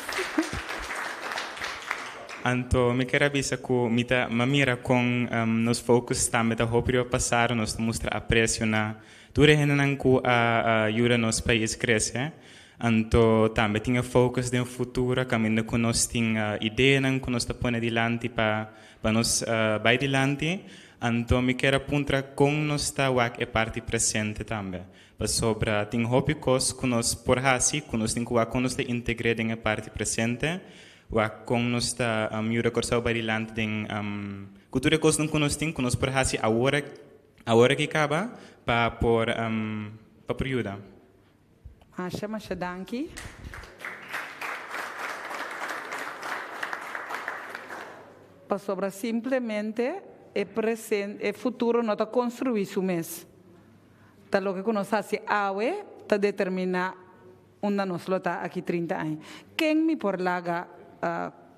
Anto mi kier a bisa ku mi ta mi a mira kon nos focus tambe ta hopi riba pasado, nos ta mustra apresio na Tur e hendenan ku a yuda nos pais krese, anto tambe tin e focus den futuro kaminda ku nos tin ideanan ku nos ta pone dilanti pa pa nos bai dilanti. Anto mi kier a puntra kon nos ta wak e parti presente tambe. Pasobra tin hopi kos ku nos por hasi ku nos tin ku wak kon nos ta integr'é den e parti presente, wak kon nos ta yuda Kòrsou bai dilanti den ku tur e kosnan ku nos tin ku nos por hasi awor awor aki kaba pa por pa por yuda. Masha masha danki. Pasobra simplemente e presen e futuro no ta construi su mes. Ta loke ku nos hasi awe ta determina unda nos lo ta aki 30 aña. Ken mi por laga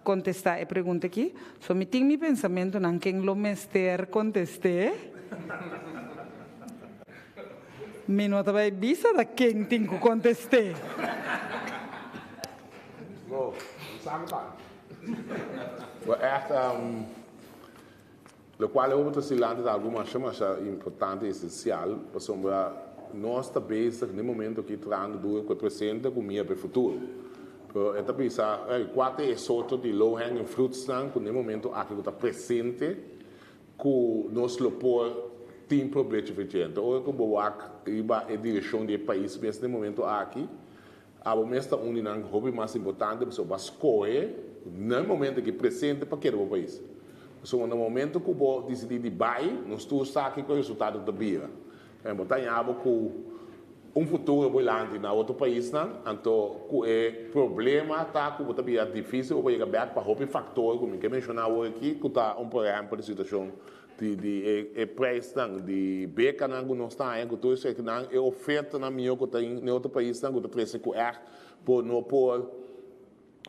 kontestá e pregunta aki? So mi tin mi pensamentunan ken lo mester kontest'é. Mi no ta bai bisa ta ken tin ku kontest'é. No, mi sa ku ta. Bo ègt lokual e hopi ta silante ta algu masha masha importante i esensial pasobra nos ta bezig den momento aki trahando duro ku e presente ku mira pa e futuro. Pero e ta bisa kua ta e sorto di low hanging fruitsnan ku den momento aki ku ta presente Ku nos lo por tin probecho fechento. Ora ku bo wak riba e direkshon di e pais mes na e momento aki, abo mes ta un di nan hopi mas importante pasobra bo a skohe na e momento aki presente pa keda bo pais. Pasobra na momento ku bo disidí di bai, nos tur sa kiko e resultado ta bira. Bo ta haña bo ku un futuro bo dilanti na otro paisnan, anto ku e problema ta ku bo ta bira difísil bo por yega bèk pa hopi faktor ku mi ke menshoná awor aki ku ta un por ehèmpel di situashon di di e e preisnan di bekanan ku nos ta haña ku tur esekinan e ofertanan mihó ku ta den otro paisnan ku ta trese ku ègt bo no por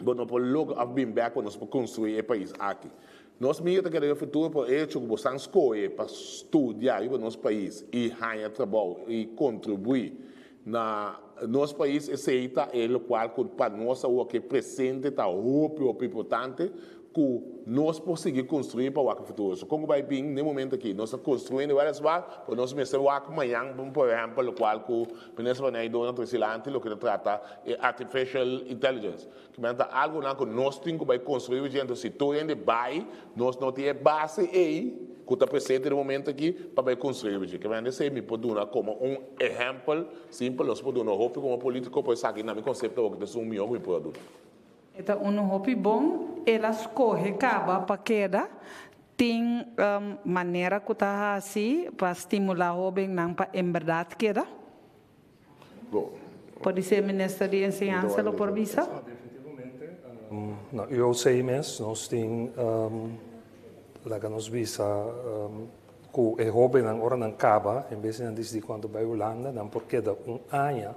Bo no por logra of bin bek pa nos por construi e pais aki. Nos mira ta keda den futuro por hecho cu bo san scohe pa studia riba nos pais y haña trabou y contribui na nos pais esey ta e locual cu pa nos awor ke presente ta hopi hopi importante cu nos por sigui construi pa wak e futuro. So con cu bay bin den momento aki nos ta construendo weliswaar pero nos mester wak mañan por ehempel locual cu Minister van Nijdoorn a trece lanti loke ta trata e artificial intelligence. Ki men ta algonan cu nos tin cu bay construi vigente. Si tur hende bay, nos no tin e base ey cu ta presente den momento aki pa bay construi vigente. Ki men esey mi por duna como un ehempel simpel. Nos por duna hopi como politico, pero esaki na mi concepto awor ki ta esun miho cu mi por a duna. E ta unu hopi bon, el a scoge caba pa keda. Tin manera cu ta haci pa stimula hobennan pa en berdad keda? Podisé Minister di Enseñansa lo por bisa? Definitivamente. Na UOC mes nos tin, laga nos bisa, cu e hobennan ora nan caba, en bes di nan dicidi cuanto bay Hulanda, nan por keda un aña.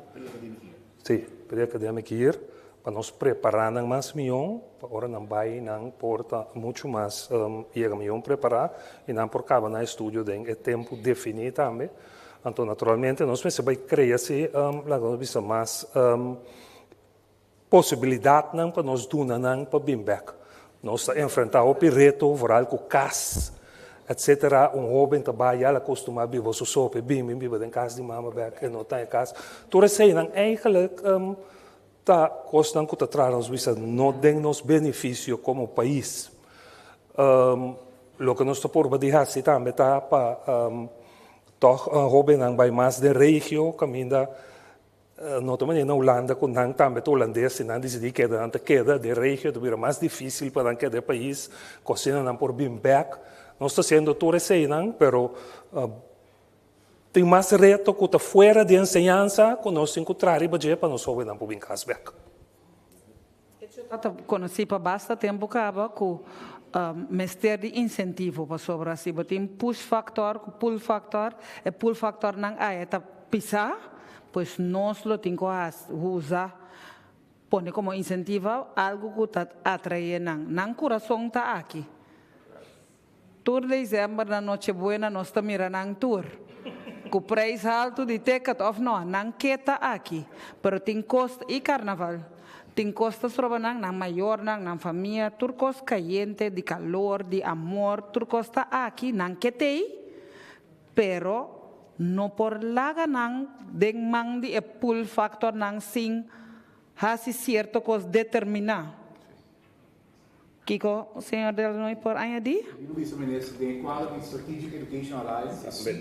Sí, pre-academic year, pa nos prepará nan mas mihó, pa ora nan bai nan por ta muchu mas yega mihó prepará i nan por kaba nan estudio den e tempu definí tambe. Anto naturalmente nos mester bai krea si laga nos bisa mas posibilidatnan pa nos duna nan pa bin bèk. Nos ta enfrentá hopi reto, vooral ku kas, etsetera. Un hóben ta bai ya el a kostumá biba su so, p'e bin bin biba den kas di mama bèk, e no ta e kas. Tur eseinan eigentlik ta kosnan ku ta traha nos bisa no den nos benefisio komo pais. Loke nos ta purba di hasi tambe ta pa tòg hóbennan bai mas den regio kaminda No ta manera na Hulanda ku nan tambe ta hulandes, si nan disidí keda nan ta keda, den regio ta bira mas difísil pa nan keda e pais, ku asina nan por bin bèk. Nos ta hasiendo tur eseinan, pero tin mas reto ku ta fuera di enseñansa ku nos tin ku traha riba dje pa nos hóbennan por bin kas bèk. Ta konosí pa basta tempu kaba ku mester di insentivo pasobra si bo tin push factor ku pull factor e pull factornan aya ta pisá pues nos lo tin ku usa pone komo insentiva algu ku ta atraé nan. Nan kurason ta aki. Tur december na Noche Buena nos ta mira nan tur. Cu prijs halto di ticket of no, nan ke ta aki. Pero tin cos, y carnaval, tin cos ta stroba nan, nan mayornan, nan famia, tur cos cayente, di calor, di amor, tur cos ta aki, nan ke t'ey, pero no por laga nan den man di e pull factornan sin haci cierto cos determina. Kiko señor Delanoy por añadí? Mi lo bisa minister den e kuadro di Strategic Education Alliance, sí,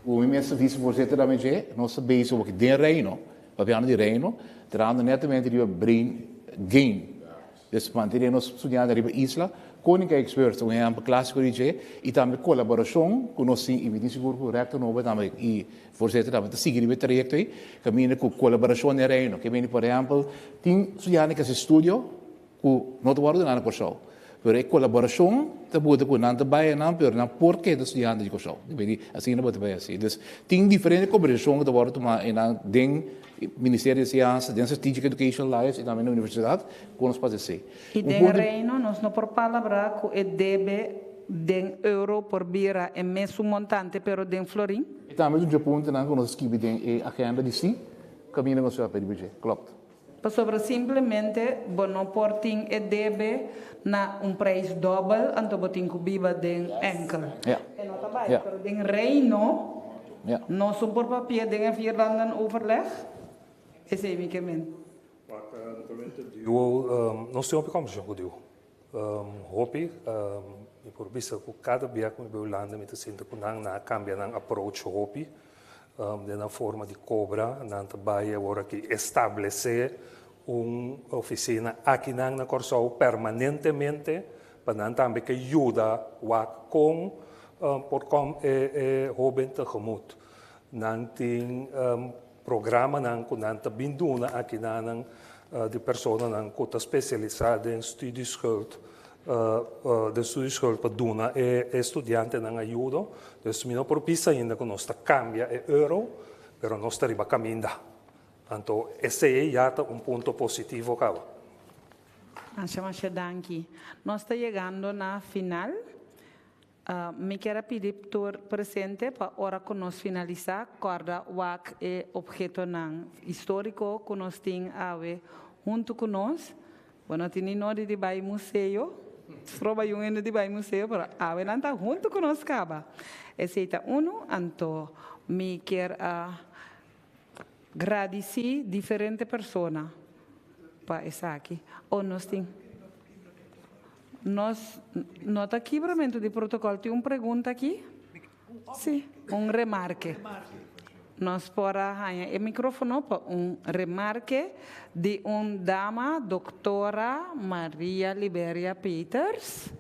ku mi mes ta vicevoorzitter tambe dje, nos ta bezig awor den Reino, papiando di Reino, trahando netamente riba brain gain. Dus mantené nos studiante riba isla, Koninkrijksbeurs ta un ehèmpel klásiko di dje, i tambe kolaborashon ku nos tin, i mi tin sigur ku Rector Noble tambe i voorzitter tambe ta sigui riba e trayekto ei, kaminda ku kolaborashon den Reino. Ke mende por ehèmpel tin studiante ku hasi studio ku no ta wòrdu duna na Kòrsou, pero e kolaborashon ta buta ku nan ta bai einan pero nan por keda studiante di Kòrsou. Asina bo ta bai hasi. Dus tin diferente kombersashon ku ta wòrdu tumá einan den Ministerio di Enseñansa, den Strategic Education Alliance i tambe na universidat ku nos por hasi esei. I den Reino nos no por palabrá ku e debe den euro por bira e mesun montante pero den florin? I tambe un dje puntonan ku nos a skibi den e agenda di si kaminda ku nos a pidi dje. Klopt. Pasobra simplemente bo no por tin e debe na un prijs dòbel anto bo tin ku biba den enkel. E no ta bai, pero den Reino nos un por papia den e vierlandenoverleg. Esei mi ke men. Wak, naturalmente duo, nos tin hopi kombersashon ku duo. Hopi, mi por bisa ku kada bia ku mi bai Hulanda mi ta sinti ku nan a kambia nan approach hopi. Den nan forma di kobra, nan ta bai awor aki establesé un ofisina akinan na Kòrsou permanentemente pa nan tambe ke yuda wak kon por kòm e hóben tegemoet. Nan tin programanan ku nan ta bin duna akinanan di personanan ku ta spesialisá den studieschuld den studieschuld pa duna e studiantenan ayudo. Dus mi no por bisa ainda ku nos ta kambia e euro, pero nos ta riba kaminda. Anto esei ya ta un punto positivo kaba. Masha masha danki. Nos ta yegando na final. Mi kier a pidi tur presente pa ora ku nos finalisá kòrda wak e ophetonan históriko ku nos tin awe huntu ku nos. Bo no tin ni nodi di bai museo, stroba yun hende di bai museo, pero awe nan ta huntu ku nos kaba. Esei ta unu, anto mi kier a gradisí diferente persona pa esaki. O nos tin. Nos no ta kibramentu di protocol. Tin un pregunta aki? Sí, un remarke. Nos por a haña e microfono pa un remarke di un dama, doctora Maria Liberia Peters,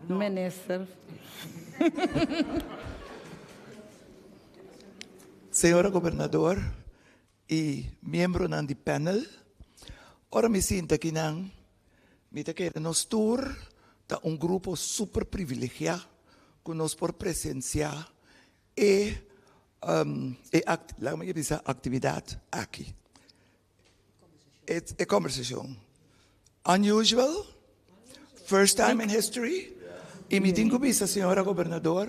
Minister. Señora Gobernador i miembronan di panel, ora mi sinta akinan mi ta kere nos tur ta un grupo super privilegiá ku nos por presensiá e e laga mi bisa aktividat aki, e kombersashon. Unusual, first time in history i mi tin ku bisa señora Gobernador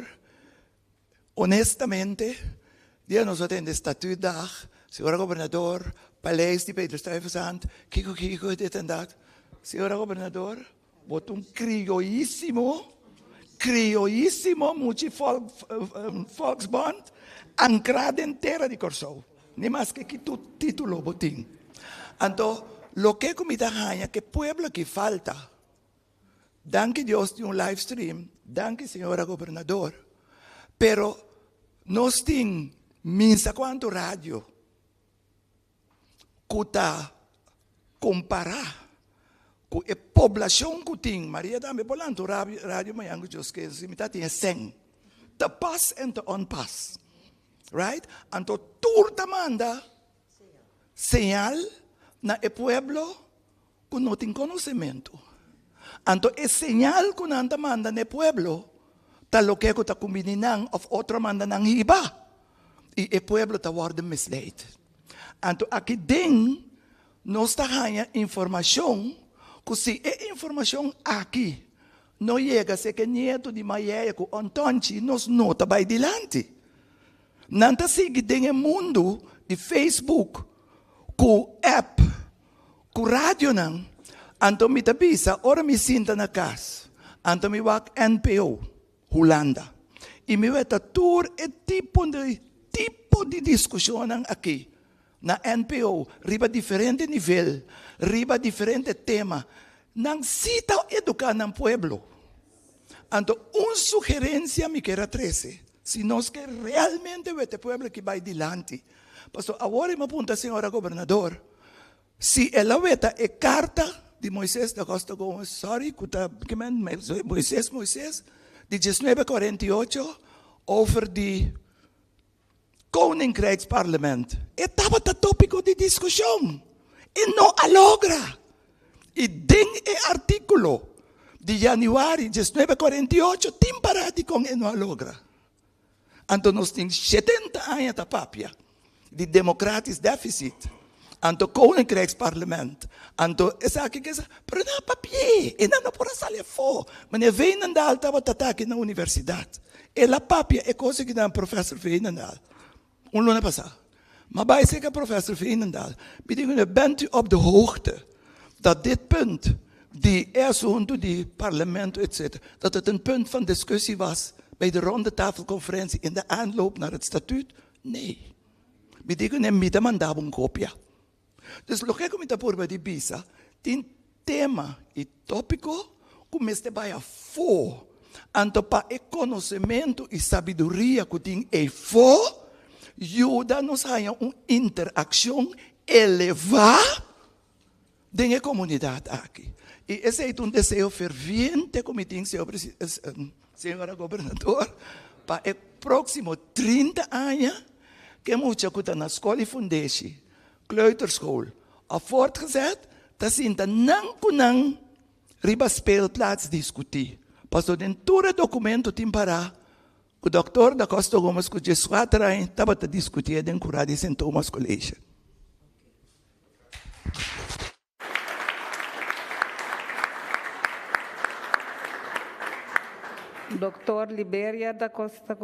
Honestamente, dia nos a tende Statuutdag, señora Gobernador, Paleis di Peter Stuyvesant, kiko kiko dit en dat. Señora Gobernador, bo ta un crioyisimo, crioyisimo muchi volk, volksbond ankrá den tera di Kòrsou. Ni maske ki título bo tin. Anto, loke ku mi ta haña ku e pueblo aki falta, Danki Dios tin un live stream, danki señora gobernador, pero nos tin minsa cuanto radio cu ta compara cu e poblacion cu tin, Maria tambe por lanta un radio mañan cu Dios kier, si mi ta tin e cen, te pas en te onpas, right? Anto tur ta manda señal na e pueblo ku no tin konosementu. Anto e señal ku nan ta manda na e pueblo ta loke ku ta kumbini nan òf otro a manda nan hiba, i e pueblo ta wòrdu misleid. Anto aki den nos ta haña informashon ku si e informashon aki no yega seke nietu di Mayeye ku Ontonchi nos no ta bai dilanti. Nan ta sigui den e mundu di Facebook ku app. Ku radionan, anto mi ta bisa ora mi sinta na kas, anto mi wak NPO, Hulanda, i mi weta tur e tipo di tipo di diskushonnan aki na NPO riba diferente nivel, riba diferente tema. Nan sí ta eduká nan pueblo. Anto un sugerensia mi kier a trese, si nos ke realmente wete pueblo aki bai dilanti, pasobra awor e mi a punta señora gobernador si el a weta e karta di Moises da Costa Gomez, sorry ku ta kimen Moises Moises, di diesnuebe kuarenta i ocho over di Koninkrijksparlement. E tabata tópiko di diskushon i no a logra. I den e artíkulo di yanüari diesnuebe kuarenta i ocho tin pará dikon e no a logra. Anto nos tin shetenta aña ta papia di democratisch deficit, anto Koninkrijksparlement, anto esaki ku esaki, pero nan a papi'é, e nan no por a sali afó. Meneer Veenendaal tabata ta aki na universidat. El a papia e kos aki na Professor Veenendaal un luna pasá. Mi a bai serka Professor Veenendaal, mi di kuné, Bent u op de hoogte dat dit punt di e asuntu di parlamento etcetera, dat het een punt van discussie was bij de rondetafelconferentie in de aanloop naar het statuut? Nee. Mi di kuné, mi ta manda bo un kopia. Dus loke ku mi ta purba di bisa, tin tema i tópiko ku mester bai afó. Anto pa e konosementu i sabiduria ku tin eifó, yuda nos haña un interakshon elevá den e komunidat aki. I esei ta un deseo ferviente ku mi tin, señor señora gobernador, pa e próksimo 30 aña ku e mucha ku ta na skol i fundeshi, kleuterschool of voortgezet, ta sinta nan ku nan riba speelplaats diskutí. Pasobra den tur e dokumento tin pará ku dòkter Da Costa Gomez ku djeskuater aña tabata diskutié den kurá di Sint Thomas College. Doctor Liberia da Costa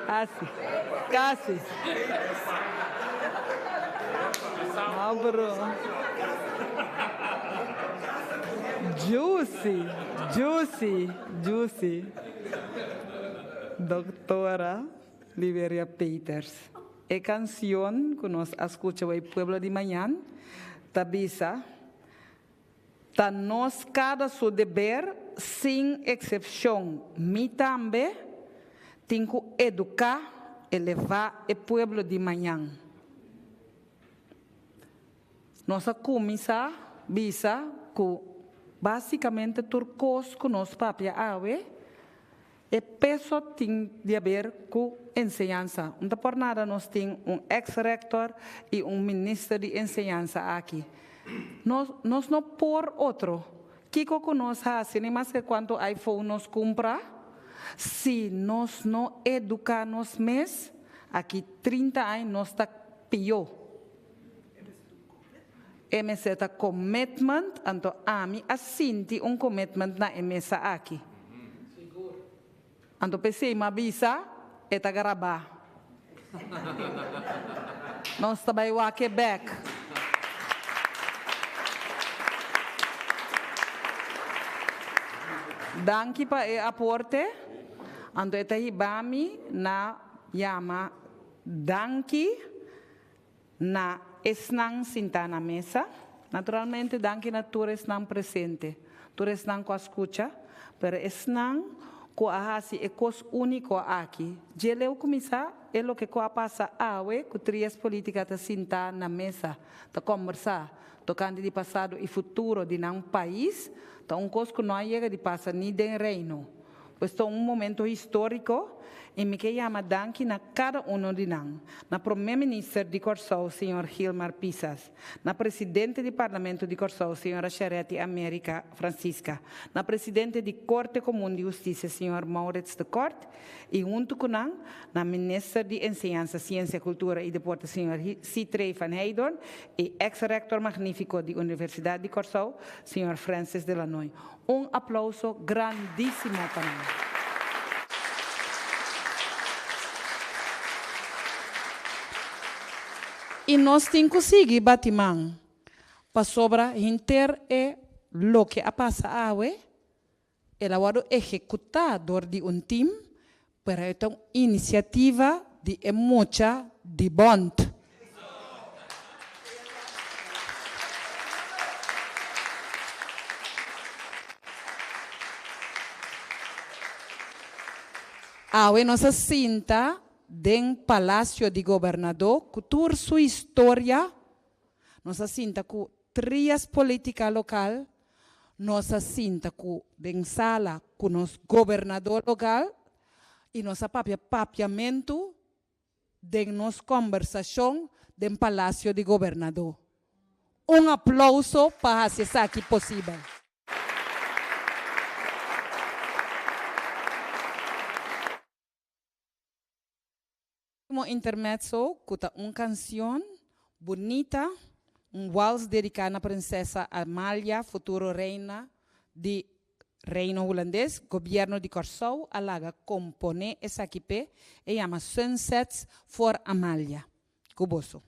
Casi, casi. No bro. Juicy, juicy, juicy. Doctora Liberia Peters. E kansion ku nos a skucha wei Pueblo di Mañan ta bisa, Ta nos kada su deber, sin eksepshon, mi tambe, tin ku eduká, elevá e pueblo di mañan. Nos a kuminsá bisa ku básikamente tur kos ku nos papia awe, E peso tin di haber ku enseñansa. Un ta por nada nos tin un ex rector i un minister di enseñansa aki. Nos nos no por otro. Kiko ku nos hasi ni maske kuantu iPhone nos kumpra, si nos no eduká nos mes, aki 30 aña nos ta pió. E mester ta commitment, anto ami a sinti un commitment na e mesa aki. Anto p'esei mi a bisa e ta grabá. Nos ta bai wak e bek. Danki pa e aporte. Anto e ta hiba mi na yama danki. Na esnan sintá na mesa. Naturalmente danki na tur esnan presente, tur esnan ku a skucha, pero esnan ku a hasi e kos úniko aki. Dje leu kuminsá e loke ku a pasa awe ku Trias Politica ta sintá na mesa ta kòmbersá tokante di pasado i futuro di nan pais ta un kos ku no a yega di pasa ni den Reino. Pues ta un momento historico y mi ke yama danki na cada uno di nan, na Prome Minister di Corsou señor Gilmar Pisas, na Presidente di Parlamento di Corsou señora Charetti America Francisca, na Presidente di Corte Comun di Husticia señor Maurits de Kort y hunto cu nan, na Minister di Enseñansa, Ciencia, Cultura y Deporte señor Sithree van Heydoorn y ex Rector Magnifico di Universidad di Corsou señor Francis de Lannoy. Un aplauso grandísimo pa nan. I nos tin ku sigui bati man, pasobra henter e loke a pasa awe, el a wòrdu ehekutá dor di un tim, pero e ta un inisiativa di e mucha di Bond. Awe nos a sinta den Palacio di Gobernador ku tur su historia, nos a sinta ku trias politica local, nos a sinta ku den sala ku nos gobernador local y nos a papia papiamento den nos conversacion den Palacio di Gobernador. Un aplauso pa haci esaki posibel. Ultimo intermezzo cu ta un cancion bunita, un wals dedica na Princesa Amalia, futuro reina di Reino Hulandes. Gobierno di Corsou a laga compone esaki p'e, e yama Sunsets voor Amalia. Cu boso.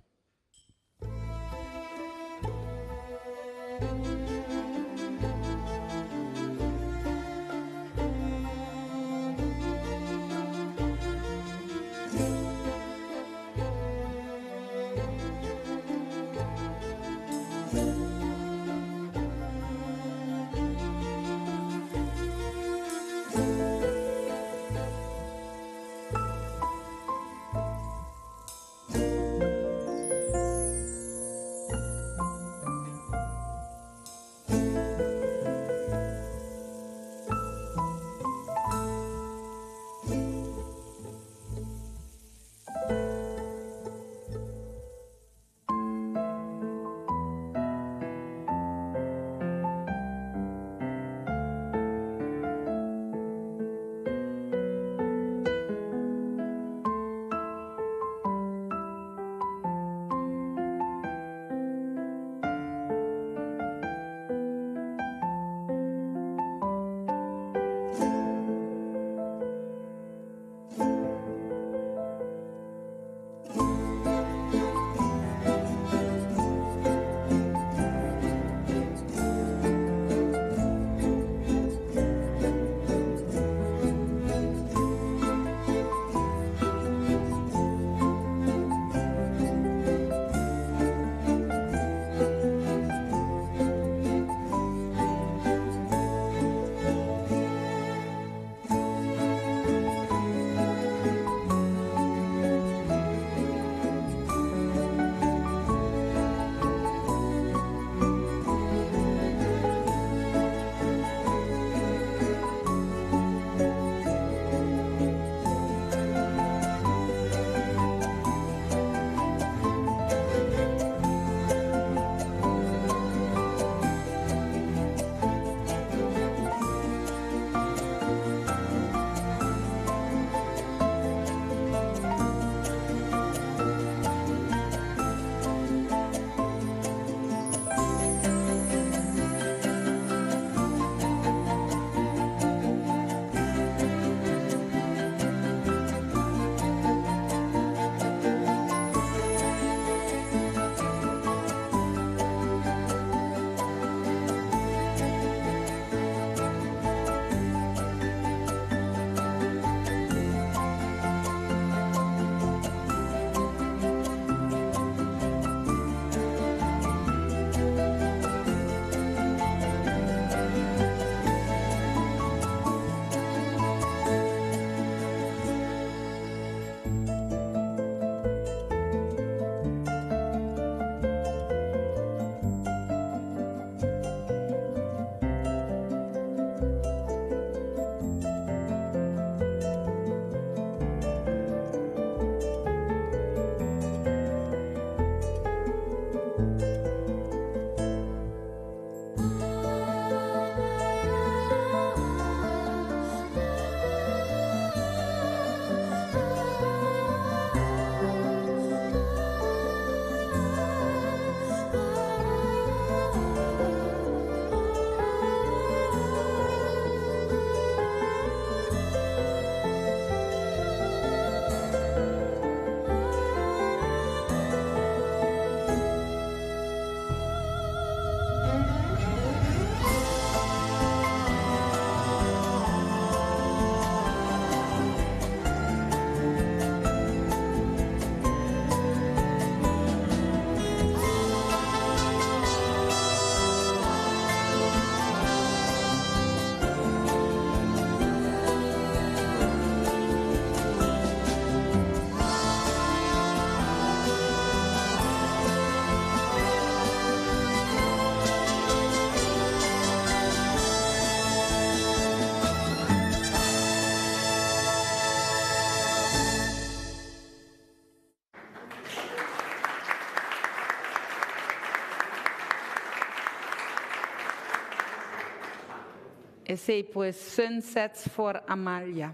Esei pues Sunsets for Amalia.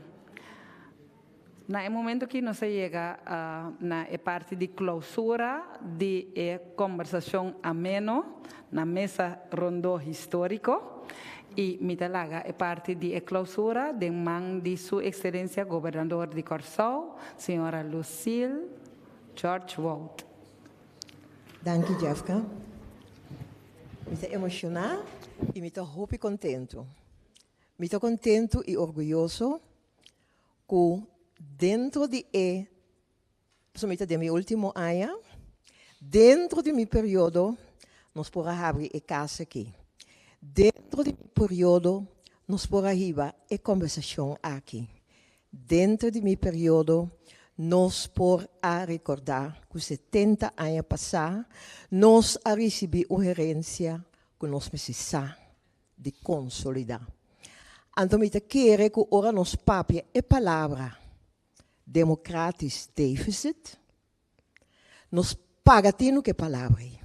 Na e momento aki nos a yega na e parti di klousura di e kombersashon ameno na mesa rondó históriko i mi ta laga e parti di e klousura den man di Su Ekselensia Gobernador di Kòrsou, señora Lucille George Wout. Danki Jefka. Mi ta emoshoná i mi ta hopi kontentu. Mi ta kontentu i orguyoso ku dentro di e, pasobra mi ta den mi último aña, dentro di mi periodo nos por a habri e kas aki. Dentro di mi periodo nos por a hiba e kòmbersashon aki. Dentro di mi periodo nos por a rekordá ku 70 aña pasá nos a risibí un herensia ku nos mester sa di konsolidá. Anto mi ta kere ku ora nos papia e palabra democratisch deficit, nos paga tinu ku e palabra ei.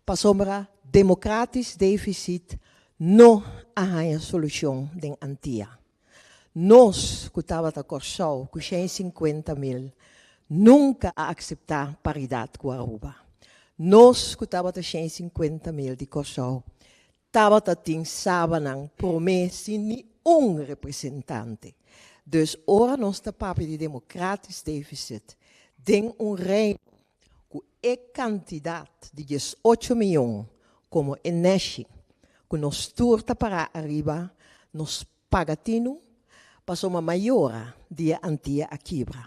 Pasobra democratisch deficit no a haña solushon den Antia. Nos ku tabata Kòrsou ku 150 mil nunka a akseptá paridat ku Aruba. Nos ku tabata 150 mil di Kòrsou tabata tin Sabanan promé sin ni un representante. Dus ora nos ta papia di democratisch deficit den un reino ku e kantidat di 18 mion komo e nèshi ku nos tur ta pará ariba, nos paga tinu pasobra mayora di e Antia a kibra.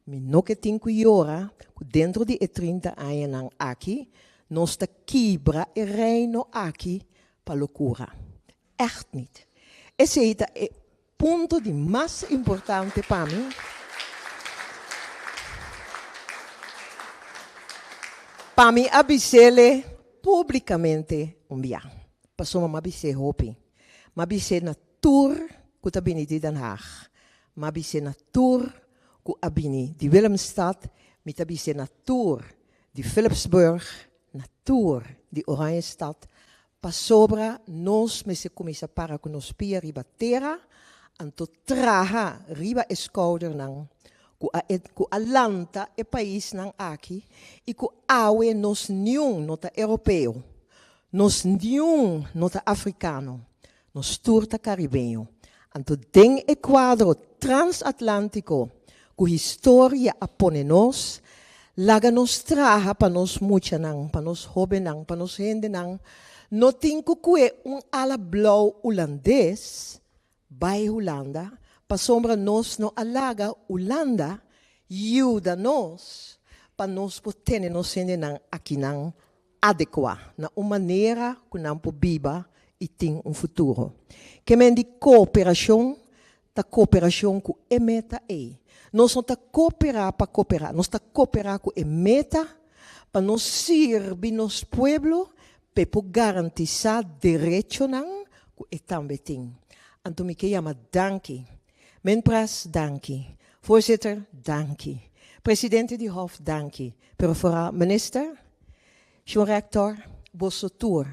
Mi no ke tin ku yora ku dentro di e 30 añanan aki nos ta kibra e reino aki pa lokura. Echt niet. Esei ta e punto di mas importante pa mi. Pa mi a bis'ele públikamente un bia. Pasobra mi a bis'é hopi. Mi a bis'é na tur ku ta bini di Den Haag. Mi a bis'é na tur ku a bini di Willemstad. Mi ta bis'é na tur di Philipsburg, na tur di Oranjestad, pasobra nos mester kuminsá para ku nos pia riba tera, anto traha riba e skoudernan ku a ku a lanta e paisnan aki i ku awe nos niun no ta europeo, nos niun no ta afrikano, nos tur ta karibeño. Anto den e kuadro transatlantiko ku historia a pone nos, laga nos traha pa nos muchanan, pa nos hóbennan, pa nos hendenan no tin ku kue un ala blou hulandes bai Hulanda, pasobra nos no a laga Hulanda yuda nos pa nos por tene nos hendenan akinan adekuá, na un manera ku nan por biba i tin un futuro. Ke men di kooperashon ta kooperashon ku e meta ei. Nos no ta kooperá pa kooperá, nos ta kooperá ku e meta pa nos sirbi nos pueblo p'e por garantisá derechonan ku e tambe tin. Anto mi ke yama danki. Minpres, danki. Voorzitter, danki. Presidente di Hof, danki. Pero foral minister, Shon Rector, boso tur.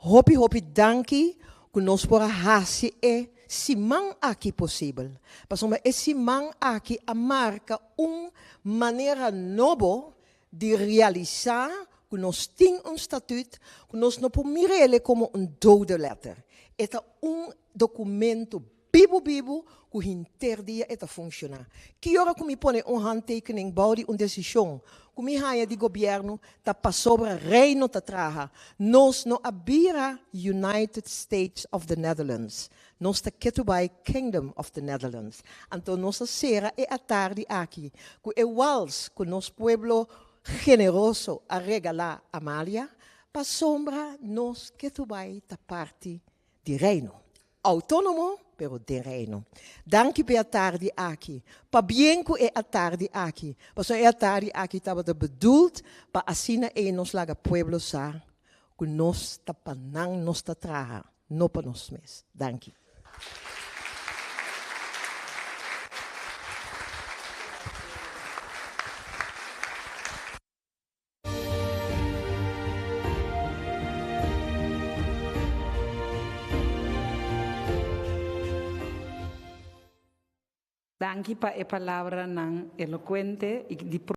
Hopi hopi danki ku nos por a hasi e siman aki posibel. Pasobra e siman aki a marka un manera nobo di realisá ku nos tin un statüt ku nos no por mir'ele komo un dode letter. E ta un dokumento bibu bibu ku henter dia e ta funshoná. Ki ora ku mi pone un handtekening bou di un desishon ku mi haña di gobièrnu ta pasobra Reino ta traha. Nos no a bira United States of the Netherlands. Nos ta ketu bai Kingdom of the Netherlands. Anto nos a sera e atardi aki ku e wals ku nos pueblo generoso a regalá Amalia pasobra nos ketu bai ta parti di Reino. Outónomo, pero den Reino. Danki p'e atardi aki. Pabien ku e atardi aki, pasobra e atardi aki tabata bedoeld pa asina ei nos laga pueblo sa ku nos ta pa nan nos ta traha, no pa nos mes. Danki. Danki pa e palabranan elokuente i di.